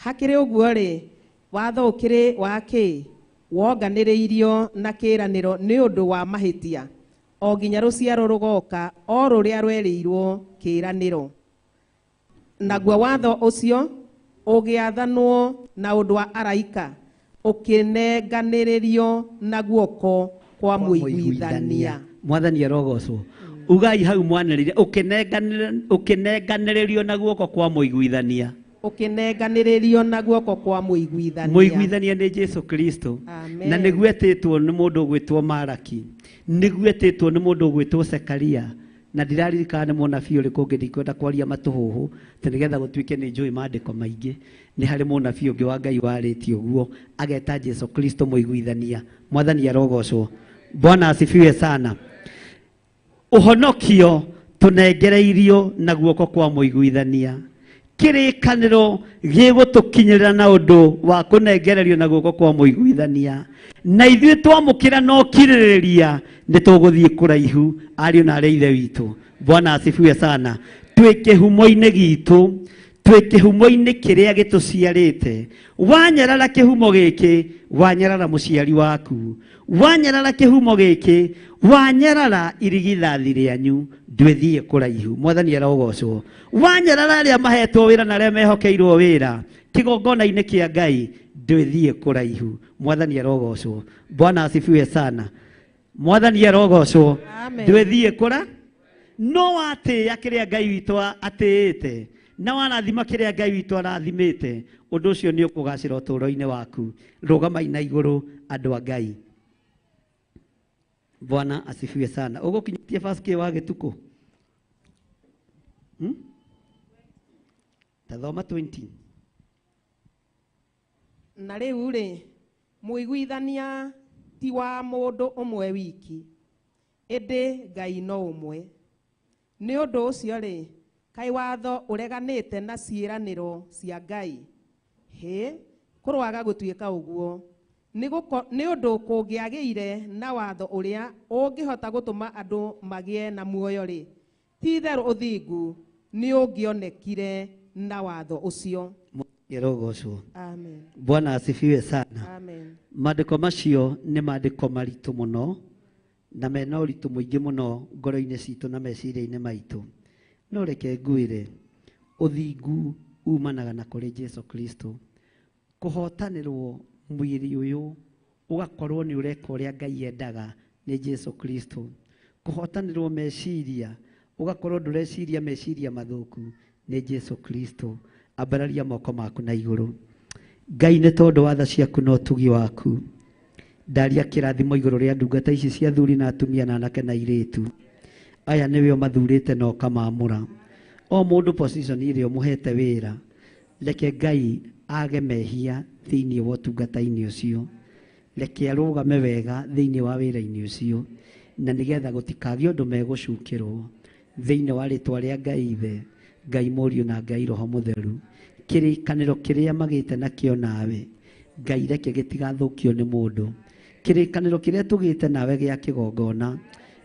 Hakĩrĩ ũguo rĩ, watho ũkĩrĩ wa kĩ? Wonganĩrĩirio na kĩĩranĩro nĩ ũndũ wa mahĩtia, o nginya rũciaro rũgoka o rũrĩa rwerĩirwo kĩĩranĩro. Naguo watho ũcio ũgĩathanwo na ũndũ wa araika, ũkĩnenganĩrĩrio na guoko kwa mũiguithania. Mwathani arogocwo. Ugai hau mwanĩrĩire, ũkĩnenganĩrĩrio na guoko kwa mũiguithania. Ũkĩnenganĩrĩrio na guoko kwa mũiguithania. Mũiguithania nĩ Jesu Kristo. Na nĩguo etĩtwo nĩ mũndũ ũgwĩtwo Maraki, nĩguo etĩtwo nĩ mũndũ ũgwĩtwo Sekaria, na ndiraririkana nĩ mũnabii ũrĩkũ ũngĩ, ndikwenda kwaria matũhũhũ atĩ nĩgetha gũtuĩke nĩ njũĩ maandĩko maingĩ. Nĩ harĩ mũnabii ũngĩ wa Ngai warĩtie ũguo, ageta Jesu Kristo mũiguithania. Mwathani arogocwo. Bwana asifiwe sana. Ũhonokio tũnengereirio na guoko kwa mũiguithania. Kĩrĩkanĩro gĩgũtũkinyĩrĩra na ũndũ wa kũnengererio na guoko kwa mũiguithania. Na ithuĩ twamũkĩra na ũkirĩrĩria nĩ tũgũthiĩ kũraihu, ariũ na arĩ ithe witũ. Bwana asifiwe sana. Twĩ kĩhumo-inĩ gitũ, twĩ kĩhumo-inĩ kĩrĩa gĩtũciarĩte. Wanyarara kĩhumo gĩkĩ, wanyarara mũciari waku. Wanyarara kĩhumo gĩkĩ, wanyarara irigithathi rĩanyu, ndwĩthiĩ kũraihu. Mwathani arogocwo. Wanyarara arĩa mahetwo wĩra na arĩa mehokeirwo wĩra kĩgongona-inĩ kĩa Ngai, ndwĩthiĩ kũraihu. Mwathani arogocwo. Bwana asifiwe sana. Mwathani arogocwo. Ndwĩthiĩ kũra no watĩĩa kĩrĩa Ngai witũ atĩĩte, na warathima kĩrĩa Ngai witũ arathimĩte, ũndũ ũcio nĩ ũkũgacĩra ũtũũro-inĩ waku. Rũgamai na igũrũ andũ a Ngai. Bwana asifiwe sana. Ũgũkinyĩtie verse kĩ wa gĩtukũ? Tathoma 20. Na rĩu rĩ, mũiguithania ti wa mũndũ ũmwe wiki, ĩndĩ Ngai no ũmwe. Nĩ ũndũ ũcio rĩ, kaĩ watho ũreganĩte na ciĩranĩro cia Ngai? Hĩ, kũroaga gũtuĩka ũguo. Nĩ ũndũ kũngĩagĩire na watho ũrĩa ũngĩhota gũtũma andũ magĩe na muoyo rĩ, ti-itherũ ũthingu nĩ ũngĩonekire na watho ũcio. Ĩrogocwo. Amen. Bwana asifiwe sana. Amen. Maandĩko macio nĩ maandĩko maritũ mũno na mena ũritũ mũingĩ mũno ngoro-inĩ citũ na meciria-inĩ maitũ. No reke ngwĩre, ũthingu umanaga na kũrĩ Jesu Kristo. Kũhotanĩrwo mwĩrĩ ũyũ ũgakorwo nĩ ũreka ũrĩa Ngai endaga nĩ Jesu Kristo. Kũhotanĩrwo meciria ũgakorwo ndũreciria meciria mathũku nĩ Jesu Kristo. Ambararia moko maku na igũrũ. Ngai nĩ tondũ wa tha ciaku na ũtugi waku, ndaria kĩrathimo igũrũ rĩa ndungata ici cia athuri na atumia na anake na airĩtu. Aya nĩwe ũmathurĩte na ũkamaamũra. O mũndũ position ĩrĩa ũmũhete wĩra, reke Ngai age mehia thĩinĩ wa ũtungata-inĩ ũcio. Reke arũgame wega thĩinĩ wa wĩra-inĩ ũcio, na nĩgetha gũtikagĩe ũndũ megũcukĩrwo thĩinĩ wa rĩtwa rĩa Ngai Ithe, Ngai Mũriũ na Ngai Roho Mũtheru. Kĩrĩkanĩro kĩrĩa magĩte nakĩo nawe, Ngai reke gĩtigathũkio nĩ mũndũ. Kĩrĩkanĩro kĩrĩa tũgĩte nawe gĩa kĩgongona,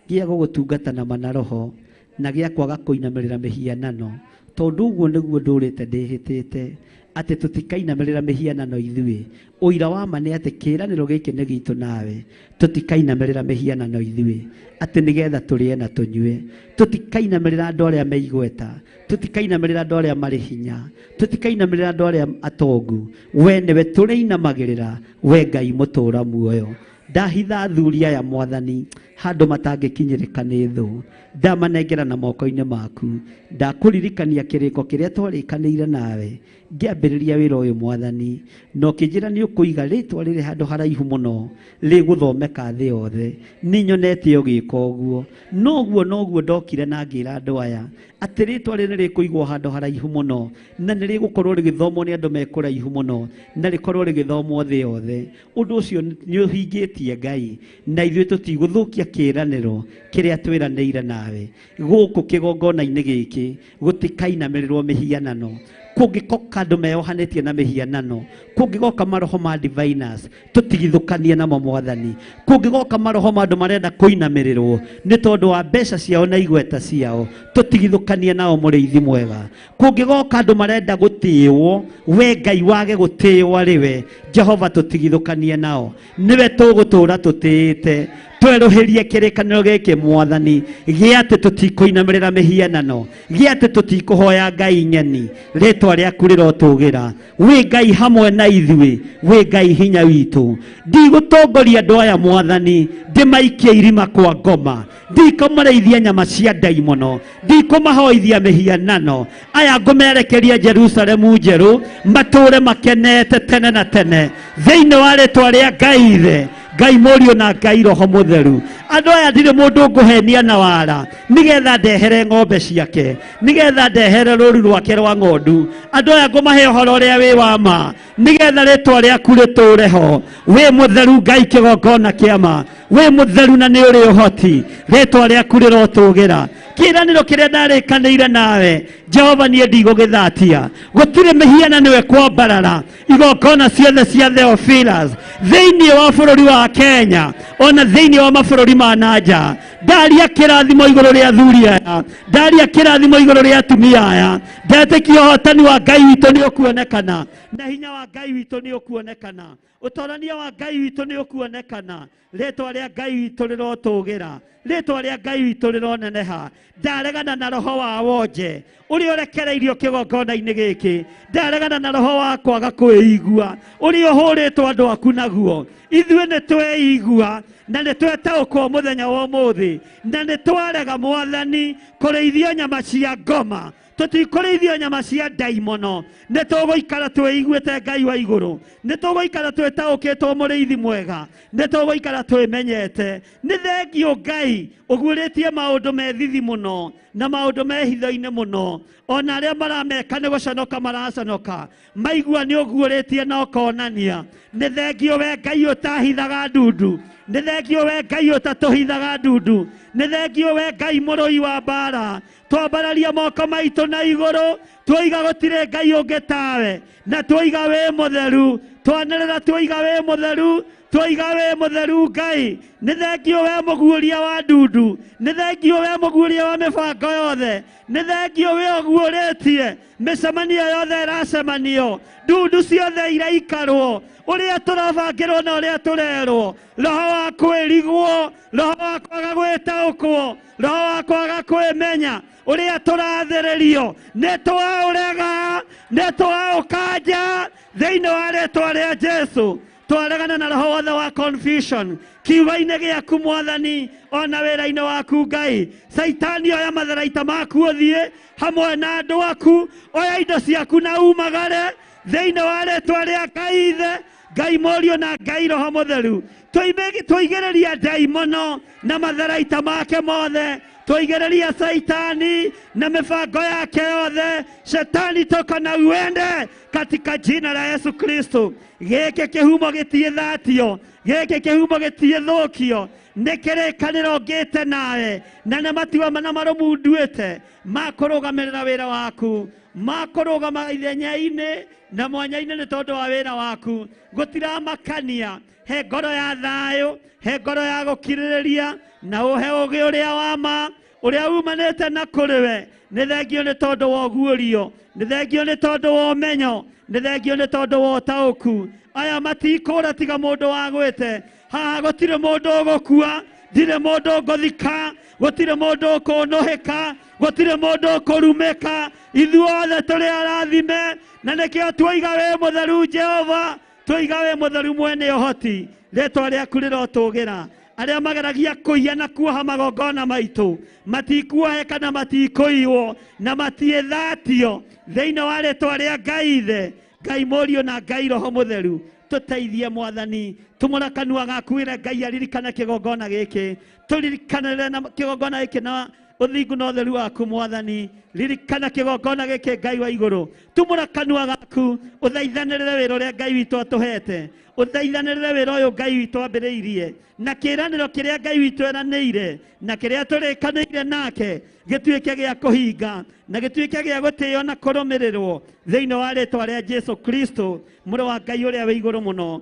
gĩa gũgũtungata na mana roho, na gĩa kwaga kũinamĩrĩra mĩhianano, tondũ ũguo nĩguo ndũrĩte ndĩhĩtĩte atĩ tũtikainamĩrĩra mĩhianano ithuĩ. Ũira wa ma nĩ atĩ kĩĩranĩro gĩkĩ nĩ gitũ nawe, tũtikainamĩrĩra mĩhianano ithuĩ atĩ nĩgetha tũrĩe na tũnyue. Tũtikainamĩrĩra andũ arĩa me igweta, tũtikainamĩrĩra andũ arĩa marĩ hinya, tũtikainamĩrĩra andũ arĩa atongu. We nĩwe tũrĩinamagĩrĩra, we Ngai mũtũũra muoyo. Ndahitha athuri aya mwathani handũ matangĩkinyĩrĩka nĩ thũ, ndamanengera na moko-inĩ maku. Ndakũririkania kĩrĩko kĩrĩa twarĩkanĩire nawe ngĩambĩrĩria wĩra ũyũ mwathani, na ũkĩnjĩra nĩ ũkũiga rĩtwa rĩrĩ handũ haraihu mũno rĩgũthomeka thĩ yothe. Nĩ nyonete ũgĩka ũguo. Noguo noguo ndokire na ngĩra andũ aya atĩ rĩtwa rĩrĩ rĩkũigwo handũ haraihu mũno na nĩ rĩgũkorwo rĩgĩthomwo nĩ andũ me kũraihu mũno na rĩkorwo rĩgĩthomwo thĩ yothe. Ũndũ ũcio nĩ ũhingĩtie Ngai, na ithuĩ tũtigũthũkia kĩĩranĩro kĩrĩa twĩranĩire nawe. Gũkũ kĩgongona-inĩ gĩkĩ gũtikainamĩrĩrwo mĩhianano. Kũngĩgoka andũ meyohanĩtie na mĩhianano, kũngĩgoka maroho ma diviners, tũtigithũkanie namo mwathani. Kũngĩgoka maroho ma andũ marenda kũinamĩrĩrwo nĩ tondũ wa mbeca ciao na igweta ciao, tũtigithũkanie nao mũrĩithi mwega. Kũngĩgoka andũ marenda gũtĩĩwo, we Ngai wage gũtĩĩwo arĩ we Jehova, tũtigithũkanie nao. Nĩwe tũgũtũũra tũtĩĩte. Twerũhĩrie kĩrĩkanĩro gĩkĩ mwathani gĩa atĩ tũtikũinamĩrĩra mĩhianano, gĩa atĩ tũtikũhoya Ngai ng'eni. Rĩtwa rĩaku rĩrotũgĩra. Wĩ Ngai hamwe na ithuĩ, wĩ Ngai hinya witũ. Ndigũtongoria andũ aya mwathani ndĩmaikie irima kwa ngoma, ndikũmarĩithia nyama cia ndaimono, ndikũmahoithia mĩhianano. Aya ngũmerekeria Jerusalemu njerũ, matũũre makenete tene na tene thĩinĩ wa rĩtwa rĩa Ngai Ithe, Ngai Mũriũ na Ngai Roho Mũtheru. Andũ aya ndirĩ mũndũ ngũhenia na wara nĩgetha ndehere ng'ombe ciake, nĩgetha ndehere rũũru rwake rwa ng'ondu. Andũ aya ngũmahe ũhoro ũrĩa wĩ wa ma nĩgetha rĩtwa rĩaku rĩtũũre ho. Wĩ mũtheru Ngai kĩgongona kĩa ma, wĩ mũtheru na nĩ ũrĩ ũhoti. Rĩtwa rĩaku rĩrotũgĩra. Kĩĩranĩro kĩrĩa ndarĩkanĩire nawe Jehova niĩ ndigũgĩthatia. Gũtirĩ mĩhianano ĩkwambarara igongona ciothe cia Theophilus thĩinĩ wa bũrũri wa Kenya ona thĩinĩ wa mabũrũri ma na nja. Ndaria kĩrathimo igũrũ rĩa athuri aya, ndaria kĩrathimo igũrũ rĩa atumia aya. Ndetĩkia ũhotani wa Ngai witũ nĩ ũkuonekana, na hinya wa Ngai witũ nĩ ũkuonekana, ũtorania wa Ngai witũ nĩ ũkuonekana. Rĩtwa rĩa Ngai witũ rĩrotũgĩra, rĩtwa rĩa Ngai witũ rĩroneneha. Ndaregana na roho wa wonje ũrĩa ũrekereirio kĩgongona-inĩ gĩkĩ, ndaregana na roho wa kwaga kwĩigua ũrĩa ũhũrĩtwo andũ aku naguo. Ithuĩ nĩ tweigua na nĩ twetaũkwo mũthenya wa ũmũthĩ, na nĩ twarega mwathani kũrĩithio nyama cia ngoma. Tũtikũrĩithio nyama cia ndaimono. Nĩ tũgũikara twĩiguĩte Ngai wa igũrũ. Nĩ tũgũikara twĩtaũkĩtwo mũrĩithi mwega. Nĩ tũgũikara twĩmenyete. Nĩ thengio Ngai ũguũrĩtie maũndũ me thithi mũno na maũndũ me hitho-inĩ mũno. Ona arĩa marameka nĩ gũconoka maraconoka. Maigua nĩ ũguũrĩtie na ũkonania. Nĩ thengio we Ngai ũtahithaga ndundu. Nĩ thengio we Ngai ũtatũhithaga ndundu. Nĩ thengio we Ngai mũrũi wa mbara. Twambararia moko maitũ na igũrũ, twoiga gũtirĩ Ngai ũngĩ tawe, na twoiga wĩ mũtheru. Twanĩrĩra twoiga wĩ mũtheru, twoiga wĩ mũtheru Ngai. Nĩ thengio we mũguũria wa ndundu. Nĩ thengio we mũguũria wa mĩbango yothe. Nĩ thengio we ũguũrĩtie mĩcemanio yothe ĩracemanio, ndundu ciothe iraikarwo, ũrĩa tũrabangĩrwo na ũrĩa tũrerwo. Roho wa kwĩrigwo, roho wa kwaga gwĩtaũkwo, roho wa kwaga kwĩmenya, ũrĩa tũrathĩrĩrio, nĩ twaũrega, nĩ twaũkanja thĩinĩ wa rĩtwa rĩa Jesu. Twaregana na roho wothe wa confusion kiugo-inĩ gĩaku Mwathani, ona wĩra-inĩ waku Ngai. Caitani oya matharaita maku ũthiĩ hamwe na andũ aku, oya indo ciaku na umagare thĩinĩ wa rĩtwa rĩa Ngai Ithe, Ngai Mũriũ na Ngai Roho Mũtheru. Tũigĩrĩria ndaimono na matharaita make mothe, tũigĩrĩria Saitani na mĩbango yake yothe. Shetani toka na uende katika jina la Yesu Kristo. Gĩkĩ kĩhumo gĩtiĩthatio, gĩkĩ kĩhumo gĩtiĩthũkio, nĩ kĩrĩkanĩro ngĩte nawe, na nĩ matua mana marũmu nduĩte ma kũrũgamĩrĩra wĩra waku, ma kũrũgama ithenya-inĩ na mwanya-inĩ nĩ tondũ wa wĩra waku. Gũtiramakania, he ngoro ya thayũ, he ngoro ya gũkirĩrĩria, na ũhe ũgĩ ũrĩa wa ma, ũrĩa umanĩte na kũrĩ we. Nĩ thengio nĩ tondũ wa ũguũrio, nĩ thengio nĩ tondũ wa ũmenyo, nĩ thengio nĩ tondũ wa ũtaũku. Aya matikũra tiga mũndũ wagwĩte. Haha gũtirĩ mũndũ ũgũkua, ndirĩ mũndũ ũgũthika, gũtirĩ mũndũ ũkũnũhĩka, gũtirĩ mũndũ ũkũrumĩka. Ithuothe tũrĩ arathime, na nĩkĩo twoiga wĩ mũtheru Jehova, twoiga wĩ mũtheru mwene ũhoti. Rĩtwa rĩaku rĩrotũgĩra. Arĩa mageragia kũiya na kuoha magongona maitũ matikuohe kana matikũiywo na matiĩthatio thĩinĩ wa rĩtwa rĩa Ngai Ithe, Ngai Mũriũ na Ngai Roho Mũtheru. Tũteithie Mwathani, tumũra kanua gaku wĩre Ngai aririkane kĩgongona gĩkĩ, tũririkanĩre na kĩgongona gĩkĩ na ũthingu na ũtheru waku Mwathani. Ririkana kĩgongona gĩkĩ Ngai wa igũrũ, tumũra kanua gaku ũthaithanĩrĩre wĩra ũrĩa Ngai witũ atũhete, ũthaithanĩrĩre wĩra ũyũ Ngai witũ ambĩrĩirie, na kĩĩranĩro kĩrĩa Ngai witũ eranĩire, na kĩrĩa tũrĩkanĩire nake gĩtuĩke gĩa kũhinga na gĩtuĩke gĩa gũtĩo na kũrũmĩrĩrwo thĩinĩ wa rĩtwa rĩa Jesu Kristo, mũrũ wa Ngai ũrĩa wĩ igũrũ mũno.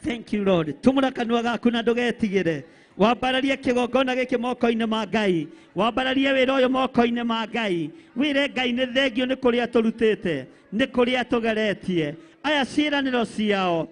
Thank you Lord. Tumũra kanua gaku na ndũgetigĩre. Wambararie kĩgongona gĩkĩ moko-inĩ ma Ngai, wambararie wĩra ũyũ moko-inĩ ma Ngai. Wĩre Ngai nĩ thengio nĩ kũrĩa tũrutĩte, nĩ kũrĩa tũgeretie. Aya ciĩranĩro ciao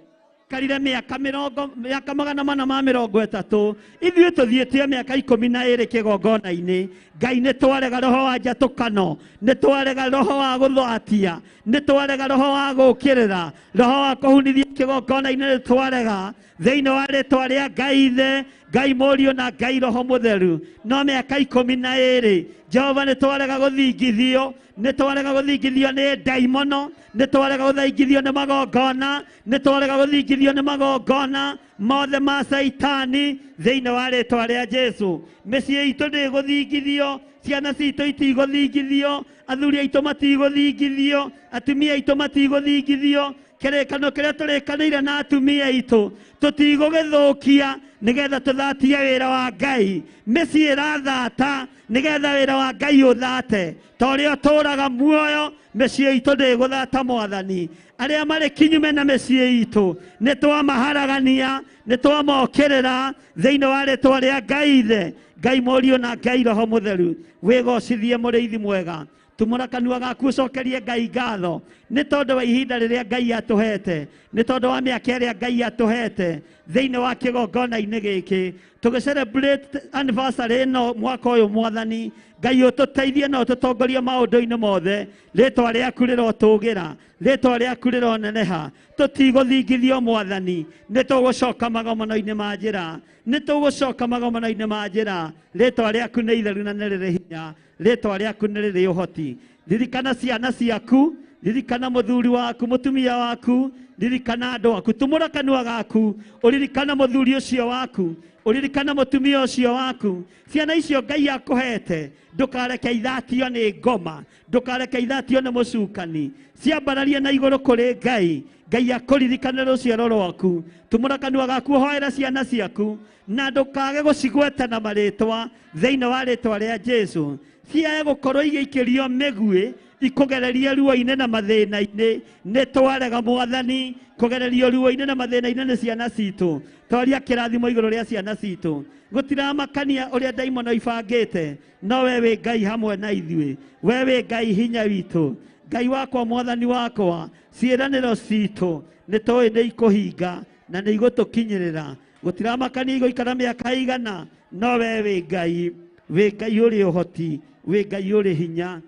karire mĩaka mĩrongo, mĩaka 430, ithuĩ tũthiĩtie mĩaka 12 kĩgongona-inĩ. Ngai nĩ twarega roho wa njatũkano, nĩ twarega roho wa gũthatia, nĩ twarega roho wa gũũkĩrĩra, roho wa kũhunithia kĩgongona-inĩ nĩ twarega thĩinĩ wa rĩtwa rĩa Ngai Ithe, Ngai Mũriũ na Ngai Roho Mũtheru. No mĩaka 12 Jehova nĩ twarega gũthingithio, nĩ twarega gũthingithio nĩ ndaimono, nĩ twarega gũthingithio nĩ magongona, nĩ twarega gũthingithio nĩ magongona mothe ma Caitani thĩinĩ wa rĩtwa rĩa Jesu. Mĩciĩ itũ ndĩgũthingithio, ciana citũ itigũthingithio, athuri aitũ matigũthingithio, atumia aitũ matigũthingithio. Kĩrĩkano kĩrĩa tũrĩkanĩire na atumia aitũ tũtigũgĩthũkia nĩgetha tũthatie wĩra wa Ngai. Mĩciĩ ĩrathata nĩgetha wĩra wa Ngai ũthate. Ta ũrĩa ũtũũraga muoyo, mĩciĩ itũ ndĩgũthata Mwathani. Arĩa marĩ kinyume na mĩciĩ itũ nĩ twamaharagania, nĩ twamokĩrĩra thĩinĩ wa rĩtwa rĩa Ngai Ithe, Ngai Mũriũ na Ngai Roho Mũtheru. Wĩgocithie mũrĩithi mwega. Tumũra kanua gaku ũcokerie Ngai ngatho nĩ tondũ wa ihinda rĩrĩa Ngai atũhete, nĩ tondũ wa mĩaka ĩrĩa Ngai atũhete. Thĩinĩ wa kĩgongona-inĩ gĩkĩ tũgĩ celebrate anniversary ĩno mwaka ũyũ mwathani Ngai ũtũteithie na ũtũtongorie maũndũ-inĩ mothe. Rĩtwa rĩaku rĩrotũgĩra, rĩtwa rĩaku rĩroneneha. Tũtigũthingithio mwathani, nĩ tũgũcoka magomano-inĩ ma njĩra, nĩ tũgũcoka magomano-inĩ ma njĩra. Rĩtwa rĩaku nĩ itheru na nĩ rĩrĩ hinya, rĩtwa rĩaku nĩ rĩrĩ ũhoti. Ririkana ciana ciaku, ririkana mũthuri waku, mũtumia waku, ririkana andũ aku. Tumũra kanua gaku ũririkana mũthuri ũcio waku, ũririkana mũtumia ũcio waku. Ciana icio Ngai akũhete ndũkareke ithatio nĩ ngoma, ndũkareke ithatio nĩ mũcukani. Ciambararie na igũrũ kũrĩ Ngai, Ngai akũririkane rũciaro rwaku. Tumũra kanua gaku ũhoere ciana ciaku na ndũkage gũcigweta na marĩtwa thĩinĩ wa rĩtwa rĩa Jesu. Ciae gũkorwo igĩikĩrio mĩguĩ ikũgereria ruo-inĩ na mathĩna-inĩ. Nĩ twarega mwathani kũgererio ruo-inĩ na mathĩna-inĩ nĩ ciana citũ. Twaria kĩrathimo igũrũ rĩa ciana citũ. Gũtiramakania ũrĩa ndaimono ibangĩte, no we wĩ Ngai hamwe na ithuĩ, we wĩ Ngai hinya witũ. Ngai wakwa, mwathani wakwa, ciĩranĩro citũ nĩ tũĩ nĩ ikũhinga na nĩ igũtũkinyĩrĩra. Gũtiramakania igũikara mĩaka igana, no we wĩ Ngai, wĩ Ngai ũrĩ ũhoti, wĩ Ngai ũrĩ hinya.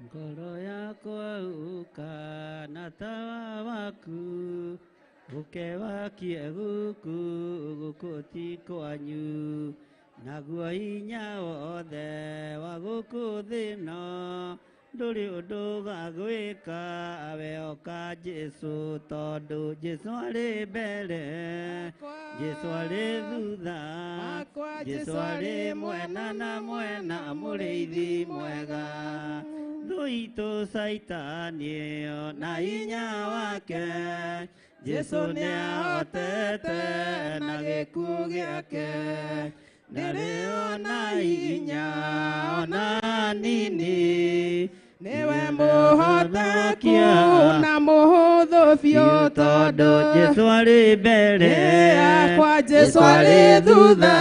Ngoro yakwa ũka na tawa waku ũke wakie gũkũ gũkũ ti kwanyu naguo hinya wothe wa gũkũ thĩ ĩno ndũrĩ ũndũ ũgagwĩka we oka Jesũ tondũ Jesũ arĩ mbere Jesũ arĩ thutha Jesũ arĩ mwena na mwena mũrĩithi mwega thũ itũ Caitani ĩyo na hinya wake Jesũ nĩahotete na gĩkuũ gĩake ndarĩ ona hinya ona nini Niwe mũhoteku na mũhũthũ biũ tondũ Jesũ arĩ mbere yakwa Jesũ arĩ thutha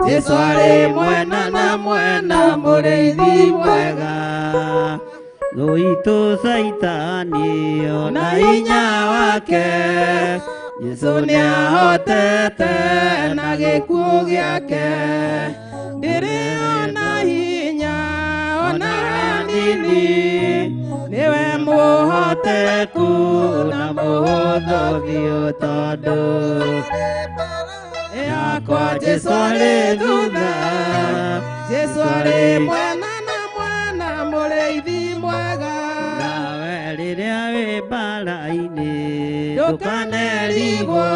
Jesũ arĩ mwena na mwena mũrĩithi mwega thũ itũ Caitani ona hinya wake Jesũ nĩahotete na gĩkuũ gĩake ndĩrĩ ona hinya ona nini niwe mũhoteku na mũhũthũ biũ tondũ yakwa Jesũ arĩ thutha Jesũ arĩ mwena na mwena mũrĩithi mwega nawe rĩrĩa wĩ mbara-inĩ ndũkanerigwo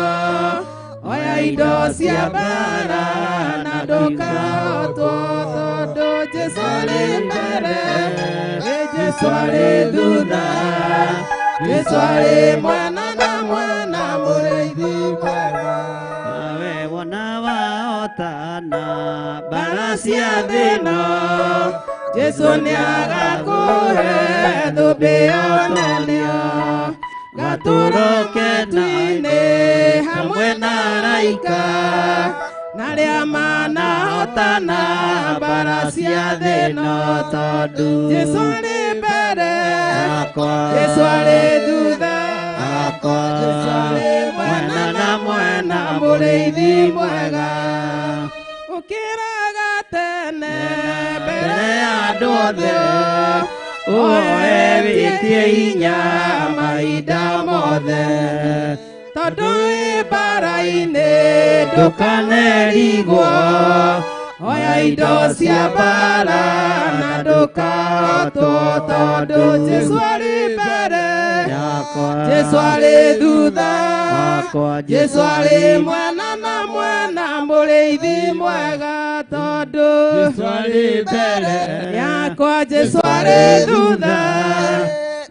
oya indo cia mbara na ndũkahotwo tondũ Jesũ arĩ mbere Jesũ arĩ thutha Jesũ arĩ mwena na mwena mũrĩithi mwega nawe wona wahotana mbara cia thĩ ĩno Jesũ nĩagakũhe thũmbĩ ya ũnene gatũũro matu-inĩ hamwe na araika na arĩa manahotana mbara cia thĩ ĩno tondũ Jesũ arĩ mbere yakwa Jesũ arĩ thutha yakwa Jesũ arĩ mwena na mwena mũrĩithi mwega ũkĩraga tene mbere ya andũ othe ũhoe wĩtie hinya mahinda mothe tondũ wĩ mbara-inĩ ndũkanerigwo oya indo cia mbara na ndũkahotwo tondũ Jesũ arĩ mbere yakwa Jesũ arĩ thutha yakwa Jesũ arĩ mwena na mwena mũrĩithi mwega tondũ Jesũ arĩ mbere yakwa Jesũ arĩ thutha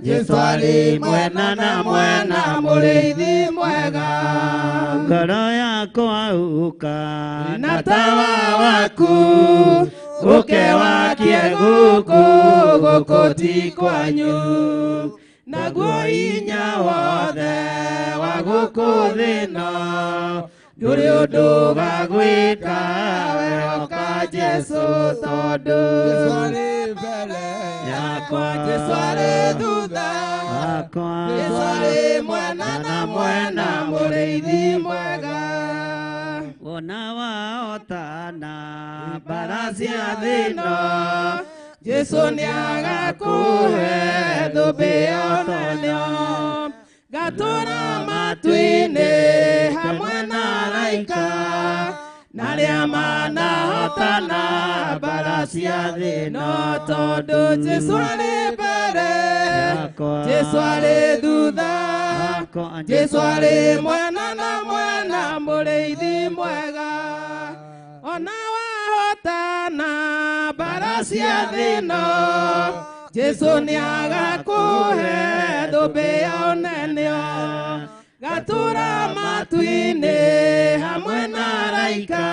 Jesũ arĩ mwena na mwena mũrĩithi mwega ngoro yakwa ũka na tawa waku ũke wakie gũkũ gũkũ ti kwanyu naguo hinya wothe wa gũkũ thĩ ĩno ndũrĩ ũndũ ũgagwĩka we oka Jesũ tondũ Jesũ arĩ mbere yakwa Jesũ arĩ thutha yakwa Jesũ arĩ mwena na mwena mũrĩithi mwega wona wahotana mbara cia thĩ ĩno Jesũ nĩagakũhe thũmbĩ ya ũnene gatũra matu-inĩ hamwe na araika na arĩa manahotana mbara cia thĩ ĩno tondũ Jesũ arĩ mbere Jesũ arĩ thutha Jesũ arĩ mwena na mwena mũrĩithi mwega ona wahotana mbara cia thĩ ĩno Jesũ nĩagakũhe thũmbĩ ya ũnene gatũra matu-inĩ hamwe na araika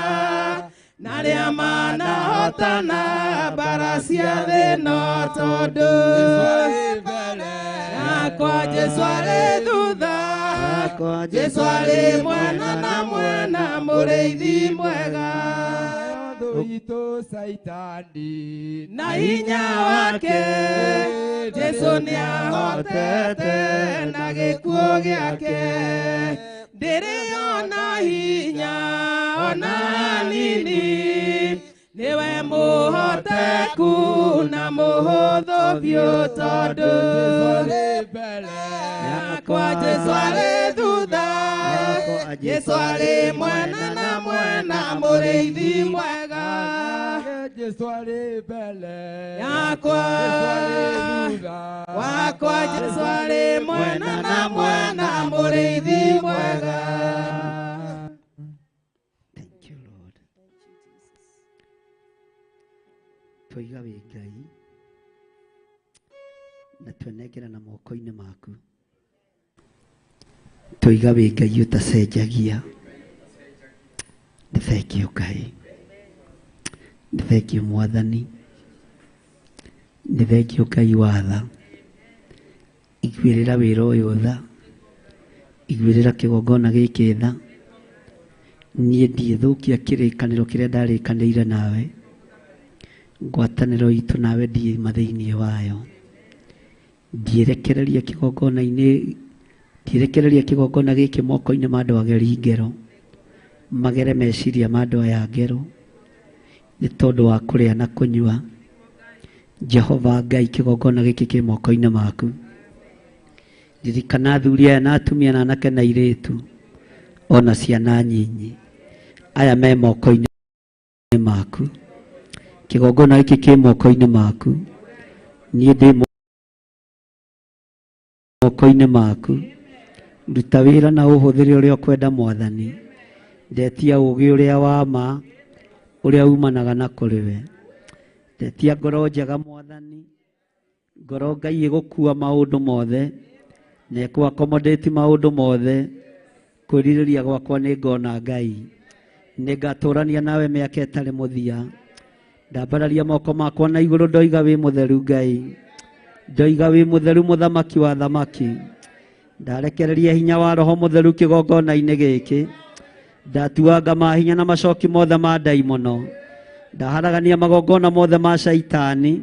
na arĩa manahotana mbara cia thĩ ĩno tondũ yakwa Jesũ arĩ thutha Jesũ arĩ mwena na mwena mũrĩithi mwega Thũ itũ Caitani na hinya wake Jesũ nĩahotete na gĩkuũ gĩake ndĩrĩ ona hinya ona nini Niwe mũhoteku na mũhũthũ biũ tondũ yakwa Jesũ arĩ thutha, Jesũ arĩ mwena na mwena, mũrĩithi mwega. Jesũ arĩ mbere yakwa, wakwa Jesũ arĩ mwena na mwena, mũrĩithi mwega. Thank you, Lord. Twoiga wĩ Ngai na twenengera na moko-inĩ maku. Twoiga wĩ Ngai ũtacenjagia. Nĩ thengiũ Ngai, nĩ thengiũ Mwathani, nĩ thengiũ Ngai wa tha. Iguĩrĩra wĩra ũyũ tha, iguĩrĩra kĩgongona gĩkĩ tha. Niĩ ndiĩthũkia kĩrĩkanĩro kĩrĩa ndarĩkanĩire nawe, ngwatanĩro itũ nawe ndiĩma thĩinĩ wayo. Ndiĩrekereria kĩgongona-inĩ, ndiĩrekereria kĩgongona gĩkĩ moko-inĩ ma andũ ageri ngero, magere meciria ma andũ aya ngero, nĩ tondũ wa kũrĩa na kũnyua. Jehova Ngai, kĩgongona gĩkĩ kĩ moko-inĩ maku. Ririkana athuri aya na atumia na anake na airĩtu, ona ciana nyinyi, aya me moko-inĩ maku. Kĩgongona gĩkĩ kĩ moko-inĩ maku, niĩ ndĩ moko-inĩ maku. Ruta wĩra na ũhũthĩre ũrĩa ũkwenda Mwathani. Ndetia ũũgĩ ũrĩa wa ma, ũrĩa umanaga na kũrĩ we. Ndetia ngoro njega Mwathani, ngoro Ngai ĩgũkua maũndũ mothe, na ĩkũ accommodate maũndũ mothe. Kwĩrirĩria gwakwa nĩ ngona Ngai, nĩ ngatũrania nawe mĩaka ĩtarĩ mũthia. Ndambararia moko makwa na igũrũ, ndoiga wĩ mũtheru Ngai, ndoiga wĩ mũtheru mũthamaki wa thamaki. Ndarekereria hinya wa Roho Mũtheru kĩgongona-inĩ gĩkĩ. Ndatuanga mahinya na macoki mothe ma ndaimono, ndaharagania magongona mothe ma caitani,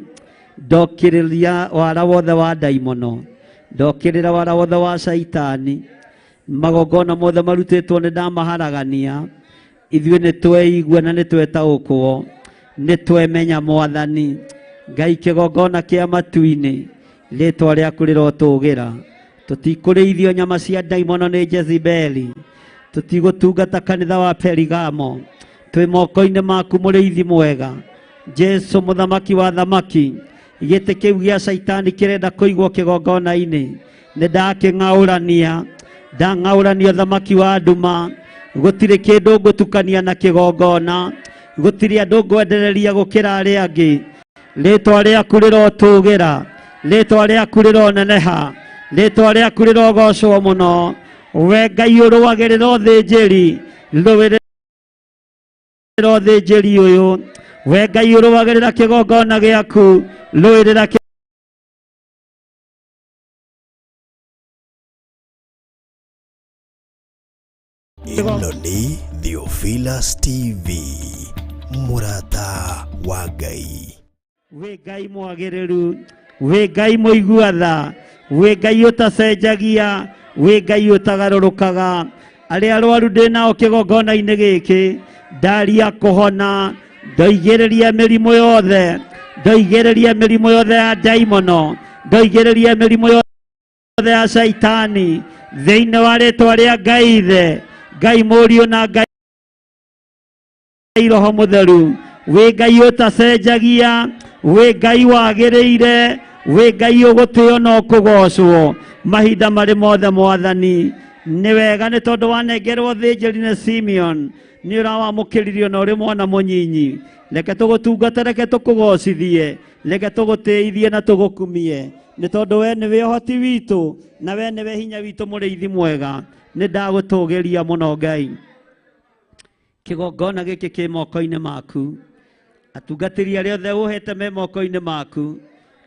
ndokĩrĩria wara wothe wa ndaimono, ndokĩrĩra wara wothe wa caitani. Magongona mothe marutĩtwo nĩ ndamaharagania. Ithuĩ nĩ tweigua na nĩ twetaũkwo, nĩ twemenya Mwathani Ngai. Kĩgongona kĩa matu-inĩ, rĩtwa rĩaku rĩrotũgĩra. Tũtikũrĩithio nyama cia ndaimono nĩ Jezebeli, tũtigũtungata kanitha wa Perigamo. Twĩ moko-inĩ maku mũrĩithi mwega, Jesu mũthamaki wa thamaki. Gĩtĩ kĩu gĩa caitani kĩrenda kũigwo kĩgongona-inĩ, nĩ ndakĩng'aũrania, ndang'aũrania thamaki wa nduma. Gũtirĩ kĩndũ ngũtukania na kĩgongona, gũtirĩ andũ ngwendereria gũkĩra arĩa angĩ. Rĩtwa rĩaku rĩrotũgĩra, rĩtwa rĩaku rĩroneneha, rĩtwa rĩaku rĩrogocwo mũno. We Ngai ũrũagĩrĩra ũthĩnjĩri, rũĩrĩra ũthĩnjĩri ũyũ. We Ngai ũrũagĩrĩra kĩgongona gĩaku, rũĩrĩra Ĩno nĩ Theophilus TV, mũrata wa Ngai. Wĩ Ngai mwagĩrĩru, wĩ Ngai mũigua tha, wĩ Ngai ũtacenjagia, wĩ Ngai ũtagarũrũkaga. Arĩa arwaru ndĩ nao kĩgongona-inĩ gĩkĩ, ndaria kũhona, ndoigĩrĩria mĩrimũ yothe, ndoigĩrĩria mĩrimũ yothe ya ndaimono, ndoigĩrĩria mĩrimũ yothe ya caitani, thĩinĩ wa rĩtwa rĩa Ngai Ithe, Ngai Mũriũ na Ngai Roho Mũtheru. Wĩ Ngai ũtacenjagia, wĩ Ngai wagĩrĩire, wĩ Ngai ũgũtĩo na ũkũgocwo mahinda marĩ mothe. Mwathani, nĩ wega nĩ tondũ wanengerwo thĩnjĩri nĩ Simeon, nĩ ũrawamũkĩririo na ũrĩ mwana mũnyinyi. Reke tũgũtungate, reke tũkũgocithie, reke tũgũtĩithie na tũgũkumie, nĩ tondũ we nĩwe ũhoti witũ na we nĩwe hinya witũ, mũrĩithi mwega. Nĩ ndagũtũgĩria mũno Ngai. Kĩgongona gĩkĩ kĩ moko-inĩ maku, atungatĩri arĩa othe ũhete me moko-inĩ maku.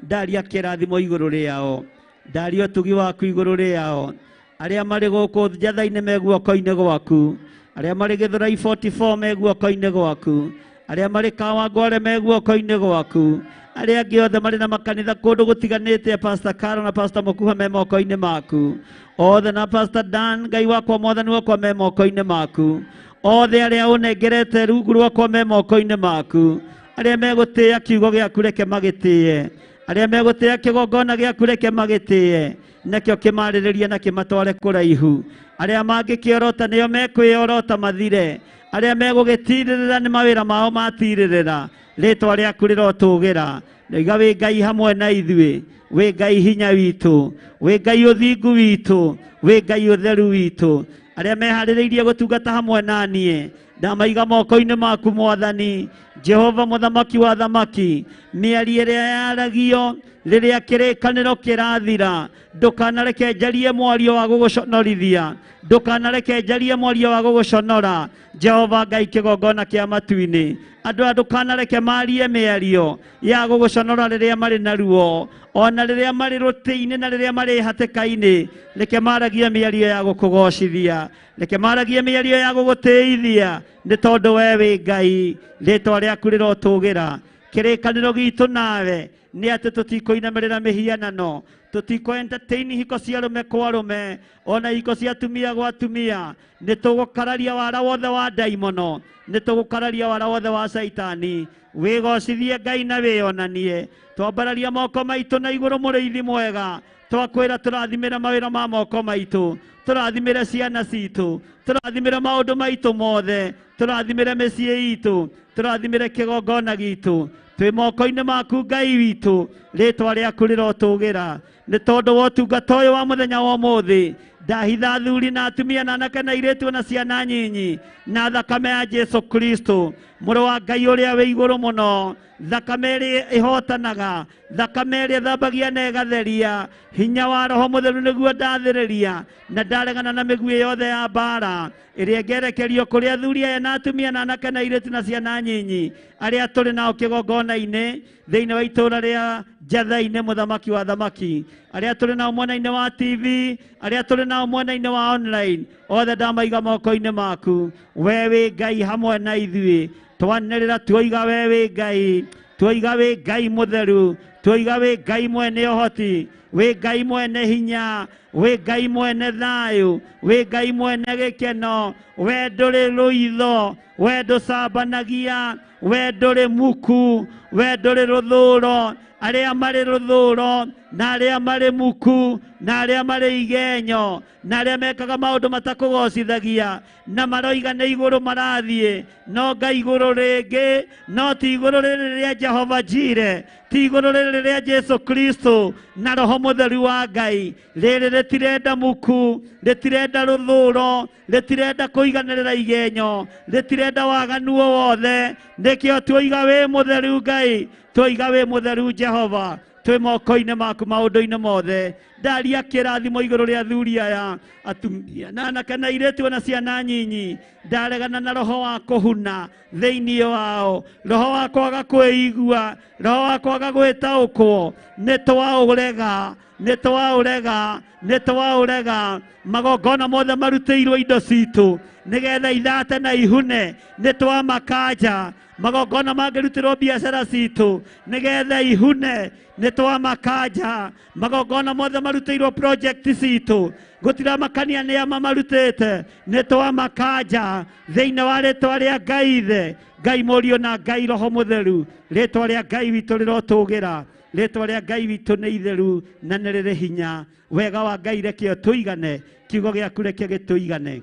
Ndaria kĩrathimo igũrũ rĩao, ndaria ũtugi waku igũrũ rĩao. Arĩa marĩ gũkũ njatha-inĩ me guoko-inĩ gwaku, arĩa marĩ Gĩthũrai 44 me guoko-inĩ gwaku, arĩa marĩ Kawangware me guoko-inĩ gwaku, arĩa angĩ othe marĩ na makanitha kũndũ gũtiganĩte, Pastor Caro na Pastor Mũkuha me moko-inĩ maku othe, na Pastor Dan. Ngai wakwa, Mwathani wakwa, me moko-inĩ maku. Othe arĩa ũnengerete rungu rwakwa me moko-inĩ maku. Arĩa megũtĩĩa kiugo gĩaku reke magĩtĩĩe. Arĩa megũtĩĩa kĩgongona gĩaku reke magĩtĩĩe. Nakĩo kĩmarĩrĩrie na kĩmatware kũraihu. Arĩa mangĩkĩorota nĩo mekwĩorota mathire. Arĩa megũgĩtirĩrĩra nĩ mawĩra mao matirĩrĩra. Rĩtwa rĩaku rĩrotũgĩra. Nĩiga wĩ Ngai hamwe na ithuĩ, wĩ Ngai hinya witũ, wĩ Ngai ũthingu witũ, wĩ Ngai ũtheru witũ. Arĩa meharĩrĩirie gũtungata hamwe na niĩ, ndamaiga moko-inĩ maku Mwathani, Jehova mũthamaki wa thamaki. Mĩario ĩrĩa yaragio rĩrĩa kĩrĩkanĩro kĩrathira, ndũkanareke njarie mwario wa gũgũconorithia, ndũkanareke njarie mwario wa gũgũconora. Jehova Ngai kĩgongona kĩa matu-inĩ, andũ aya ndũkanareke marie mĩario ya gũgũconora rĩrĩa marĩ na ruo, ona rĩrĩa marĩ rũtĩ-inĩ na rĩrĩa marĩ hatĩka-inĩ. Reke maragie mĩario ya gũkũgocithia, reke maragie mĩario ya gũgũtĩithia, nĩ tondũ we wĩ Ngai. Rĩtwa rĩaku rĩrotũgĩra. Kĩrĩkanĩro gitũ nawe nĩ atĩ tũtikũinamĩrĩra mĩhianano, tũtikũ entertain hiko cia arũme kwa arũme, ona hiko cia atumia gwa atumia. Nĩ tũgũkararia wara wothe wa ndaimono, nĩ tũgũkararia wara wothe wa caitani. Wĩgocithie Ngai na wĩonanie. Twambararia moko maitũ na igũrũ mũrĩithi mwega, twakwĩra tũrathimĩre mawĩra ma moko maitũ, tũrathimĩre ciana citũ, tũrathimĩre maũndũ maitũ mothe, tũrathimĩre mĩciĩ itũ, tũrathimĩre kĩgongona gitũ. Twĩ moko-inĩ maku Ngai witũ, rĩtwa rĩaku rĩrotũgĩra. Nĩ tondũ wa ũtungata ũyũ wa mũthenya wa ũmũthĩ, ndahitha athuri na atumia na anake na airĩtu na ciana nyinyi na thakame ya Jesu Kristo, mũrũ wa Ngai ũrĩa wĩ igũrũ mũno. Thakame ĩrĩa ĩhotanaga, thakame ĩrĩa ĩthambagia na ĩgatheria, hinya wa Roho Mũtheru nĩguo ndathĩrĩria, na ndaregana na mĩguĩ yothe ya mbara ĩrĩa ĩngerekerio kũrĩ athuri aya na atumia na anake na airĩtu na ciana nyinyi arĩa tũrĩ nao kĩgongona-inĩ thĩinĩ wa itũũra rĩa Njatha-inĩ, mũthamaki wa thamaki, arĩa tũrĩ nao mwena-inĩ wa TV, arĩa tũrĩ nao mwena-inĩ wa online, othe ndamaiga moko-inĩ maku. We wĩ Ngai hamwe na ithuĩ. Twanĩrĩra tuoiga we wĩ Ngai, tuoiga wĩ Ngai mũtheru, tuoiga wĩ Ngai mwene ũhoti, wĩ Ngai mwene hinya, wĩ Ngai mwene thayũ, wĩ Ngai mwene gĩkeno. We ndũrĩ rũitho, we ndũcambanagia, we ndũrĩ muku, we ndũrĩ rũthũro. Arĩa marĩ rũthũro na arĩa marĩ muku na arĩa marĩ igenyo na arĩa mekaga maũndũ matakũgocithagia na maroiga nĩ igũrũ marathiĩ, no Ngai igũrũ rĩngĩ, no ti igũrũ rĩrĩ rĩa Jehova Jire, ti igũrũ rĩrĩ rĩa Jesu Kristo na Roho Mũtheru wa Ngai. Rĩrĩ rĩtirenda muku, rĩtirenda rũthũro, rĩtirenda kũiganĩrĩra igenyo, rĩtirenda waganu o wothe. Nĩkĩo tuoiga wĩ mũtheru Ngai, tuoiga wĩ mũtheru Jehova. Twĩ moko-inĩ maku maũndũ-inĩ mothe. Ndaria kĩrathimo igũrũ rĩa athuri aya, atumia na anake na airĩtu na ciana nyinyi. Ndaregana na roho wa kũhuna thĩinĩ wao, roho wa kwaga kwĩigua, roho wa kwaga gwĩtaũkwo. Nĩ twaũrega, nĩ twaũrega, nĩ twaũrega. Magongona mothe marutĩirwo indo citũ nĩgetha ithate na ihune, nĩ twamakanja. Magongona mangĩrutĩrwo biacara citũ nĩgetha ihune, nĩ twamakanja. Magongona mothe marutĩirwo project citũ, gũtiramakania nĩ ama marutĩte, nĩ twamakanja. Thĩinĩ wa rĩtwa rĩa Ngai Ithe, Ngai Mũriũ na Ngai Roho Mũtheru, rĩtwa rĩa Ngai witũ rĩrotũgĩra. Rĩtwa rĩa Ngai witũ nĩ itheru na nĩ rĩrĩ hinya. Wega wa Ngai reke ũtũigane, kiugo gĩaku reke gĩtũigane.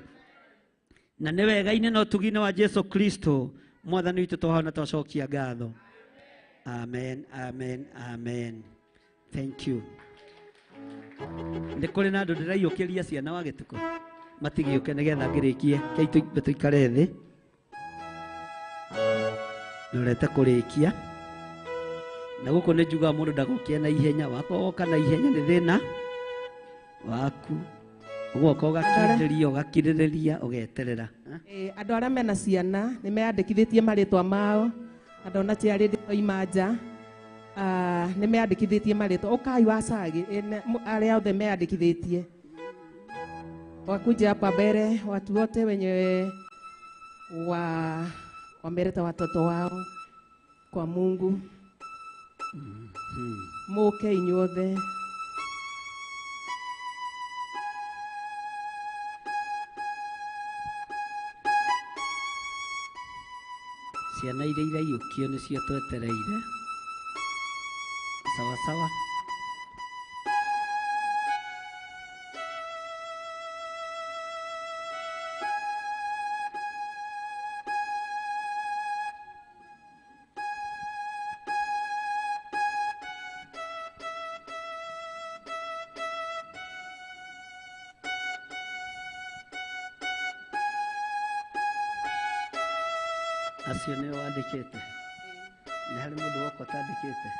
Na nĩ wega-inĩ na ũtugi-inĩ wa Jesu Kristo Mwathani witũ twahona twacokia ngatho. Amen, amen, amen. Thank you. Nĩ kũrĩ na andũ ndĩraiyũkĩria ciana wa gĩtukũ matigĩũke nĩgetha ngĩrĩkie. Kei tũikare thĩ norete kũrĩkia. Na gũkũ nĩ njugaga mũndũ ndagokie na ihenya, wakorwo woka na ihenya nĩ thĩna waku. Ũgoka ũgakirĩrĩria, ũgakirĩrĩria, ũgeterera. Andũ arĩa mena ciana nĩ meyandĩkithĩtie marĩtwa mao, andũ ona ciarĩ ndĩroima nja, nĩ meyandĩkithĩtie marĩtwa. Ũkai wacagi, arĩa othe meyandĩkithĩtie wakuja hapa mbere, watu wote wenye wameleta watoto wao kwa Mungu. Muke inyuothe. Ciana iria iraiyũkio nĩcio twetereire. Sawa sawa. Acio nĩo wandĩkĩte? Nĩ harĩ mũndũ woka ũtandĩkĩte?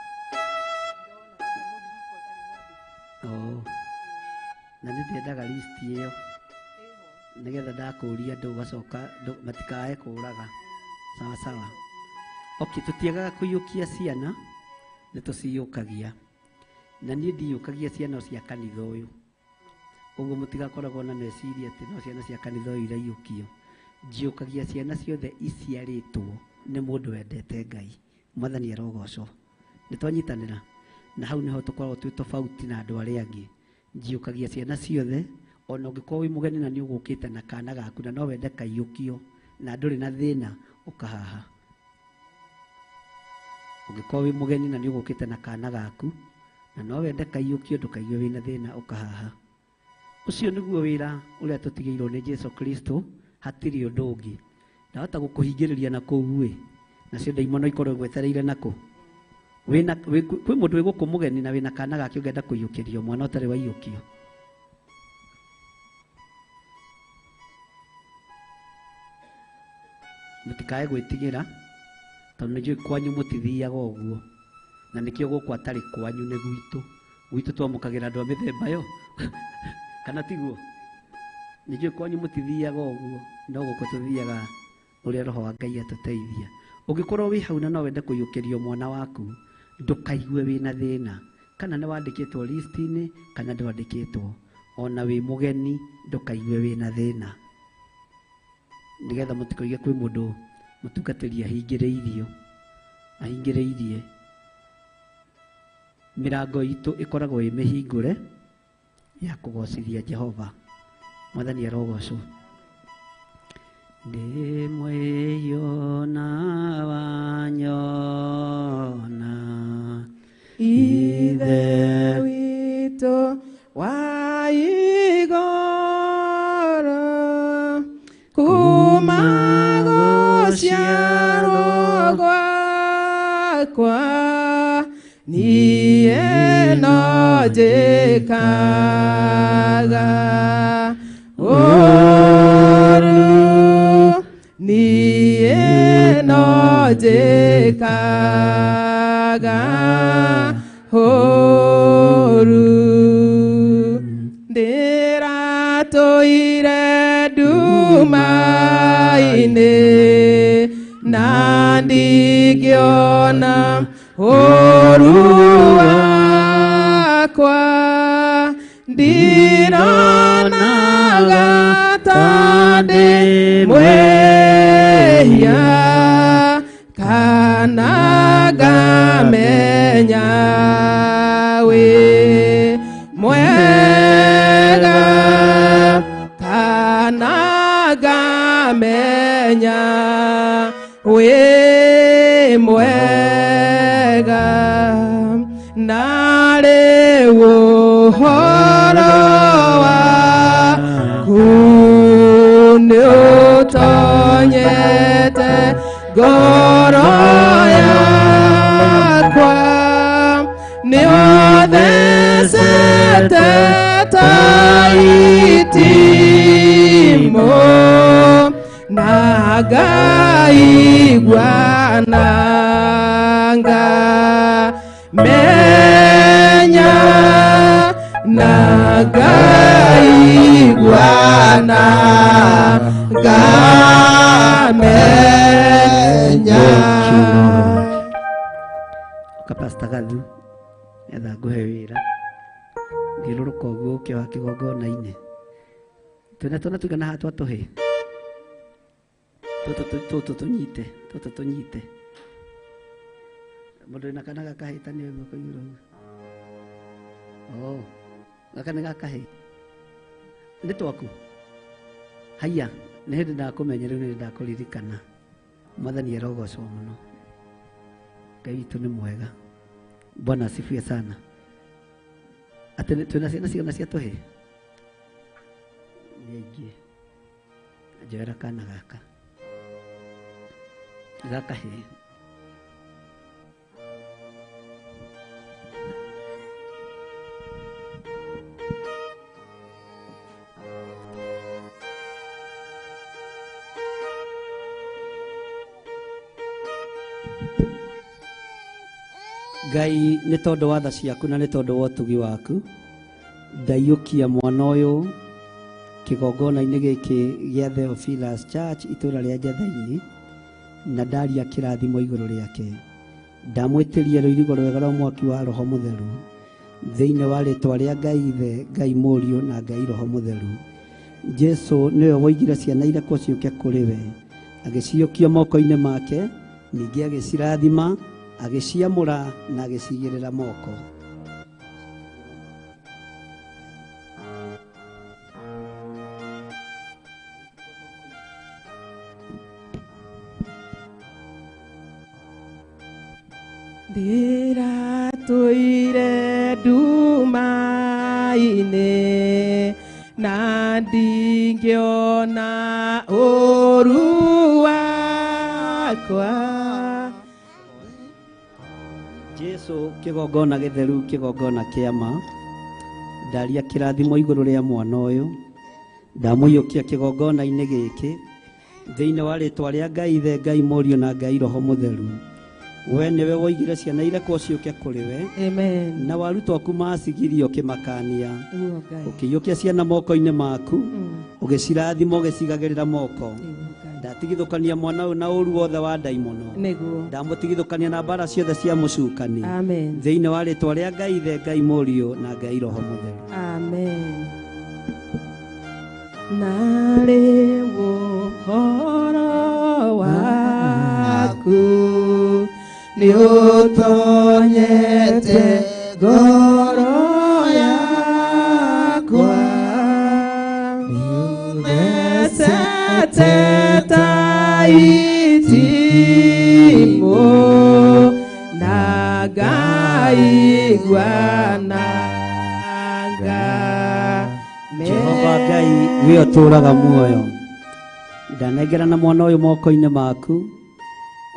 Oh. Na nĩ ndĩendaga list ĩyo nĩgetha ndakũria andũ ũgacoka matikae kũraga. Sawa sawa. Okay, tũtiagaga kũiyũkia ciana, nĩ tũciyũkagia. Na niĩ ndiyũkagia ciana cia kanitha ũyũ. Ũguo mũtigakoragwo na meciria atĩ no ciana cia kanitha ũyũ iraiyũkio. Njiyũkagia ciana ciothe iciarĩtwo nĩ mũndũ wendete Ngai. Mwathani arogocwo. Nĩ twanyitanĩra. Na hau nĩho tũkoragwo twĩ tofauti na andũ arĩa angĩ. Njiyũkagia ciana ciothe, ona ũngĩkorwo wĩ mũgeni na nĩ ũgũkĩte na kana gaku na no wende kaiyũkio na ndũrĩ na thĩna, ũkahaha. Ũngĩkorwo wĩ mũgeni na nĩ ũgũkĩte na kana gaku na no wende kaiyũkio, ndũkaigue wĩna thĩna, ũkahaha. Ũcio nĩguo wĩra ũrĩa tũtigĩirwo nĩ Jesu Kristo, hatirĩ ũndũ ũngĩ. Ndahota gũkũhingĩrĩria na kũu ĩ, nacio ndaimono ikorwo igwetereire nakũ. Wĩna kwĩ mũndũ wĩ gũkũ mũgeni na wĩna kana gake ũngĩenda kũiyũkĩrio mwana ũtarĩ waiyũkio. Mũtikae gwĩtigĩra tondũ nĩ njũĩ kwanyu mũtithiaga ũguo, na nĩkĩo gũkũ atarĩ kwanyu nĩ gwitũ. Gwitũ twamũkagĩra andũ a mĩthemba yo kana tiguo? Nĩ njũĩ kwanyu mũtithiaga ũguo, no gũkũ tũthiaga ũrĩa Roho wa Ngai atũteithia. Ũngĩkorwo wĩ hau na no wende kũiyũkĩrio mwana waku, ndũkaigue wĩna thĩna, kana nĩ wandĩkĩtwo list-inĩ kana ndwandĩkĩtwo, ona wĩ mũgeni ndũkaigue wĩna thĩna, nĩgetha mũtikoige kwĩ mũndũ mũtungatĩri ahingĩrĩirio ahingĩrĩirie. Mĩrango itũ ĩkoragwo ĩ mĩhingũre ya kũgocithia Jehova. Mwathani arogocwo. Ndĩ mwĩyo na wanyona Ithe witũ wa igũrũ, kuma gũciarwo gwakwa niĩ no njĩkaga ũũru, niĩ no njĩkaga ũũru. Ndĩratũire nduma-inĩ na ndingĩona ũũru wakwa, ndironaga ta ndĩ mwĩhia kana ngamenya wĩ mwega, kana ngamenya wĩ mwega. Na rĩu ũhoro waku nĩũtonyete ngoro yakwa, nĩũthecete ta itimũ na ngaigua na ngamenya, na ngaigua na ngamenya. Ũka Pastor Gathu etha ngũhe wĩra. Thiũrũrũka ũguo ũke wa kĩgongona-inĩ. Twĩna twana tũigana haha twa tũhĩĩ? Tũtũ tũnyite, tũtũ tũnyite. Mũndũ wĩna kana gakahĩ ta nĩwe guoko igũrũ ũguo. Oh, gaka nĩ gakahĩ. Nĩ twaku? Haiya, nĩ hĩndĩ ndakũmenya rĩu, nĩ hĩndĩ ndakũririkana. Mwathani arogocwo muno. Ngai witũ nĩ mwega. Bwana asifiwe sana. Atĩ twĩna ciana cigana cia tũhĩĩ? Nĩ aingĩ. Njoera kana gaka. Gakahĩĩ. Ngai nĩ tondũ wa tha ciaku na nĩ tondũ wa ũtugi waku, ndaiyũkia mwana ũyũ kĩgongona-inĩ gĩkĩ gĩa Theophilus Church itũũra rĩa Njathai-inĩ, na ndaria kĩrathimo igũrũ rĩake. Ndamwĩtĩria rũirigo rwega rwa mwaki wa Roho Mũtheru thĩinĩ wa rĩtwa rĩa Ngai Ithe, Ngai Mũriũ na Ngai Roho Mũtheru. Jesu nĩwe woigire ciana irekwo ciũke kũrĩ we, agĩciũkia moko-inĩ make, ningĩ agĩcirathima, agĩciamũra na agĩcigĩrĩra moko. Ndĩratũire nduma-inĩ na ndingĩona ũũru wakwa. Jesu kĩgongona gĩtheru, kĩgongona kĩa ma, ndaria kĩrathimo igũrũ rĩa mwana ũyũ, ndamũiyũkia kĩgongona-inĩ gĩkĩ thĩinĩ wa rĩtwa rĩa Ngai Ithe, Ngai Mũriũ na Ngai Roho Mũtheru. We nĩwe woigire ciana irekwo ciũke kũrĩ we. Amen. Na warutwo aku macigirio ũkĩmakania, Nĩguo Ngai. ũkĩiyũkia ciana moko-inĩ maku, ũgĩcirathima ũgĩcigagĩrĩra moko. Nĩguo Ngai. Ndatigithũkania mwana ũyũ na ũũru wothe wa ndaimono. Nĩguo. Ndamũtigithũkania na mbara ciothe cia mũcukani. Amen. Thĩinĩ wa rĩtwa rĩa Ngai Ithe, Ngai Mũriũ na Ngai Roho Mũtheru. Amen. Narĩ ũhoro waku nĩũtonyete ngoro yakwa, nĩũthecete ta itimũ na ngaigua nanga. Jehova Ngai we ũtũũraga muoyo, ndanengerana mwana ũyũ moko-inĩ maku,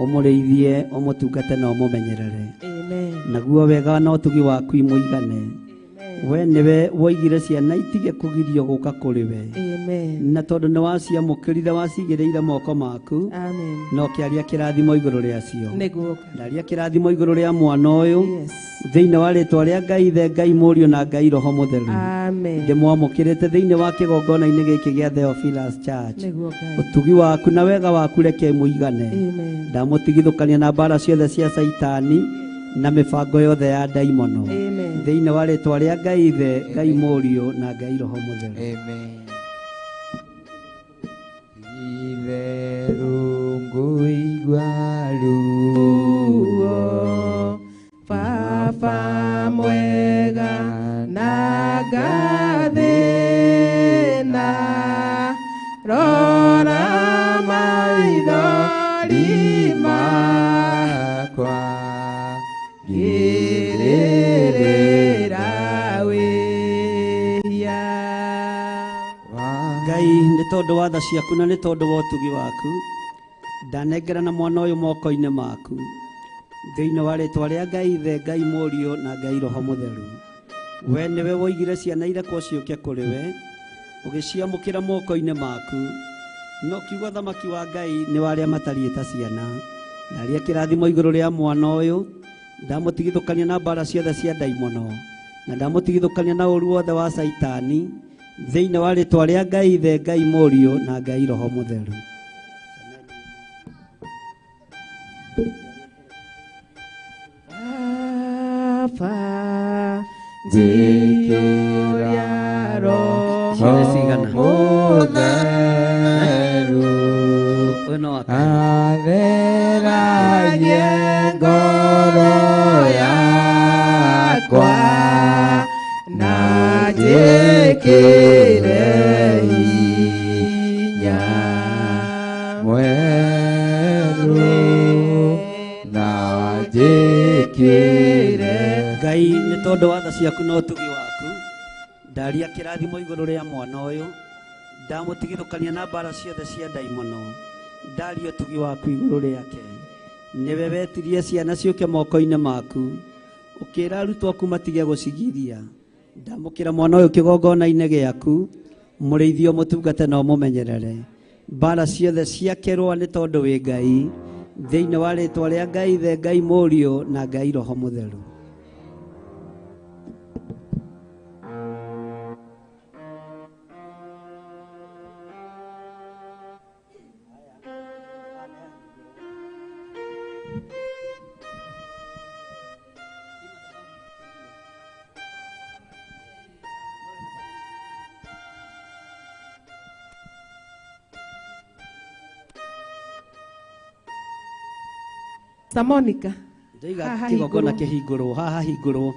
ũmũrĩithie, ũmũtungate na ũmũmenyerere. Amen. Naguo wega na ũtugi waku imũigane. We nĩwe woigire ciana itige kũgirio gũka kũrĩ we. Amen. Na tondũ nĩ waciamũkĩrire, wacigĩrĩire moko maku, Amen. na ũkĩaria kĩrathimo igũrũ rĩacio. Nĩguo. Ndaria kĩrathimo igũrũ rĩa mwana ũyũ Yes. thĩinĩ wa rĩtwa rĩa Ngai Ithe, Ngai Mũriũ na Ngai Roho Mũtheru. Amen. Ndĩmwamũkĩrĩte thĩinĩ wa kĩgongona-inĩ gĩkĩ gĩa Theophilus Church. Nĩguo Ngai. Ũtugi waku na wega waku reke mũigane. Amen. Ndamũtigithũkania na mbara ciothe cia Caitani na mĩbango yothe ya ndaimono. Amen. Thĩinĩ wa rĩtwa rĩa Ngai Ithe, Ngai Mũriũ na Ngai Roho Mũtheru. Amen. Itherũ ngũigua ruo, Baba mwega na ngathĩna, rora maithori makwa, ngĩrĩrĩra wĩhia. Ngai nĩ tondũ wa tha ciaku na nĩ tondũ wa ũtugi waku, ndanengerana mwana ũyũ moko-inĩ maku thĩinĩ wa rĩtwa rĩa Ngai Ithe, Ngai Mũriũ na Ngai Roho Mũtheru. We nĩwe woigire ciana irekwo ciũke kũrĩ we, ũgĩciamũkĩra moko-inĩ maku, no kiugo thamaki wa Ngai nĩ wa arĩa matariĩ ta ciana. Ndaria kĩrathimo igũrũ rĩa mwana ũyũ, ndamũtigithũkania na mbara ciothe cia ndaimono, na ndamũtigithũkania na ũũru wothe wa Caitani thĩinĩ wa rĩtwa rĩa Ngai Ithe, Ngai Mũriũ na Ngai Roho Mũtheru. Baba Njĩkĩra Roho Ciana cigana? Mũtheru, Ũyũ no wa atheragie ngoro yakwa, na njĩkĩre hinya mwerũ. Nĩ tondũ wa tha ciaku na ũtugi waku, ndaria kĩrathimo igũrũ rĩa mwana ũyũ, ndamũtigithũkania na mbara ciothe cia ndaimono, ndaria ũtugi waku igũrũ rĩake. Nĩwe wetirie ciana ciũke moko-inĩ maku, ũkĩra arutwo aku matige gũcigiria. Ndamũkĩra mwana ũyũ kĩgongona-inĩ gĩaku, mũrĩithio mũtungate na ũmũmenyerere. Mbara ciothe ciakerwo nĩ tondũ wĩ Ngai, thĩinĩ wa rĩtwa rĩa Ngai Ithe, Ngai Mũriũ na Ngai Roho Mũtheru. Monica. Ndoiga Haha kigongona hingũrwo. Kihingũrwo haha hingũrwo.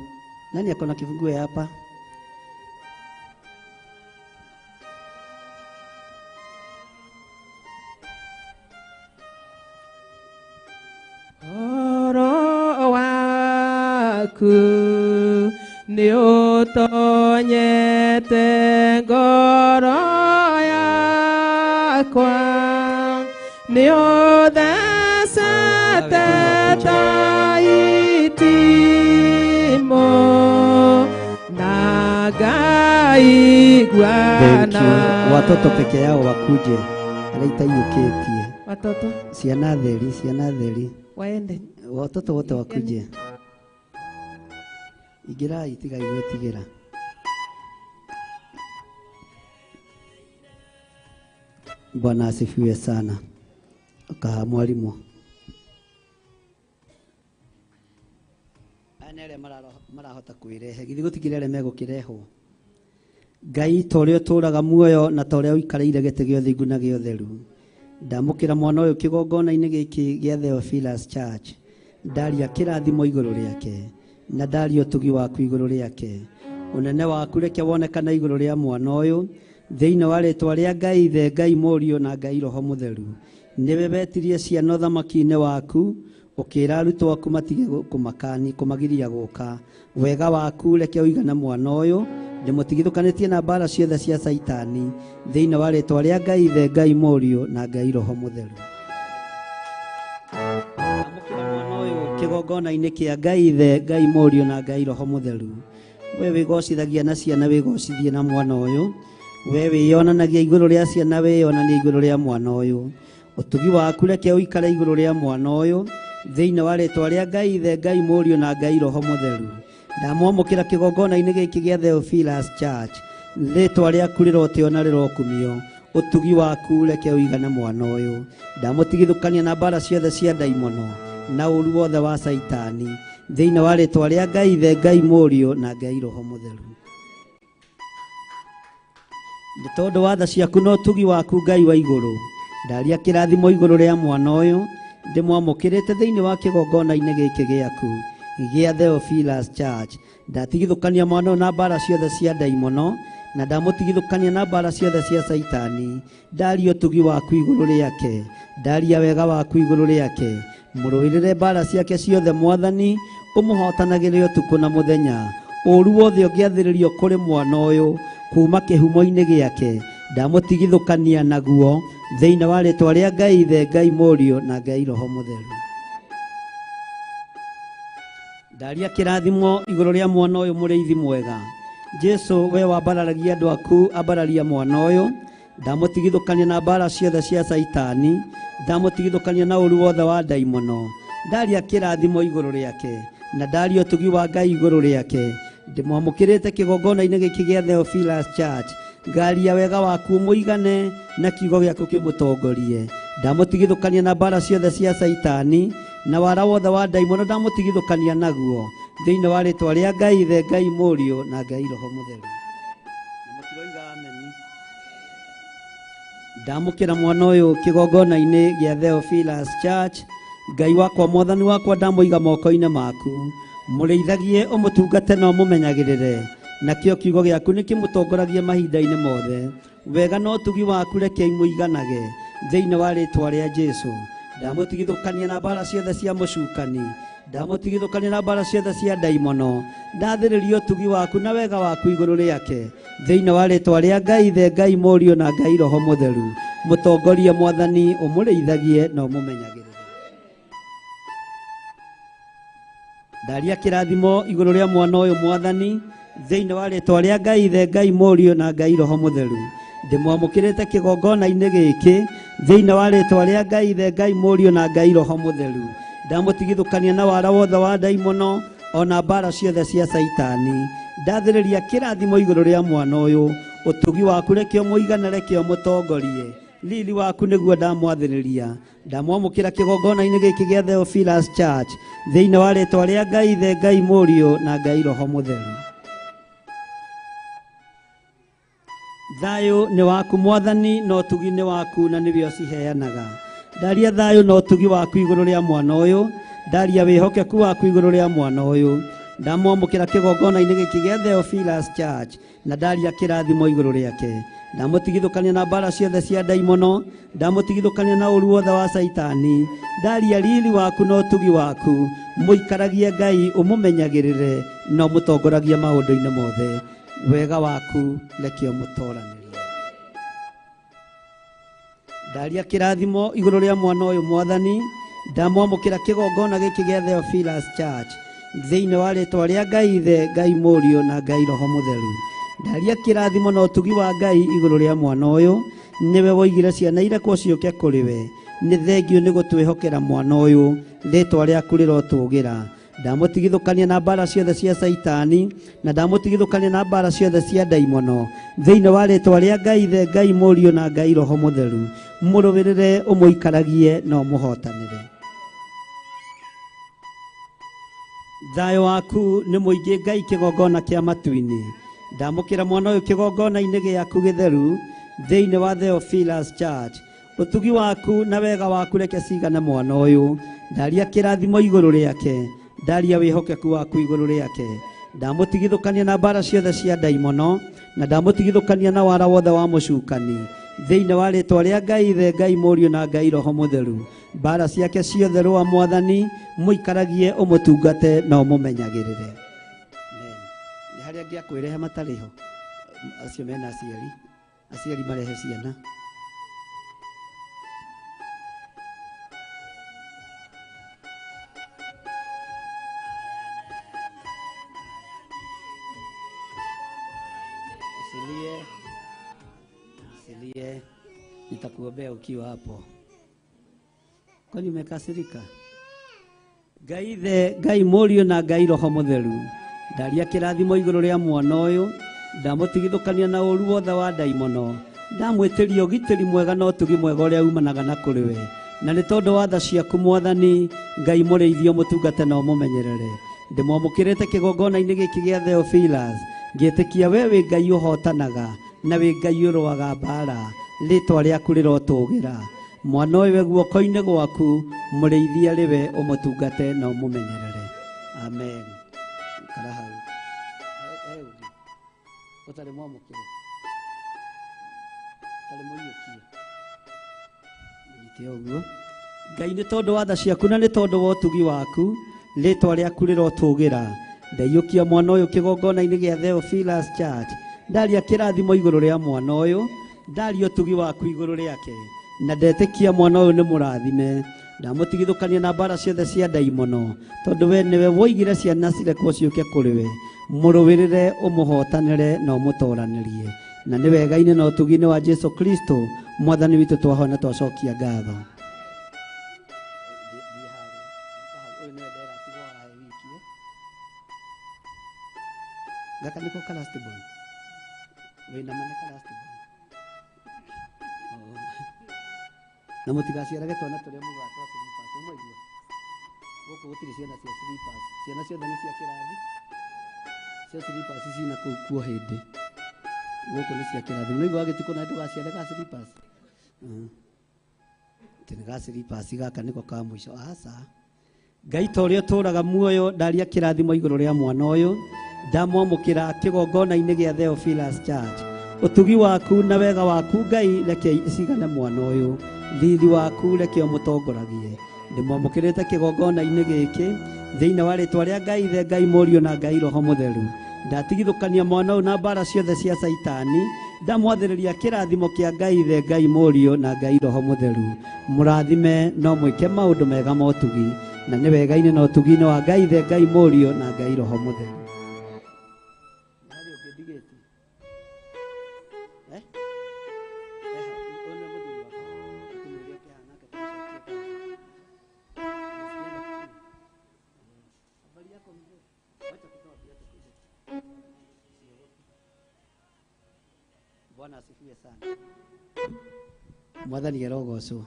Nani akona kifungue hapa? Ũhoro waku nĩ ũtonyete ngoro yakwa, nĩ ũthecete ta itimũ na ngaigua Thank na you. Watoto peke yao wakuje, arĩa itaiyũkĩtie. Watoto Ciana theri, ciana theri. Waende. Watoto wote wakuje. Ingĩrai, tigai gwĩtigĩra. Bwana asifiwe sana. Kaha mwalimu. Aya nĩ arĩa marahota kwĩrehe, githĩ gũtikĩrĩ arĩa megũkĩrehwo. Ngai ta ũrĩa ũtũũraga muoyo na ta ũrĩa ũikarĩire gĩtĩ gĩa ũthingu na gĩa ũtheru, ndamũkĩra mwana ũyũ kĩgongona-inĩ gĩkĩ gĩa Theophilus Church, ndaria kĩrathimo igũrũ rĩake na ndaria ũtugi waku igũrũ rĩake. Ũnene waku reke wonekane igũrũ rĩa mwana ũyũ, thĩinĩ wa rĩtwa rĩa Ngai Ithe, Ngai Mũriũ na Ngai Roho Mũtheru. Nĩwe wetirie ciana ũthamaki-inĩ waku, ũkĩra arutwo aku matige kũmakani kũmagiria gũka. Wega waku reke ũigane mwana ũyũ, ndĩmũtigithũkanĩtie na mbara ciothe cia Caitani, thĩinĩ wa rĩtwa rĩa Ngai Ithe, Ngai Mũriũ na Ngai Roho Mũtheru. Amũkĩra mwana ũyũ kĩgongona-inĩ kĩa Ngai Ithe, Ngai Mũriũ na Ngai Roho Mũtheru. We wĩgocithagia na ciana, wĩgocithie na mwana ũyũ. We wĩyonanagia igũrũ rĩa ciana, wĩyonanie igũrũ rĩa mwana ũyũ. Ũtugi waku reke ũikare igũrũ rĩa mwana ũyũ, thĩinĩ wa rĩtwa rĩa Ngai Ithe, Ngai Mũriũ na Ngai Roho Mũtheru. Ndamwamũkĩra kĩgongona-inĩ gĩkĩ gĩa Theophilus Church, rĩtwa rĩaku rĩrotĩo na rĩrokumio. Ũtugi waku reke ũigane mwana ũyũ. Ndamũtigithũkania na mbara ciothe cia ndaimono na ũru wothe wa Caitani, thĩinĩ wa rĩtwa rĩa Ngai Ithe, Ngai Mũriũ na Ngai Roho Mũtheru. Nĩ tondũ wa tha ciaku na ũtugi waku Ngai wa igũrũ, ndaria kĩrathimo igũrũ rĩa mwana ũyũ, ndĩmwamũkĩrĩte thĩinĩ wa kĩgongona-inĩ gĩkĩ gĩaku gĩa Theophilus Church. Ndatigithũkania mwana ũyũ na mbara ciothe cia ndaimono na ndamũtigithũkania na mbara ciothe cia Caitani. Ndaria ũtugi waku igũrũ rĩake, ndaria wega waku igũrũ rĩake. Mũrũĩrĩre mbara ciake ciothe Mwathani, ũmũhotanagĩre ũtukũ na mũthenya. Ũru wothe ũngĩathĩrĩrio kũrĩ mwana ũyũ kuma kĩhumo-inĩ gĩake, ndamũtigithũkania naguo, thĩinĩ wa rĩtwa rĩa Ngai Ithe, Ngai Mũriũ na Ngai Roho Mũtheru. Ndaria kĩrathimo igũrũ rĩa mwana ũyũ, mũrĩithi mwega Jesu, we wambararagia andũ aku, ambararia mwana ũyũ. Ndamũtigithũkania na mbara ciothe cia Caitani, ndamũtigithũkania na ũru wothe wa ndaimono. Ndaria kĩrathimo igũrũ rĩake na ndaria ũtugi wa Ngai igũrũ rĩake. Ndĩmwamũkĩrĩte kĩgongona-inĩ gĩkĩ gĩa Theophilus Church, ngaria wega waku mũigane na kiugo gĩaku kĩmũtongorie. Ndamũtigithũkania na mbara ciothe cia Caitani na wara wothe wa ndaimono, ndamũtigithũkania naguo, thĩinĩ wa rĩtwa rĩa Ngai Ithe, Ngai Mũriũ na Ngai Roho Mũtheru. Na mũtiroiga ameni. Ndamũkĩra mwana ũyũ kĩgongona-inĩ gĩa Theophilus Church, Ngai wakwa, Mwathani wakwa, ndamũiga moko-inĩ maku. Mũrĩithagie, ũmũtungate na ũmũmenyagĩrĩre, nakĩo kiugo gĩaku nĩ kĩmũtongoragie mahinda-inĩ mothe. Wega na ũtugi waku reke imũiganage, thĩinĩ wa rĩtwa rĩa Jesu. Ndamũtigithũkania na mbara ciothe cia mũcukani. Ndamũtigithũkania na mbara ciothe cia ndaimono. Ndathĩrĩria ũtugi waku na wega waku igũrũ rĩake. Thĩinĩ wa rĩtwa rĩa Ngai Ithe, Ngai Mũriũ na Ngai Roho Mũtheru. Mũtongorie Mwathani, ũmũrĩithagie na ũmũmenyagĩrĩre. Ndaria kĩrathimo igũrũ rĩa mwana ũyũ Mwathani, thĩinĩ wa rĩtwa rĩa Ngai Ithe, Ngai Mũriũ na Ngai Roho Mũtheru. Ndĩmwamũkĩrĩte kĩgongona-inĩ gĩkĩ thĩinĩ wa rĩtwa rĩa Ngai Ithe, Ngai Mũriũ na Ngai Roho Mũtheru. Ndamũtigithũkania na wara wothe wa ndaimono ona mbara ciothe cia Saitani. Ndathĩrĩria kĩrathimo igũrũ rĩa mwana ũyũ, ũtugi waku reke ũmũigane, reke ũmũtongorie. Riri waku nĩguo ndamwathĩrĩria. Ndamwamũkĩra kĩgongona-inĩ gĩkĩ gĩa Theophilus Church thĩinĩ wa rĩtwa rĩa Ngai Ithe, Ngai Mũriũ na Ngai Roho Mũtheru. Thayũ nĩ waku Mwathani, na ũtugi nĩ waku na nĩwe ũciheanaga. Ndaria thayũ na ũtugi waku igũrũ rĩa mwana ũyũ, ndaria wĩhokeku waku igũrũ rĩa mwana ũyũ. Ndamwamũkĩra kĩgongona-inĩ gĩkĩ gĩa Theophilus Church na ndaria kĩrathimo igũrũ rĩake. Ndamũtigithũkania na mbara ciothe cia ndaimono, ndamũtigithũkania na ũru wothe wa Saitani. Ndaria riri waku na ũtugi waku, mũikaragie Ngai, ũmũmenyagĩrĩre na ũmũtongoragie maũndũ-inĩ mothe. Wega waku reke ũmũtoranĩrie. Ndaria kĩrathimo igũrũ rĩa mwana ũyũ Mwathani, ndamwamũkĩra kĩgongona gĩkĩ gĩa Theophilus Church thĩinĩ wa rĩtwa rĩa Ngai Ithe, Ngai Mũriũ na Ngai Roho Mũtheru. Ndaria kĩrathimo na ũtugi wa Ngai igũrũ rĩa mwana ũyũ, nĩwe woigire ciana irekwo ciũke kũrĩ we. Nĩ thengiũ nĩ gũtwĩhokera mwana ũyũ, rĩtwa rĩaku rĩrotũgĩra. Ndamũtigithũkania na mbara ciothe cia Saitani na ndamũtigithũkania na mbara ciothe cia ndaimono thĩinĩ wa rĩtwa rĩa Ngai Ithe, Ngai Mũriũ na Ngai Roho Mũtheru. Mũrũmĩrĩre, ũmũikaragie na ũmũhotanĩre. Thayũ waku nĩ mũingĩ Ngai kĩgongona kĩa matu-inĩ. Ndamũkĩra mwana ũyũ kĩgongona-inĩ gĩaku gĩtheru thĩinĩ wa Theophilus Church. Ũtugi waku na wega waku reke cigane mwana ũyũ. Ndaria kĩrathimo igũrũ rĩake, ndaria wĩhokeku waku igũrũ rĩake. Ndamũtigithũkania na mbara ciothe cia ndaimono na ndamũtigithũkania na wara wothe wa mũcukani thĩinĩ wa rĩtwa rĩa Ngai Ithe, Ngai Mũriũ na Ngai Roho Mũtheru. Mbara ciake ciothe rũa Mwathani, mũikaragie, ũmũtungate na ũmũmenyagĩrĩre. Amen. Nĩ harĩa angĩakwĩrehe matarĩ ho, acio mena aciari, aciari marehe ciana. Usilie, usilie, nitakuombea ukiwa hapo. Kwani umekasirika? Ngai Ithe, Ngai Mũriũ na Ngai Roho Mũtheru. Ndaria kĩrathimo igũrũ rĩa mwana ũyũ, ndamũtigithũkania na ũru wothe wa ndaimono. Ndamwĩtĩria ũgitĩri mwega na ũtugi mwega ũrĩa umanaga na kũrĩ we. Na nĩ tondũ wa tha ciaku Mwathani, Ngai mũrĩithie, ũmũtungate na ũmũmenyerere. Ndĩmwamũkĩrĩte kĩgongona-inĩ gĩkĩ gĩa Theophilus, ngĩtĩkia we wĩ Ngai ũhotanaga na wĩ Ngai ũrũaga mbara. Rĩtwa rĩaku rĩrotũgĩra. Mwana ũyũ wĩ guoko-inĩ gwaku, mũrĩithie arĩ we, ũmũtungate na ũmũmenyerere. Amen. Ikara hau. He ũngĩ ũtarĩ mwamũkĩre, ũtarĩ mũiyũkie, mũnyite ũguo. Ngai nĩ tondũ wa tha ciaku na nĩ tondũ wa ũtugi waku, rĩtwa rĩaku rĩrotũgĩra. Ndaiyũkia mwana ũyũ kĩgongona-inĩ gĩa Theophilus Church. Ndaria kĩrathimo igũrũ rĩa mwana ũyũ, ndaria ũtugi waku igũrũ rĩake, na ndetĩkia mwana ũyũ nĩ mũrathime. Ndamũtigithũkania na mbara ciothe cia ndaimono, tondũ we nĩwe woigire ciana cirekwo ciũke kũrĩ we. Mũrũĩrĩre, ũmũhotanĩre na ũmũtoranĩrie. Na nĩ wega-inĩ na ũtugi-inĩ wa Jesu Kristo Mwathani witũ twahoya na twacokia ngatho. Gaka nĩko ka last born. Wĩna ma nĩ ka last born. Na mũtigaciarage twana tũrĩa mugaga twa slippers, nĩmwaigua? Gũkũ gũtirĩ ciana cia slippers, ciana ciothe nĩ cia kĩrathi. Cia slippers cina kũu kuo hĩndĩ. Gũkũ nĩ cia kĩrathi. Nĩũraigua gĩtukũ na ndũgaciare ga slippers? Atĩ nĩ ga slippers gaka nĩko ka mũico. Aca. Ngai ta ũrĩa ũtũũraga muoyo, ndaria kĩrathimo igũrũ rĩa mwana ũyũ, ndamwamũkĩra kĩgongona-inĩ gĩa Theophilus Church. Ũtugi waku na wega waku Ngai reke cigane mwana ũyũ, riri waku reke ũmũtongoragie. Ndĩmwamũkĩrĩte kĩgongona-inĩ gĩkĩ Thĩinĩ wa rĩtwa rĩa Ngai Ithe, Ngai Mũriũ na Ngai Roho Mũtheru, ndatigithũkania mwana ũyũ na mbara ciothe cia Caitani, ndamwathĩrĩria kĩrathimo kĩa Ngai Ithe, Ngai Mũriũ na Ngai Roho Mũtheru. Mũrathime no mwĩke maũndũ mega ma ũtugi, na nĩ wega-inĩ na ũtugi-inĩ wa Ngai Ithe, Ngai Mũriũ na Ngai Roho Mũtheru. Bwana asifiwe sana. Mwathani arogocwo.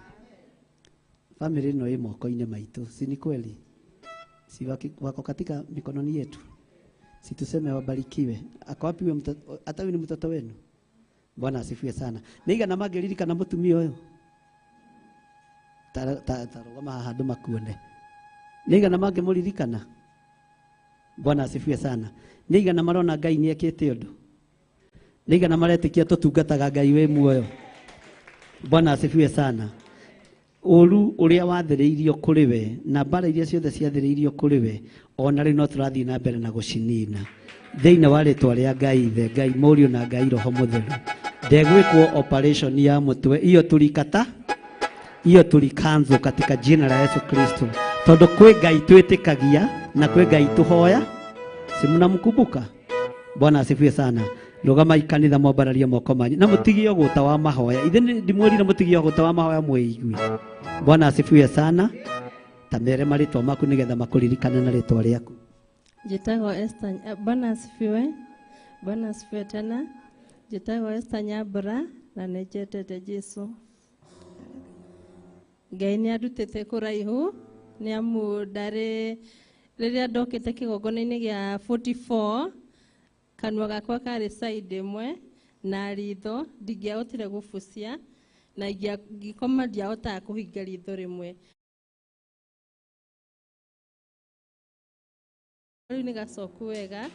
Family ĩno ĩ moko-inĩ maitũ, si ni kweli? Si wako katika mikononi yetu. Si tuseme wabarikiwe. Ako wapi huyo mtoto? Hata huyu ni mtoto wenu. Bwana asifiwe sana. Nĩigana mangĩririkana mũtumia ũyũ? Ta rũgama haha andũ makuone. Nĩigana mangĩmũririkana? Bwana asifiwe sana. Nĩigana marona Ngai nĩekĩte ũndũ? Nĩigana maretĩkia tũtungataga Ngai wĩ muoyo? Bwana asifiwe sana. Ũru ũrĩa wathĩrĩirio kũrĩ we na mbara iria ciothe ciathĩrĩirio kũrĩ we, ona rĩu no tũrathiĩ na mbere na gũcinina thĩinĩ wa rĩtwa rĩa Ngai Ithe, Ngai Mũriũ na Ngai Roho Mũtheru. Ndegwĩkwo operation ya mũtwe, iyo tulikata, iyo tulikanzo katika jina la Yesu Kristo. Tondũ kwĩ Ngai twĩtĩkagia na kwĩ Ngai tũhoya, si mnamkumbuka? Bwana asifiwe sana. Rũgamai kanitha mwambararie moko manyu na mũtigie ũgũta wa mahoya. Ithe ndimwĩrire mũtigie ũgũta wa mahoya mwĩigue. Bwana asifiwe sana. Ta mere marĩtwa maku nĩgetha makũririkane na rĩtwa rĩaku. Njĩtagwo Esther. Bwana asifiwe. Bwana asifiwe tena. Njĩtagwo Esther Nyambura na nĩ njendete Jesu. Ngai nĩ andutĩte kũraihu nĩ amu ndarĩ rĩrĩa ndokĩte kĩgongona-inĩ gĩa 44 kanua gakwa karĩ side ĩmwe na ritho ndingĩahotire gũbucia na ngĩkoma ndiahotaga kũhinga ritho rĩmwe. Rĩu nĩ gacoku wega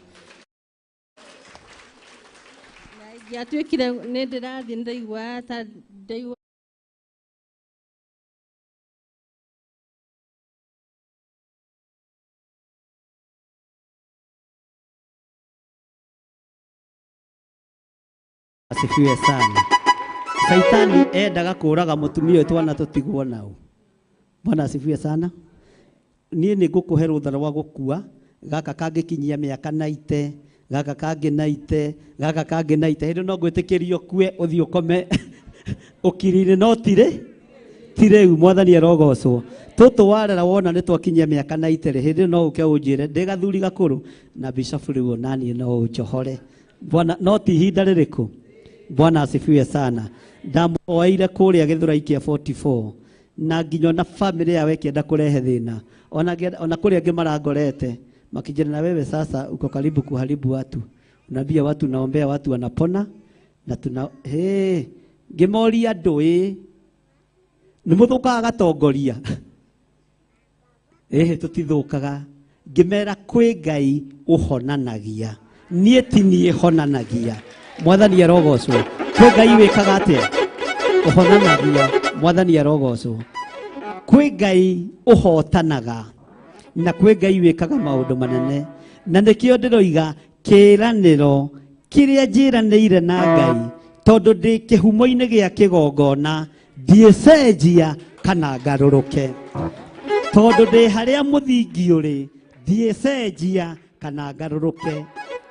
na ingĩatuĩkire nĩ ndĩrathiĩ nĩndaigua ta ndaigua Asifiwe sana. Saitani endaga kũraga mũtumia ũyũ twana tũtigwo nao. Bwana asifiwe sana. Niĩ nĩ ngũkũhe rũtha rwa gũkua, gaka kangĩkinyia mĩaka 90, gaka kangĩ 90, gaka kangĩ 90. Hĩndĩ no ngwĩtĩkĩrie ũkue ũthiĩ ũkome ũkiri-inĩ, no tirĩ ti rĩu. Mwathani arogocwo. Tũtũ warera wona nĩ twakinyia mĩaka 90 rĩ, hĩndĩ no ũke ũnjĩre ndĩ gathuri gakũrũ na bishop rĩu onaniĩ no ũnjohore. Bwana, no ti ihinda rĩrĩkũ? Bwana asifiwe sana. Ndamũhoeire kũrĩa Gĩthũrai kĩa 44 na nginya ona family yao ĩkĩenda kũrehe thĩna, ona kũrĩa angĩ marangorete makĩnjĩra, na wewe sasa uko karibu kuharibu watu, unaambia watu naombea watu wanapona na tuna hey, ngĩmoria andũ ĩ nĩ mũthũkaga gatongoria ĩhĩ tũtithũkaga. Ngĩmera kwĩ Ngai ũhonanagia, niĩ ti niĩ honanagia. Mwathani arogocwo. Kwĩ Ngai wĩkaga atĩa? Ũhonanagia. Mwathani arogocwo. Kwĩ Ngai ũhotanaga na kwĩ Ngai wĩkaga maũndũ manene, na nĩkĩo ndĩroiga kĩĩranĩro kĩrĩa njĩranĩire na Ngai, tondũ ndĩ kĩhumo-inĩ gĩa kĩgongona ndiĩcenjia kana ngarũrũke, tondũ ndĩ harĩa mũthingi ũrĩ ndiĩcenjia kana ngarũrũke.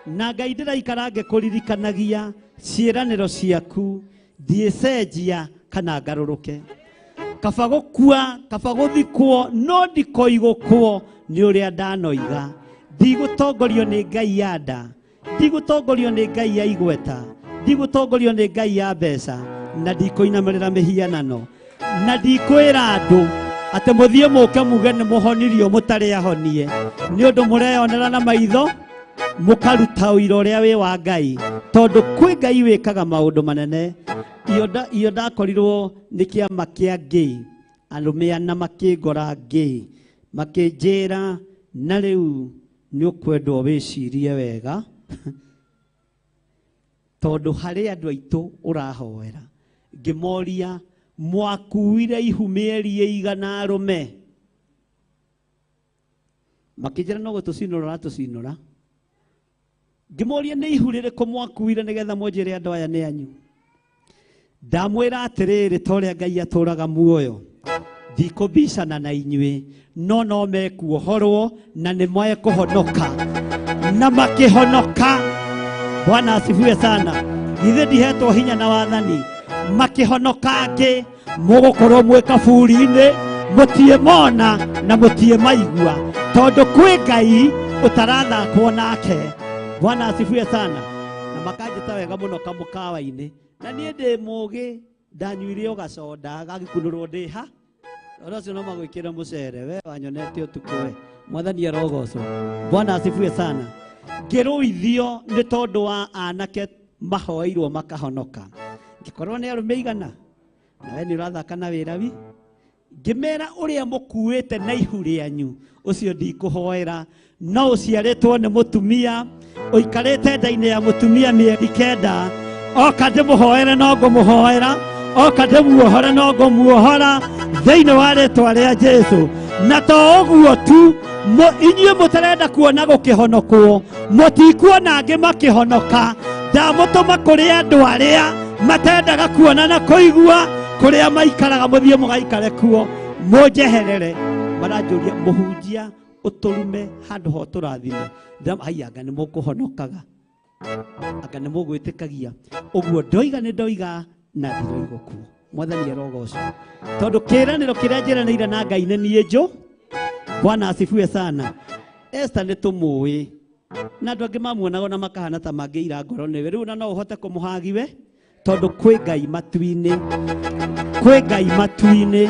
Na Ngai ndĩraikara ngĩkũririkanagia ciĩranĩro ciaku, ndiĩcenjia kana ngarũrũke. Kaba gũkua, kaba gũthikwo, no ndikoigũkwo nĩ ũrĩa ndanoiga. Ndigũtongorio nĩ Ngai ya nda, ndigũtongorio nĩ Ngai ya igweta, ndigũtongorio nĩ Ngai ya mbeca, na ndikũinamĩrĩra mĩhianano, na ndikwĩra andũ atĩ mũthiĩ mũke muge nĩ mũhonirio mũtarĩ ahonie, nĩ ũndũ mũreyonera na maitho mũkaruta ũira ũrĩa wĩ wa Ngai, tondũ kwĩ Ngai wĩkaga maũndũ manene. Iyo ndakorirwo nĩ kĩama kĩa ngĩ, arũme ana makĩngora ngĩ, makĩnjĩra na rĩu nĩ ũkwendwo wĩcirie wega tondũ harĩ andũ aitũ ũrahoera. Ngĩmoria mwakuire ihu mĩeri ĩigana arũme? Makĩnjĩra no gũtũcinũra ũratũcinũra. Ngĩmoria nĩ ihu rĩrĩkũ mwakuire nĩgetha mũnjĩre andũ aya nĩ anyu. Ndamwĩra atĩrĩrĩ, ta ũrĩa Ngai atũũraga muoyo, ndikũbicana na inyuĩ, no no mekuohorwo na nĩ mekũhonoka. Na makĩhonoka. Bwana asifiwe sana. Githĩ ndihetwo hinya na wathani. Makĩhonoka angĩ mũgũkorwo mwĩ kaburi-inĩ, mũtiĩ mona na mũtiĩ maigua, tondũ kwĩ Ngai ũtarathakwo nake. Bwana asifiwe sana. Na makanjĩta wega mũno kamũkawa-inĩ, na niĩ ndĩ mũgĩ, ndanyuire o gacoda gagĩkunũrwo ndĩ ha. Tondũ acio no magwĩkĩre mũcere, we wanyonete ũtukũ we. Mwathani arogocwo. Bwana asifiwe sana. Ngĩrũithio nĩ tondũ wa anake mahoeirwo makahonoka. Ngĩkorwo nĩ arũme igana, na we nĩ ũrathaka na wĩra wi. Ngĩmera ũrĩa mũkuĩte na ihu rĩanyu, ũcio ndikũhoera, no ũciarĩtwo nĩ mũtumia, ũikarĩte nda-inĩ ya mũtumia mĩeri 9, oka ndĩmũhoere no ngũmũhoera, oka ndĩmuohore no ngũmuohora, thĩinĩ wa rĩtwa rĩa Jesũ. Na to ũguo tu, inyuĩ mũtarenda kuona gũkĩhonokwo, mũtikuona angĩ makĩhonoka. Ndamũtũma kũrĩ andũ arĩa matendaga kuona na kũigua, kũrĩa maikaraga mũthiĩ mũgaikare kuo, mũnjeherere. Maranjũria mũhunjia ũtũrume handũ ho tũrathime. Haiya, anga nĩ mũkũhonokaga, anga nĩ mũgwĩtĩkagia. Ũguo ndoiga nĩ ndoiga na ndiroiga kuo. Mwathani arogocwo. Tondũ kĩĩranĩro kĩrĩa njĩranĩire na Ngai nĩ niĩ njũ. Bwana asifiwe sana. Esther nĩ tũmũĩ, na andũ angĩ mamuonaga na makahana ta mangĩira ngoro nĩwe. Rĩu na no ũhote kũmũhagiwe, tondũ kwĩ Ngai matu-inĩ, kwĩ Ngai matu-inĩ.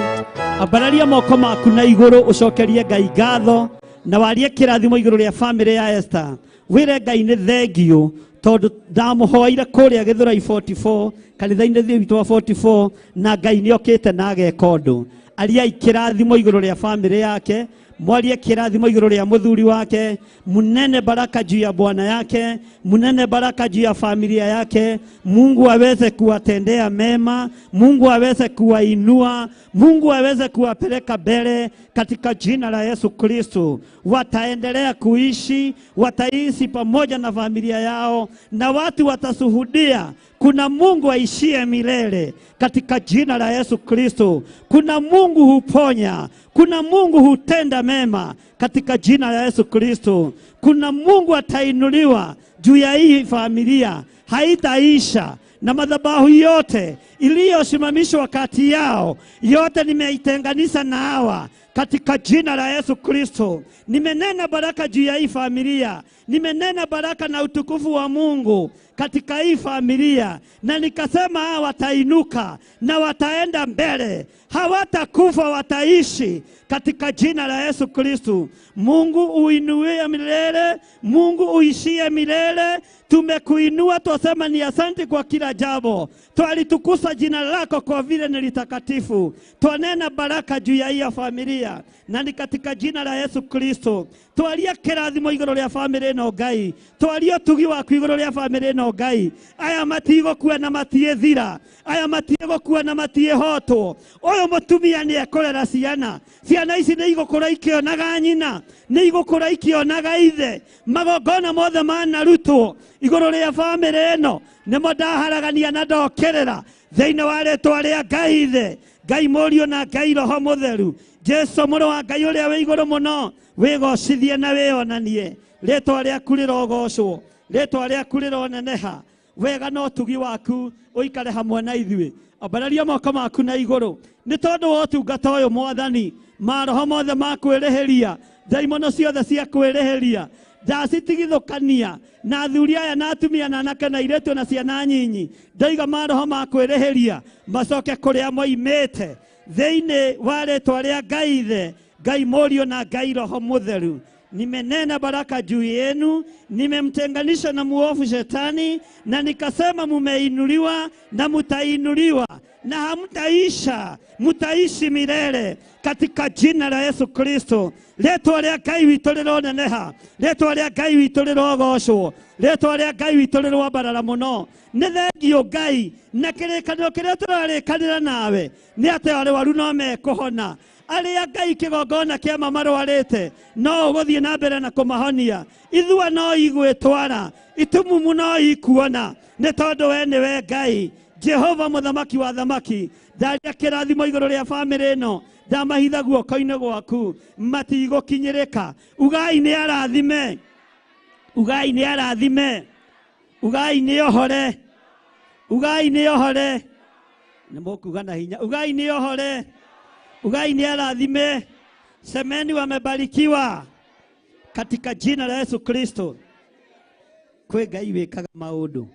Ambararia moko maku na igũrũ ũcokerie Ngai ngatho na warie kĩrathimo igũrũ rĩa famĩlĩ ya Esther. Wĩre Ngai nĩ thengiũ, tondũ ndamũhoeire kũrĩa Gĩthũrai 44, kanitha-inĩ witũ wa 44, na Ngai nĩ okĩte na ageka ũndũ. Ariai kĩrathimo igũrũ rĩa famĩlĩ yake, mwarie kĩrathimo igũrũ rĩa mũthuri wake, munene baraka juu ya bwana yake, munene baraka juu ya familia yake. Mungu aweze kuwatendea mema, Mungu aweze kuwainua, Mungu aweze kuwapeleka mbele katika jina la Yesu Kristo. Wataendelea kuishi, wataishi pamoja na familia yao, na watu watashuhudia kuna Mungu aishie milele katika jina la Yesu Kristo. Kuna Mungu huponya, kuna Mungu hutenda mema katika jina la Yesu Kristo. Kuna Mungu atainuliwa juu ya hii familia, haitaisha. Na madhabahu yote iliyosimamishwa kati yao, yote nimeitenganisha na hawa katika jina la Yesu Kristo. Nimenena baraka juu ya hii familia, nimenena baraka na utukufu wa Mungu katika hii familia, na nikasema hawa watainuka na wataenda mbele, hawatakufa, wataishi katika jina la Yesu Kristo. Mungu uinuie milele, Mungu uishie milele. Tumekuinua, twasema ni asante kwa kila jambo. Twalitukusa jina lako kwa vile ni litakatifu. Twanena baraka juu ya hii familia, na ni katika jina la Yesu Kristo. Twaria kĩrathimo igũrũ rĩa famĩlĩ ĩno Ngai, twaria ũtugi waku igũrũ rĩa famĩlĩ ĩno Ngai. Aya matigũkua na matiĩthira, aya matiĩgũkua na matiĩhotwo. Ũyũ mũtumia nĩ ekũrera ciana, ciana ici nĩ igũkũra ikĩonaga nyina, nĩ igũkũra ikĩonaga ithe. Magongona mothe manarutwo igũrũ rĩa famĩlĩ ĩno nĩmo ndaharagania na ndokĩrĩra thĩinĩ wa rĩtwa rĩa Ngai ithe, Ngai Mũriũ na Ngai Roho Mũtheru. Jesu mũrũ wa Ngai ũrĩa wĩ igũrũ mũno, wĩgocithie na wĩonanie. Rĩtwa rĩaku rĩrogocwo, rĩtwa rĩaku rĩroneneha. Wega na ũtugi waku ũikare hamwe na ithuĩ. Ambararia moko maku na igũrũ nĩ tondũ wa ũtungata ũyũ Mwathani. Maroho mothe ma kwĩrĩhĩria, ndaimono ciothe cia kwĩrĩhĩria, ndacitigithũkania na athuri aya na atumia na anake na airĩtu na ciana nyinyi. Ndaiga maroho ma kwĩrĩhĩria macoke kũrĩa moimĩte thĩinĩ wa rĩtwa rĩa Ngai ithe, Ngai Mũriũ na Ngai Roho Mũtheru. Nimenena baraka juu yenu, nimemtenganisha na muovu shetani, na nikasema mumeinuliwa na mutainuliwa na hamtaisha, mutaishi milele katika jina la Yesu Kristo. Rĩtwa rĩa Ngai witũ rĩroneneha, rĩtwa rĩa Ngai witũ rĩrogocwo, rĩtwa rĩa Ngai witũ rĩroambarara mũno. Nĩ thengio Ngai, na kĩrĩkanĩro kĩrĩa tũrarĩkanĩra nawe nĩ atĩ arwaru no mekũhona, Arĩa Ngai kĩgongona kĩa mamarwarĩte no ũgũthiĩ na mbere na kũmahonia. Ithua no igwĩtwara, itumumu no ikuona, nĩ tondũ we nĩwe Ngai Jehova mũthamaki wa thamaki. Ndaria kĩrathimo igũrũ rĩa bamĩrĩ ĩno, ndamahitha guoko-inĩ gwaku, matigũkinyĩrĩka. Ugai nĩ arathime, ugai nĩ arathime, ugai nĩ ohore, ugai nĩ ohore. Nĩ mũkuga na hinya, ugai nĩ ohore, ugai nĩ arathime. Semeni wamebarikiwa katika jina la Yesu Kristo. Kwĩ Ngai wĩkaga maũndũ.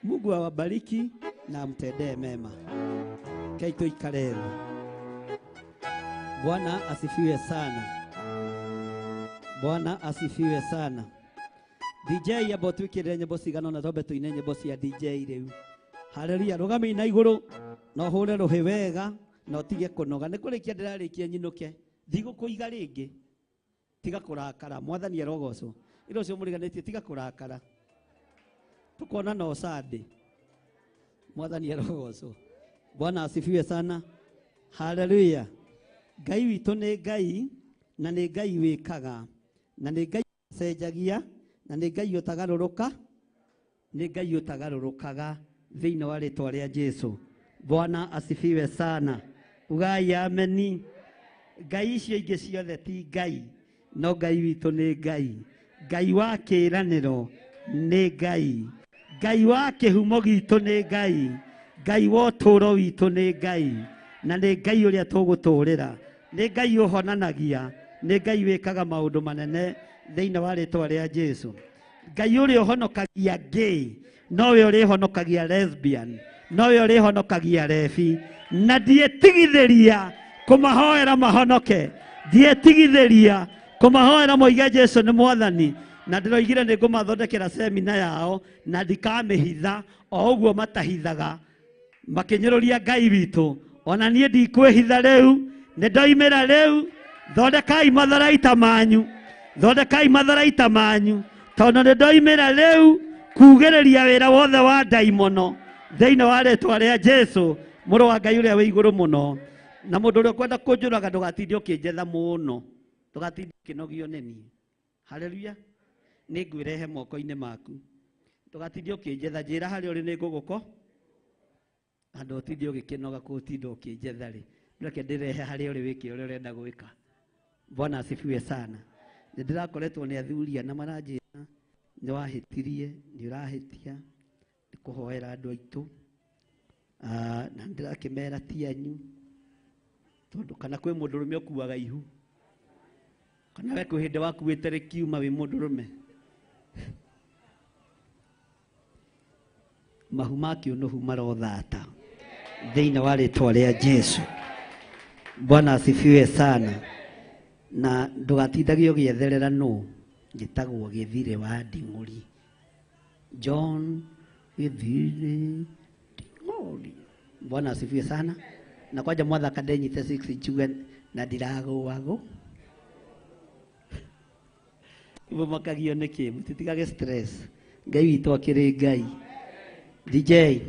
Mungu awabariki na amtendee mema. Kai tuikare thĩ. Bwana asifiwe sana. Bwana asifiwe sana. DJ amba twikirire nyimbo cigana ona twambe tuine nyimbo cia DJ riu. Haleluya. Rũgamei na igũrũ na ũhũre rũhĩ wega na ũtige kũnoga. Nĩ kũrĩkia ndĩrarĩkia nyinũke, ndigũkũiga rĩngĩ. Tiga kũrakara, Mwathani arogocwo. Ira ũcio mũriganĩtie, tiga kũrakara, tukona no Sunday. Mwathani arogocwo. Bwana asifiwe sana. Haleluya. Ngai witũ nĩ Ngai, na nĩ Ngai wĩkaga, na nĩ Ngai ũcenjagia, na nĩ Ngai ũtagarũrũka, nĩ Ngai ũtagarũrũkaga thĩinĩ wa rĩtwa rĩa Jesu. Bwana asifiwe sana. Ugai ameni. Ngai icio ingĩ ciothe ti Ngai, no Ngai witũ nĩ Ngai. Ngai wa kĩĩranĩro nĩ Ngai. Ngai wa kĩhumo gitũ nĩ Ngai. Ngai wa ũtũũro witũ nĩ Ngai, na nĩ Ngai ũrĩa tũgũtũũrĩra. Nĩ Ngai ũhonanagia, nĩ Ngai wĩkaga maũndũ manene thĩinĩ wa rĩtwa rĩa Jesu. Ngai ũrĩa ũhonokagia gay, nowe ũrĩhonokagia lesbian, nowe ũrĩhonokagia rebi, na ndietigithĩria kũmahoera mahonoke, ndietigithĩria kũmahoera moige Jesu nĩ Mwathani. Na ndĩroigire nĩ ngũmathondekera semina yao na ndikamĩhitha o ũguo matahithaga makĩnyũrũria Ngai witũ. Ona niĩ ndikwĩhitha rĩu, nĩ ndoimĩra rĩu. Thondekai matharaita manyu, thondekai matharaita manyu, tondũ nĩ ndoimĩra rĩu kugĩrĩria wĩra wothe wa ndaimono thĩinĩ wa rĩtwa rĩa Jesu mũrũ wa Ngai ũrĩa wĩ igũrũ mũno. Na mũndũ ũrĩa ũkwenda kũnjũraga ndũgatinde ũkĩnjetha mũno, ndũgatinde ũkĩnogio nĩ niĩ. Haleluya. Nĩ ngwĩrehe moko-inĩ maku, ndũgatinde ũkĩnjetha. Njĩra harĩa ũrĩ nĩ ngũgũko, andũ ũtinde ũgĩkĩnoga kũtinda ũkĩnjetha rĩ, reke ndĩrehe harĩa ũrĩ wĩke ũrĩa ũrenda gwĩka. Bwana asifiwe sana. Nĩ ndĩrakoretwo nĩ athuri ana maranjĩra nĩ wahĩtirie, nĩ ũrahĩtia, nĩ kũhoera andũ aitũ. Na ndĩrakĩmera ti anyu, tondũ kana kwĩ mũndũrũme ũkuaga ihu, kana we kwĩ hĩndĩ wakuĩte rĩkiuma wĩ mũndũrũme. Mahu ma kĩũnũhu marothata thĩinĩ wa rĩtwa rĩa Jesu. Bwana asifiwe sana. Na ndũgatindage ũgĩetherera nũ, njĩtagwo Gĩthire wa Nding'ũri, John Gĩthire Nding'ũri. Bwana asifiwe sana. Na kwanja mwathaka ndenyite 6 njuge na ndiragũagũ. Mũmakagio nĩkĩ? Mũtitigage stress. Ngai witũ akĩrĩ Ngai. DJ.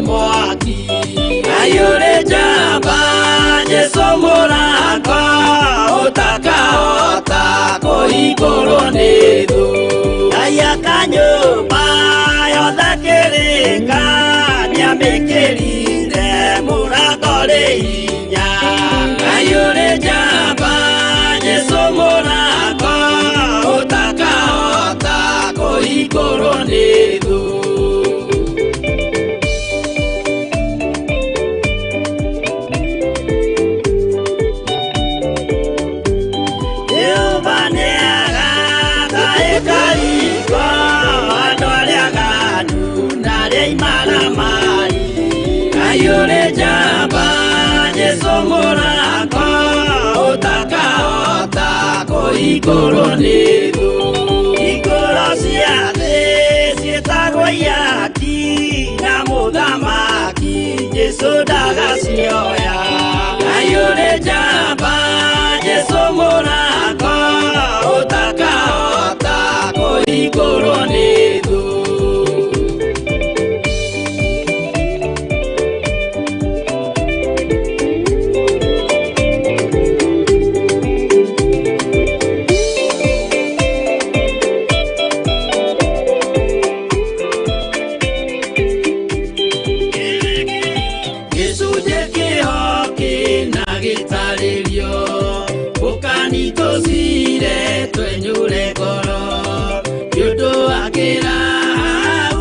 Mwaki ayure jamba Jesu mũrakwa ũtakahota kũhingũrwo nĩ thũ. Ngai akanyũmba yothe kĩrĩka nĩamĩkĩrire mũrango rĩ hinya. Ngai ũrĩ njamba Jesu mũrakwa ũtakahota kũhingũrwo nĩ thũ. Jesu mũrakwa ũtakahota kũhingũrwo nĩ thũ. Hingũro cia Jesu ndagacioya. Ngai ũrĩ njamba, Jesu mũrango ũtakahota kũhingũrwo nĩ thũ. Gĩcunjĩ kĩhoki na gĩtarĩrio, ũkani tũcire twenyũre ngoro. Nĩ ũndũ wa kĩraha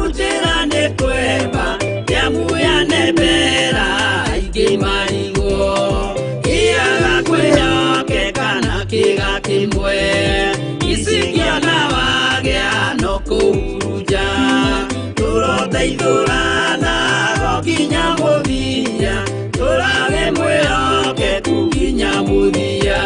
njĩra nĩ kwemba, nĩamu yanembera aingĩ marigwo. Kĩaga kwĩhokeka na kĩga kĩmwe, icingĩona wagĩa no kũhurunja. Tũroteithũrana nginya mũthia, tũrage mwĩhokeku nginya mũthia.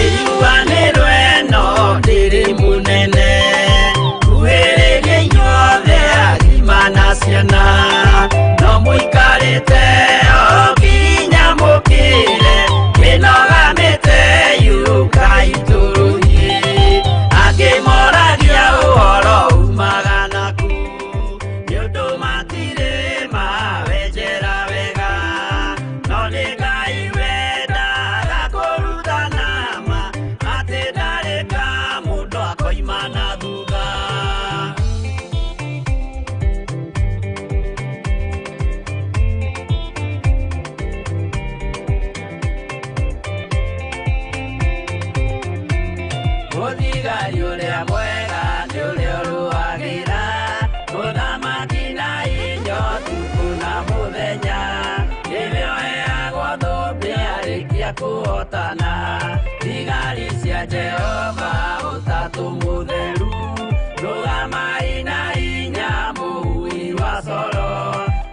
Ĩyuanĩrwo ĩno ndĩrĩ mũnene, kuhĩrĩria inyuothe agima na ciana, no mũikarĩte o nginya mũkĩre, mĩnoga mĩte yũkai tũrũthiĩ. Angĩ moragia ũhoro umaga naku, nĩ ũndũ matirĩ mawenjera wega, no nĩ Ngai wendaga kũrutana ma, atĩ ndarĩ ka mũndũ akoima na thutha. Mũthigari ũrĩa mwega nĩ ũrĩa ũrũagĩra mũthamaki na indo ũtukũ na mũthenya, nĩwe ũheagwo thũmbĩ arĩkia kũhotana. Thigari cia Jehova ũtatũ mũtheru, rũgamai na hinya mũhui wa coro,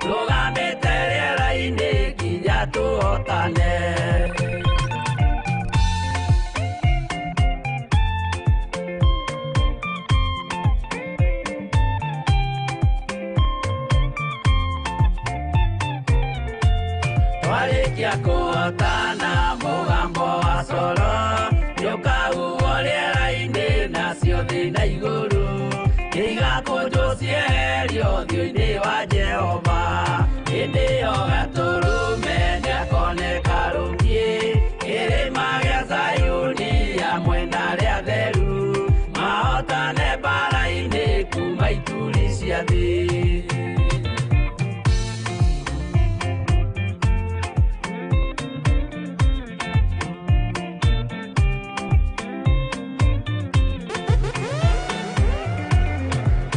rũgamĩte rĩera-inĩ nginya tũhotane. Twarĩkia kũhotana mũgambo wa coro nĩũkahuhwo rĩera-inĩ nacio thĩ na igũrũ nĩigakũnjwo cieherio ũthiũ-inĩ wa Jehova. Hĩndĩ ĩyo Gatũrũme nĩakoneka rũngĩ kĩrĩma gĩa Zayuni hamwe na arĩa atheru, mahotane mbaara-inĩ kuma ituri cia thĩ.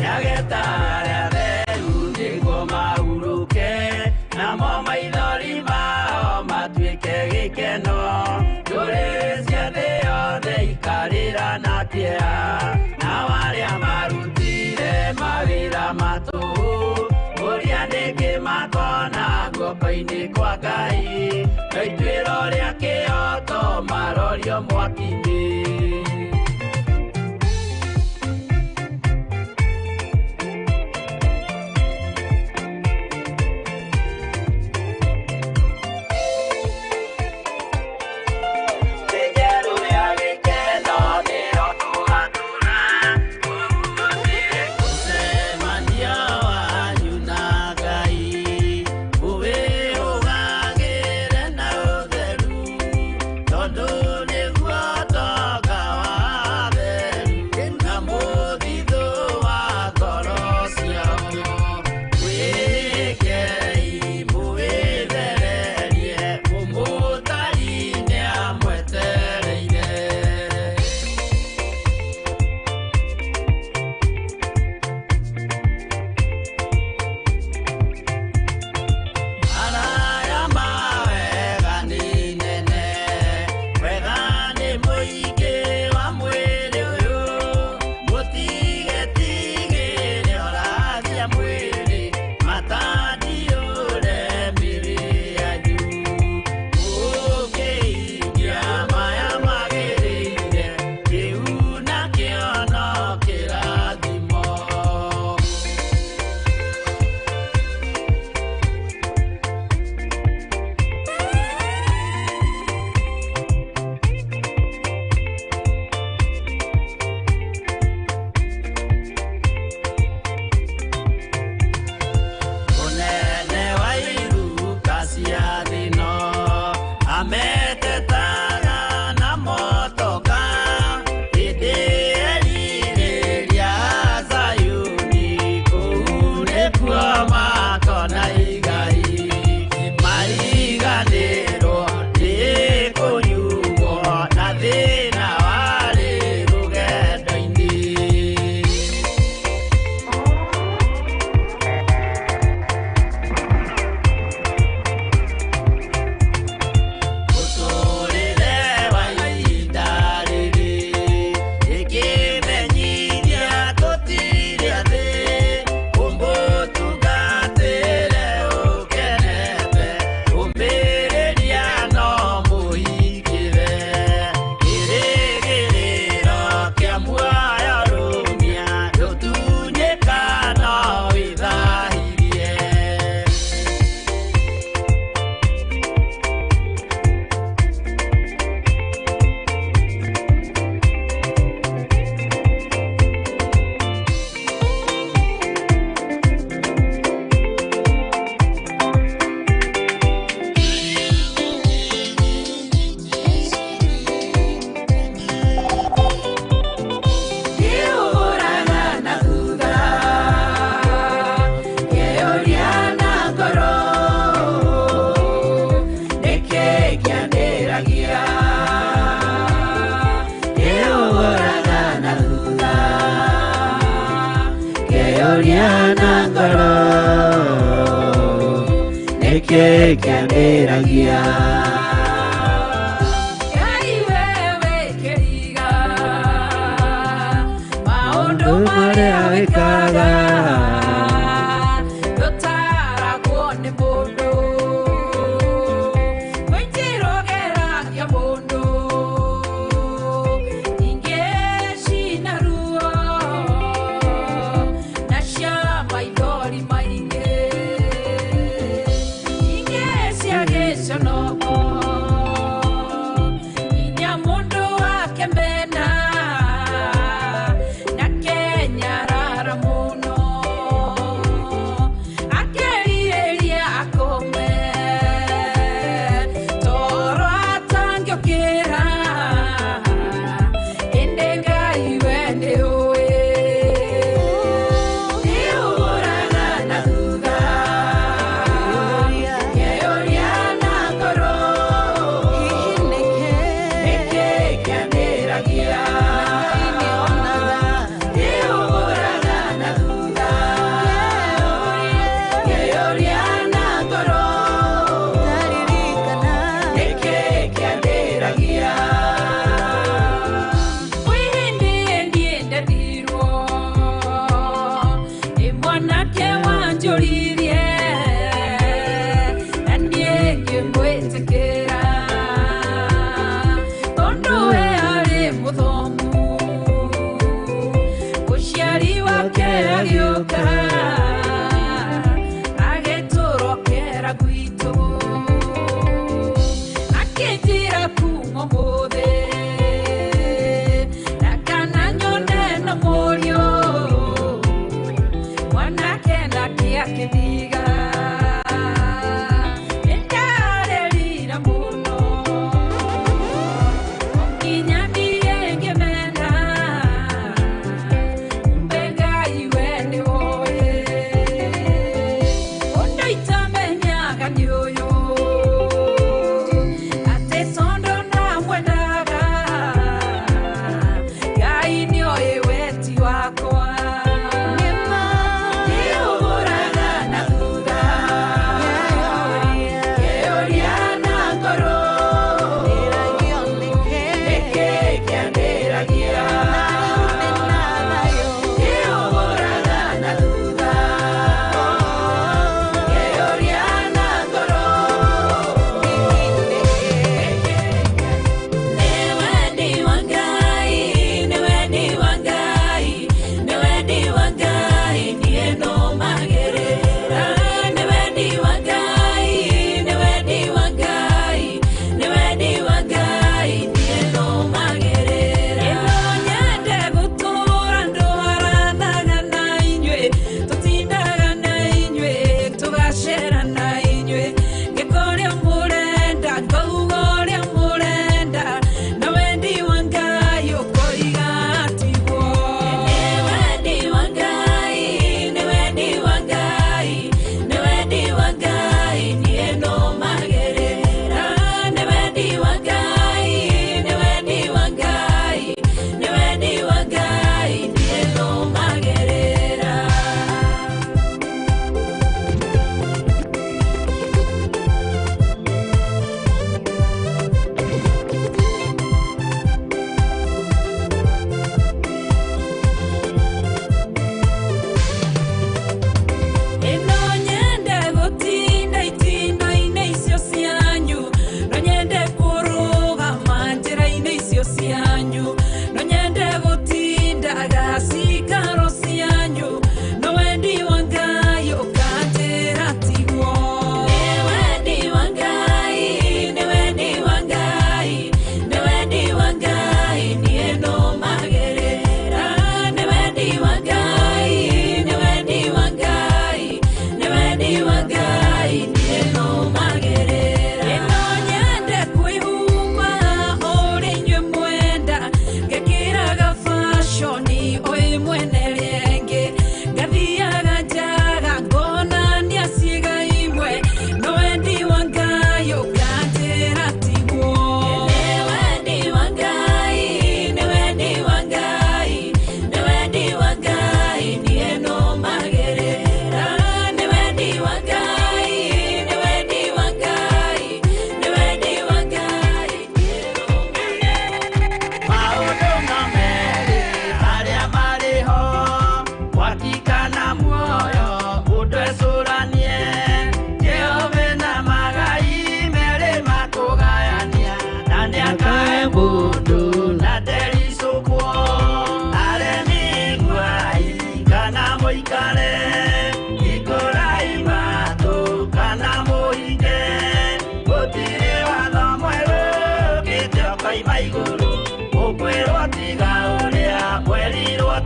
Nĩageta arĩa atheru nĩguo mahurũke, namo maithori mao matuĩke gĩkeno. Ndũrĩrĩ cia thĩ yothe ikarĩra na kĩeha, nao arĩa marutire mawĩra ma tũhũ, ũrĩa nĩkĩ makona guoko-inĩ kwa Ngai, no ituĩro rĩa kĩhooto marorio mwaki-inĩ. Njerũ ya gĩkeno nĩyo tũgatũra, gũtirĩ gũcemania wanyu na Ngai, mũwĩhũgagĩre na ũtheru, tondũ nĩguo ũtonga. Ngeyũria na ngoro nĩkĩ kĩandĩragia. Ngai wewe kĩriga maũndũ marĩa wĩkaga ndũtaragwo nĩ mũndũ kwĩ njĩra ũgeragia mũndũ ingĩ cina ruo na cia maithori maingĩ ingĩ cia gĩconoko inya mũndũ wake mena na kenyarara mũno akerirĩria akome toro atangĩũkĩra ĩndĩ Ngai we nĩũĩ nĩũhũraga na thutha ngeyũria na ngoro nĩkĩ kĩanĩragia nĩũhũraga na thutha ngeyũria na ngoro nĩkĩ kĩanĩragia. Kwĩ hĩndĩ niĩ ndendirwo nĩ mwanake wanjũririe na niĩ ngĩmwĩtĩkĩra tondũ we arĩ mũthomu mũciari wake agĩũka agĩtũrokera gwitũ akĩnjĩra kuma ũmũthĩ na kana nyone na mũriũ mwanake nake akĩthiga nĩndarerira mũno nginya niĩ ngĩmena kumbe Ngai we nĩũĩ.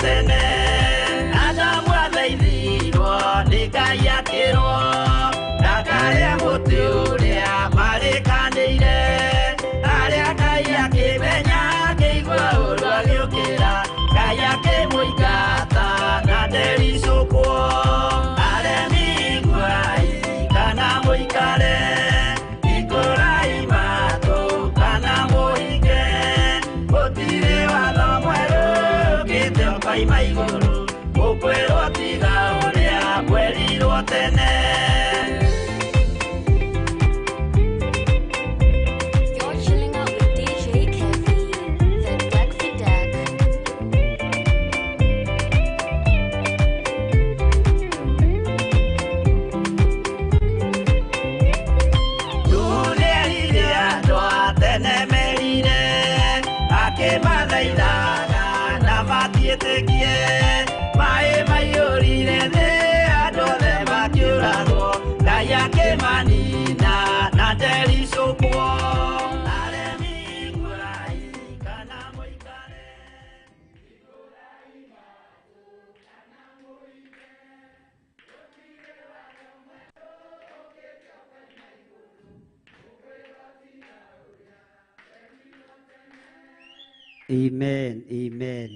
tene. Adamu athaithirwo nĩ Ngai akĩrwo ndakarĩa mũtĩ ũrĩa marĩkanĩire. Arĩa Ngai akĩmenya akĩigua ũru agĩũkĩra, Ngai akĩmũingata na ndericũkwo. Aremi iguai kana mũikare, ikũrai matũ kana mũhinge, gũtirĩ watho mwerũ ũkĩte ũkoima igũrũ, mũkwĩrwo tiga ũrĩa mwerirwo tene. You're chilling out with DJ Kevy, the Deck for Deck. Nĩerire andũ a tene merire, akĩmathaithaga na matiĩtĩkie. Maĩ maiyũrire thĩ, andũ othe makĩũragwo, Ngai akĩmanina na ndericũkwo. Aremi iguai kana mũikare. Amen, amen.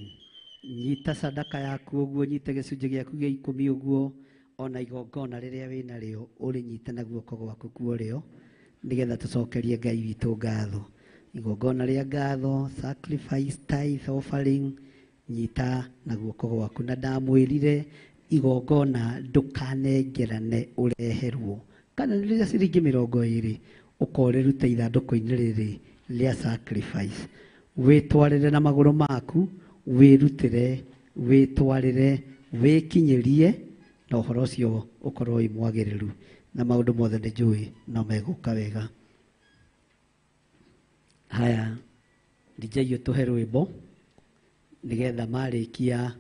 Nyita sadaka yaku ũguo, nyita gĩcunjĩ gĩaku gĩa ikũmi ũguo, ona igongona rĩrĩa wĩnarĩo ũrĩnyite na guoko gwaku kwa ũrĩo, nĩgetha tũcokerie Ngai witũ ngatho. Igongona rĩa ngatho, sacrifice, tithe, offering, nyita na guoko gwaku. Na ndamwĩrire igongona ndũkanengerane ũreherwo, kana nĩ rĩrĩa ciringi 20 ũkorĩrute ithandũkũ-inĩ rĩrĩ rĩa sacrifice. Wĩtwarĩre na magũrũ maku, wĩrutĩre, wĩtwarĩre, wĩkinyĩrie, na ũhoro ũcio ũkorwo wĩ mwagĩrĩru, na maũndũ mothe nĩ njũĩ no megũka wega. Haya, DJ ũtũhe rwĩmbo nĩgetha marĩkia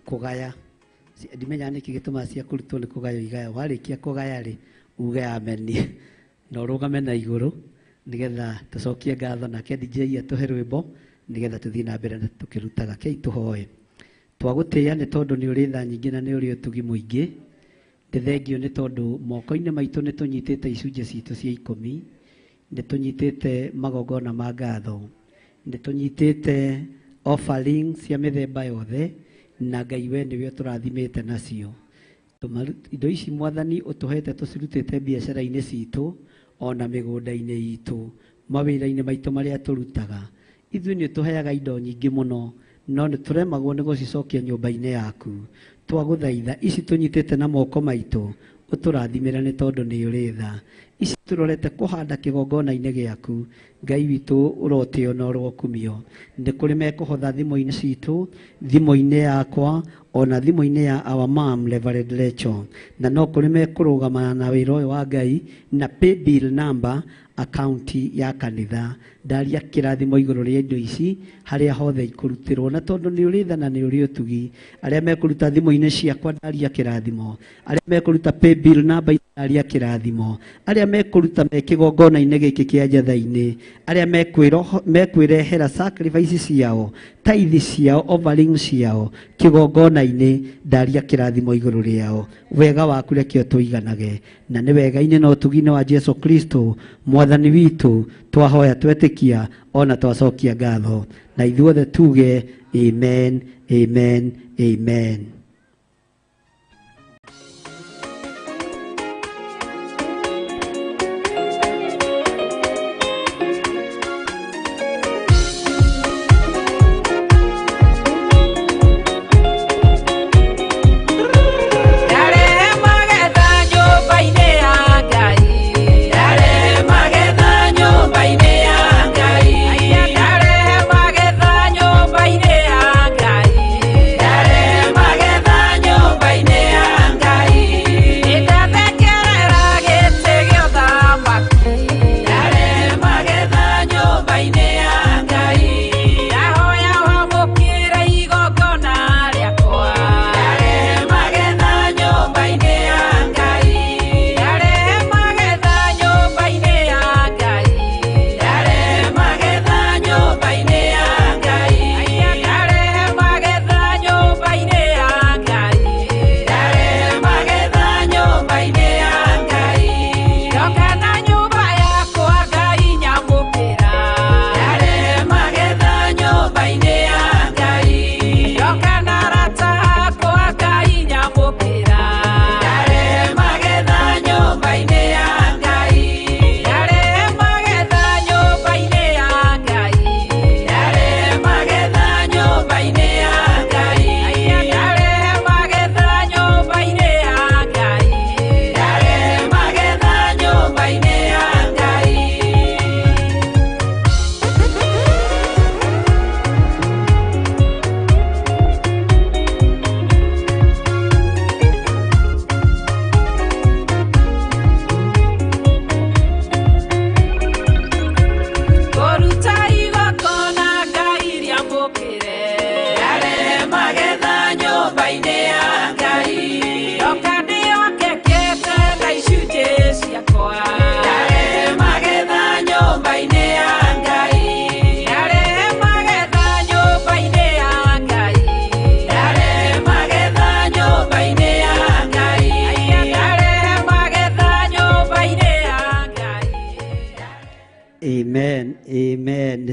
kũgaya. Ndimenyaga nĩkĩ gĩtũmaga cia kũrutwo nĩ kũgaywo igaya. Warĩkia kũgaya rĩ, uge ameni na ũrũgame na igũrũ nĩgetha tũcokie ngatho, nake DJ atũhe rwĩmbo nĩgetha tũthiĩ na mbere na tũkĩrutaga. Kei tũhoe. Twagũtĩĩa nĩ tondũ nĩ ũrĩ tha nyingĩ na nĩ ũrĩ ũtugi mũingĩ. Nĩ thengio nĩ tondũ moko-inĩ maitũ nĩ tũnyitĩte icunjĩ citũ cia ikũmi, nĩ tũnyitĩte magongona ma ngatho, nĩ tũnyitĩte offering cia mĩthemba yothe, na Ngai we nĩwe ũtũrathimĩte nacio. Indo ici Mwathani ũtũhete tũcirutĩte biacara-inĩ citũ ona mĩgũnda-inĩ itũ, mawĩra-inĩ maitũ marĩa tũrutaga. Ithuĩ nĩ ũtũheaga indo nyingĩ mũno, no nĩ tũremagwo nĩ gũcicokia nyũmba-inĩ yaku. Twagũthaitha ici tũnyitĩte na moko maitũ ũtũrathimĩre nĩ tondũ nĩ ũrĩ tha. Ici tũrorete kũhanda kĩgongona-inĩ gĩaku, Ngai witũ ũrotĩo na ũrokumio. Nĩ kũrĩ mekũhotha thimũ-inĩ citũ, thimũ-inĩ yakwa, ona thimũ-inĩ ya our mom Reverend Rachel, na no kũrĩ mekũrũgamana na wĩra ũyũ wa Ngai na pay bill number akaunti ya kanitha. Ndaria kĩrathimo igũrũ rĩa indo ici harĩa hothe ikũrutĩrwo, na tondũ nĩ ũrĩ tha na nĩ ũrĩ ũtugi, arĩa mekũruta thimũ-inĩ ciakwa ndaria kĩrathimo, arĩa mekũruta pay bill number ndaria kĩrathimo, arĩa mekũruta me kĩgongona-inĩ gĩkĩ kĩa njatha-inĩ, arĩa mekwĩrehera sacrifice ciao, tithe ciao, offering ciao kĩgongona-inĩ, ndaria kĩrathimo igũrũ rĩao. Wega waku reke ũtũiganage, na nĩ wega-inĩ na ũtugi-inĩ wa Jesu Kristo Mwathani witũ twahoya twetĩkia ona twacokia ngatho, na ithuothe tuge amen, amen, amen. Ndarehe magetha nyũmba-inĩ ya Ngai, ndarehe magetha nyũmba-inĩ ya Ngai, ndarehe magetha nyũmba-inĩ ya Ngai, ndarehe magetha.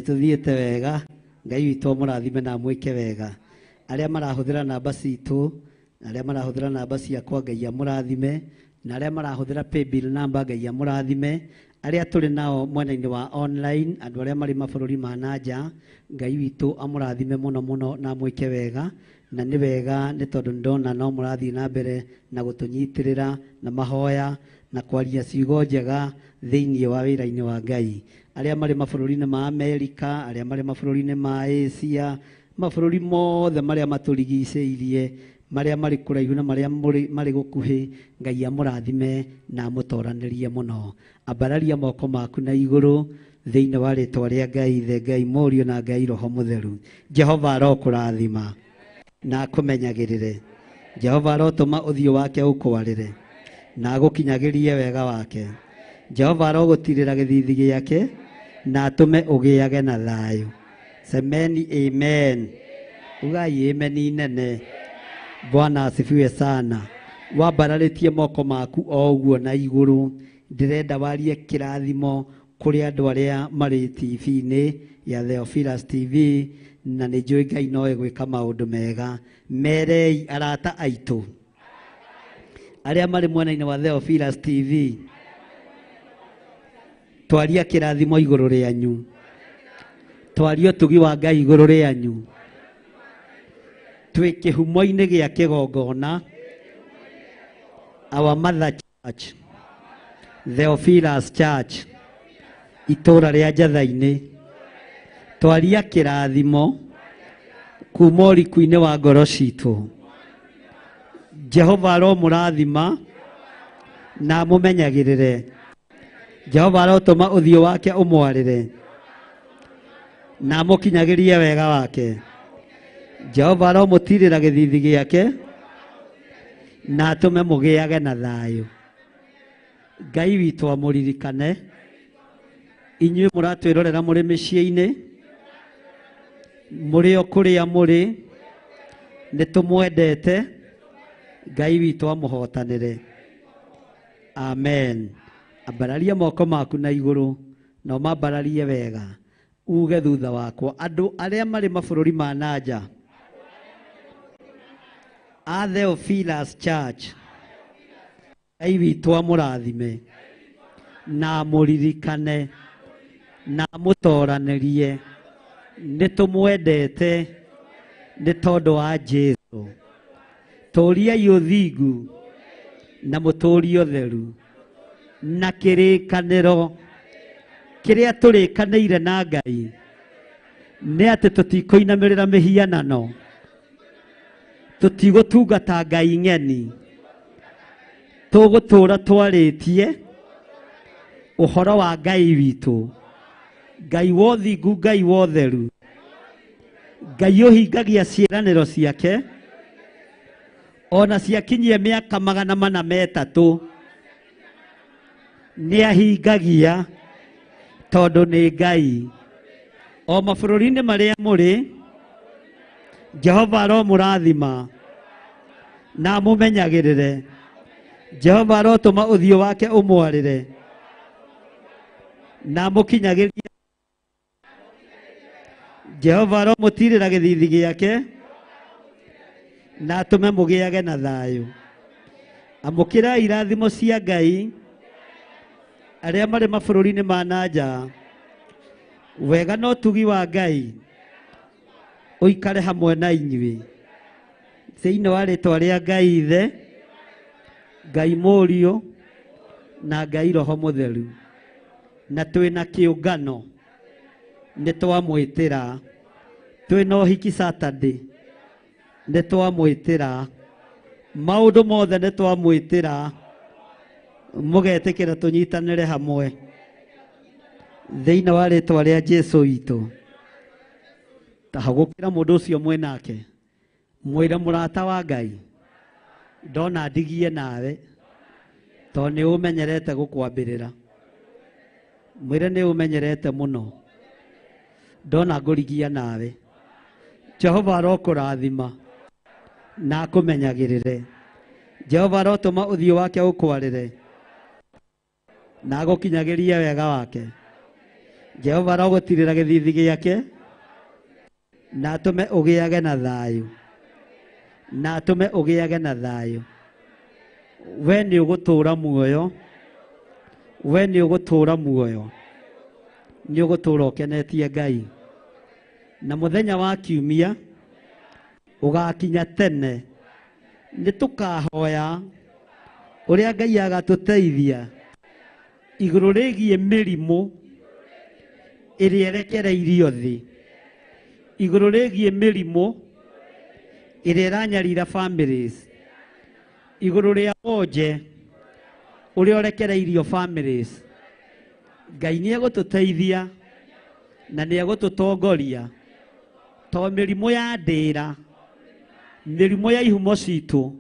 Nĩ tũthiĩte wega. Ngai witũ amũrathime na amwĩke wega. Arĩa marahũthĩra namba citũ, arĩa marahũthĩra namba ciakwa, Ngai amũrathime, na arĩa marahũthĩra paybill namba, Ngai amũrathime. Arĩa tũrĩ nao mwena-inĩ wa online, andũ arĩa marĩ mabũrũri ma na nja, Ngai witũ amũrathime mũno mũno na amwĩke wega. Na nĩ wega nĩ tondũ nĩndona no mũrathiĩ na mbere na gũtũnyitĩrĩra na mahoya na kwaria ciugo njega thĩinĩ wa wĩra-inĩ wa Ngai. Arĩa marĩ mabũrũri-inĩ ma Amerika, arĩa marĩ mabũrũri-inĩ ma Asia, mabũrũri mothe marĩa matũrigicĩirie, marĩa marĩ kũraihu na marĩa marĩ gũkuhĩ, Ngai amũrathime na amũtoranĩrie mũno. Ambararia moko maku na igũrũ thĩinĩ wa rĩtwa rĩa Ngai Ithe, Ngai Mũriũ na Ngai Roho Mũtheru. Jehova arokũrathima na akũmenyagĩrĩre. Jehova arotũma ũthiũ wake ũkwarĩre na agũkinyagĩrie wega wake. Jehova arogũtirĩra gĩthithi gĩake na atũme ũgĩage na thayũ. Semeni amen. Ugai amen inene. Bwana asifiwe sana. Wambararĩtie moko maku o ũguo na igũrũ, ndĩrenda warie kĩrathimo kũrĩ andũ arĩa marĩ TV-inĩ ya Theophilus TV, na nĩ njũĩ Ngai no egwĩka maũndũ mega. Merei arata aitũ arĩa marĩ mwena-inĩ wa Theophilus TV, twaria kĩrathimo igũrũ rĩanyu, twaria ũtugi wa Ngai igũrũ rĩanyu. Twĩ kĩhumo-inĩ gĩa kĩgongona, our mother church, Theophilus Church, itũra rĩa Njatha-inĩ. Twaria kĩrathimo kuma ũriku-inĩ wa ngoro citũ. Jehova aromũrathima na amũmenyagĩrĩre. Jehova arotũma ũthiũ wake ũmwarĩre na amũkinyagĩrie wega wake. Jehova aromũtirĩra gĩthithi gĩake na atũme mũgĩage na thayũ. Ngai witũ amũririkane. Inyuĩ mũratwĩrorera mũrĩ mĩciĩ-inĩ, mũrĩ o kũrĩa mũrĩ, nĩ tũmwendete. Ngai witũ amũhotanĩre. Amen. Ambararia moko maku na igũrũ na ũmambararie wega, uge thutha wakwa, andũ arĩa marĩ mabũrũri ma na nja a Theophilus Church, Ngai witũ amũrathime na amũririkane na amũtoranĩrie. Nĩ tũmwendete nĩ tondũ wa Jesũ. Tũriai ũthingu na mũtũrie ũtheru na kĩrĩkanĩro kĩrĩa tũrĩkanĩire na Ngai nĩ atĩ tũtikũinamĩrĩra mĩhianano, tũtigũtungata ngai ng'eni, tũgũtũra twarĩtie ũhoro wa Ngai witũ, Ngai wa ũthingu, Ngai wa ũtheru, Ngai ũhingagia ciĩranĩro ciake ona ciakinyie mĩaka 403 nĩ ahingagia tondũ nĩ Ngai. O mabũrũri-inĩ marĩa mũrĩ, Jehova aromũrathima na amũmenyagĩrĩre. Jehova arotũma ũthiũ wake ũmwarĩre na amũkinyagĩrie. Jehova aromũtirĩra gĩthithi gĩake na atũme mũgĩage na thayũ. Amũkĩrai irathimo cia Ngai arĩa marĩ mabũrũri-inĩ ma na nja. Wega na ũtugi wa Ngai ũikare hamwe na inyuĩ. Thĩinĩ wa rĩtwa rĩa Ngai Ithe, Ngai Mũriũ na Ngai Roho Mũtheru. Na twĩna kĩũngano nĩ twamwĩtĩra, twĩna ũhiki Saturday nĩ twamwĩtĩra, maũndũ mothe nĩ twamwĩtĩra, mũgetĩkĩra tũnyitanĩre hamwe thĩinĩ wa rĩtwa rĩa Jesũ witũ. Ta hagũkĩra mũndũ ũcio mwĩnake, mwĩre mũrata wa Ngai, ndona ndigie nawe tondũ nĩ ũmenyerete gũkwambĩrĩra. Mwĩre nĩ ũmenyerete mũno, ndona ngũrigia nawe. Jehova arokũrathima na akũmenyagĩrĩre. Jehova arotũma ũthiũ wake ũkwarĩre na agũkinyagĩrie wega wake. Jehova arogũtirĩra gĩthithi gĩake na atũme ũgĩage na thayũ, na atũme ũgĩage na thayũ. We nĩ ũgũtũũra muoyo, we nĩ ũgũtũũra muoyo, nĩ ũgũtũũra ũkenetie Ngai. Na mũthenya wa kiumia ũgakinya tene, nĩ tũkahoya ũrĩa Ngai agatũteithia igũrũ rĩgiĩ mĩrimũ ĩrĩa ĩrekereirio thĩ, igũrũ rĩgiĩ mĩrimũ ĩrĩa ĩranyarira families, igũrũ rĩa wonje ũrĩa ũrekereirio families. Ngai nĩ egũtũteithia na nĩ egũtũtongoria, to mĩrimũ ya ndĩra, mĩrimũ ya ihumo citũ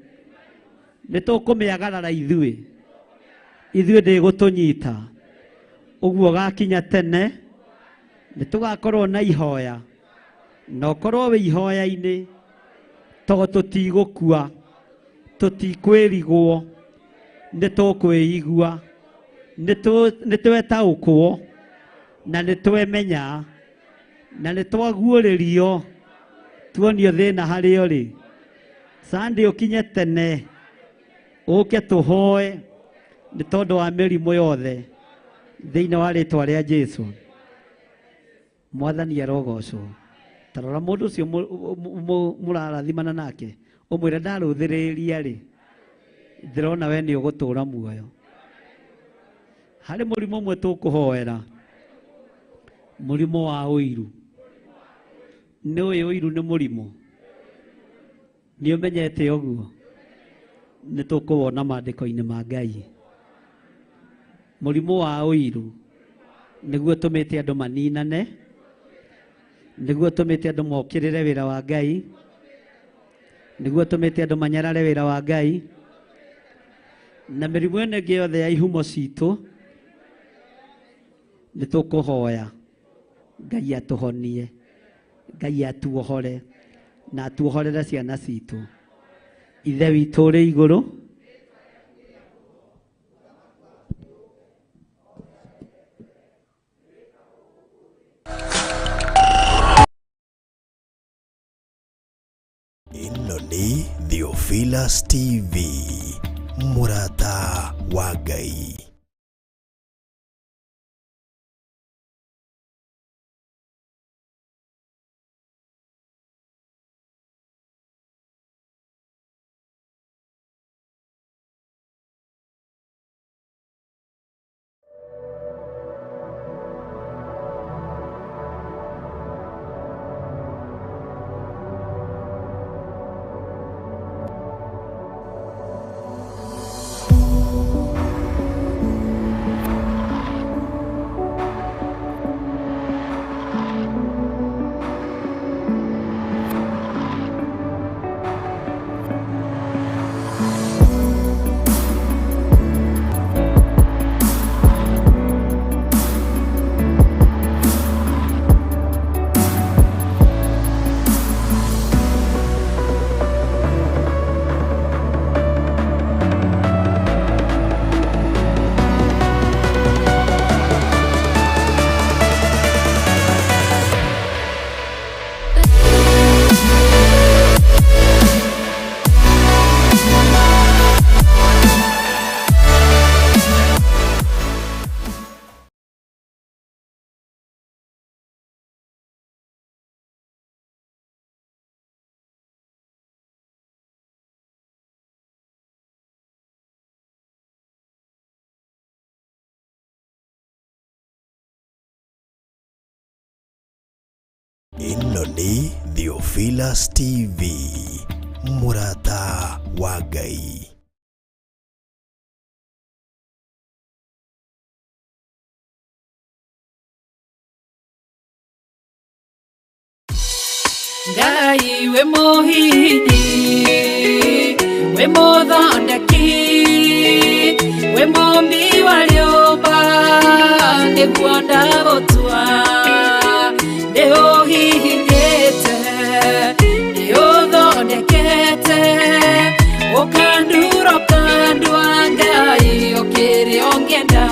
nĩ tũkũmĩagarara ithuĩ, ithuĩ ndĩgũtũnyita. Ũguo gakinya tene nĩ tũgakorwo na ihoya, na ũkorwo wĩ ihoya-inĩ, to tũtigũkua, tũtikwĩrigwo, nĩ tũkwĩigua, nĩ twetaũkwo, na nĩ twemenya, na nĩ twaguũrĩrio, tuonio thĩna harĩa ũrĩ. Sunday ũkinye tene, ũke tũhoe nĩ tondũ wa mĩrimũ yothe thĩinĩ wa rĩtwa rĩa Jesũ. Mwathani arogocwo. Ta rora mũndũ ũcio mũrarathimana nake, ũmwĩre ndarũthĩrĩria rĩ, ndĩrona we nĩ ũgũtũũra muoyo. Harĩ mũrimũ ũmwe tũkũhoera, mũrimũ wa ũiru. Nĩ ũĩ ũiru nĩ mũrimũ? Nĩ ũmenyete ũguo? Nĩ tũkũwona maandĩko-inĩ ma Ngai. Mũrimũ wa ũiru nĩguo ũtũmĩte andũ maninane, nĩguo ũtũmĩte andũ mokĩrĩre wĩra wa Ngai, nĩguo ũtũmĩte andũ manyarare wĩra wa Ngai, na mĩrimũ ĩno ĩngĩ yothe ya ihumo citũ nĩ tũkũhoya Ngai atũhonie, Ngai atuohore na atuohorere ciana citũ. Ithe witũ ũrĩ igũrũ, Ĩno nĩ Theophilus TV, mũrata wa Ngai. Ĩno nĩ Theophilus TV, mũrata wa Ngai. Ngai wĩ mũhihinyi, wĩ mũthondeki, wĩ mũmbi wa rĩũmba, nĩguo ndagũtua. Nĩ ũhihinyĩte, nĩ ũthondekete, ũkandura ũkandua, Ngai ũkĩrĩ ũngĩenda.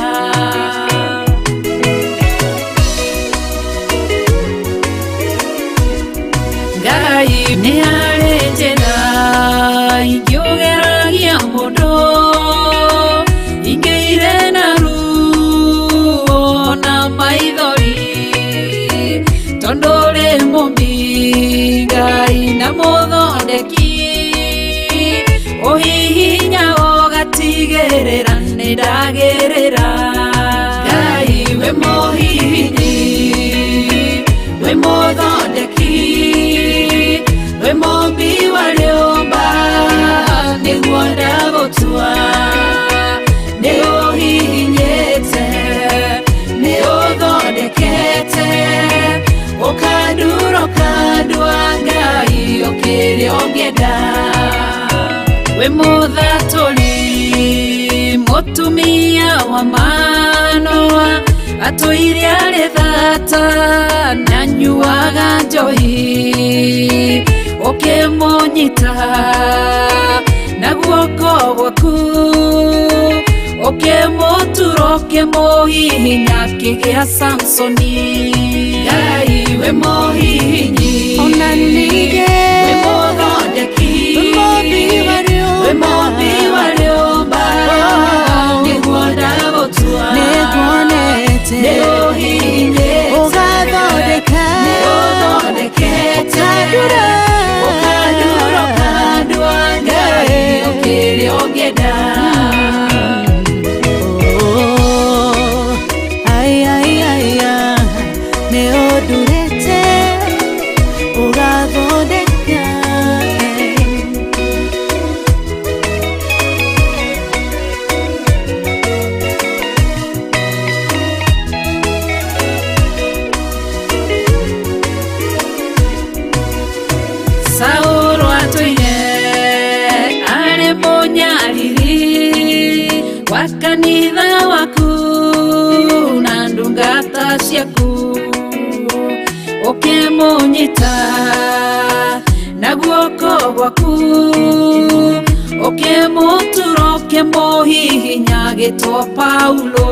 Ngai nĩ harĩ njĩra ingĩũgeragia mũndũ ingĩire na ruo na maithori tondũ ũrĩ mũmbi Ngai na mũthondeki ũhihinya ũgatigĩrĩra nĩ ndagĩrĩra Ngai wĩ mũhihinyi wĩ mũthondeki wĩ mũmbi wa rĩũmba nĩguo ndagũtua nĩ ũhihinyĩte nĩ ũthondekete ũkandura ũkandua Ngai ũkĩrĩa ũngĩenda wĩ mũthatũri mũtumia wa Manoa atũire arĩ thata na nyuaga njohi ũkĩmũnyita na guoko gwaku ũkĩmũtura ũkĩmũhihinya akĩgĩa Samsoni Ngai wĩ mũhihinyi Ona ningĩ wĩ mũthondeki wĩ mũmbi wa rĩũmba. Wĩ mũmbi wa rĩũmba nĩguo ndagũtua Nĩnguonete. Nĩ ũhihinyĩte Ũgathondeka. Nĩ ũthondekete Ũkandura. Ũkandura ũkandua Ngai ũkĩrĩa ũngĩenda Oh, ai, ai, ai, ai, nĩ ũndurĩte ũgathondeka Saũlũ atũire arĩ mũnyariri wa kanitha waku na ndungata ciaku ũkĩmũnyita na guoko gwaku ũkĩmũtura ũkĩmũhihinya agĩtwo Paulo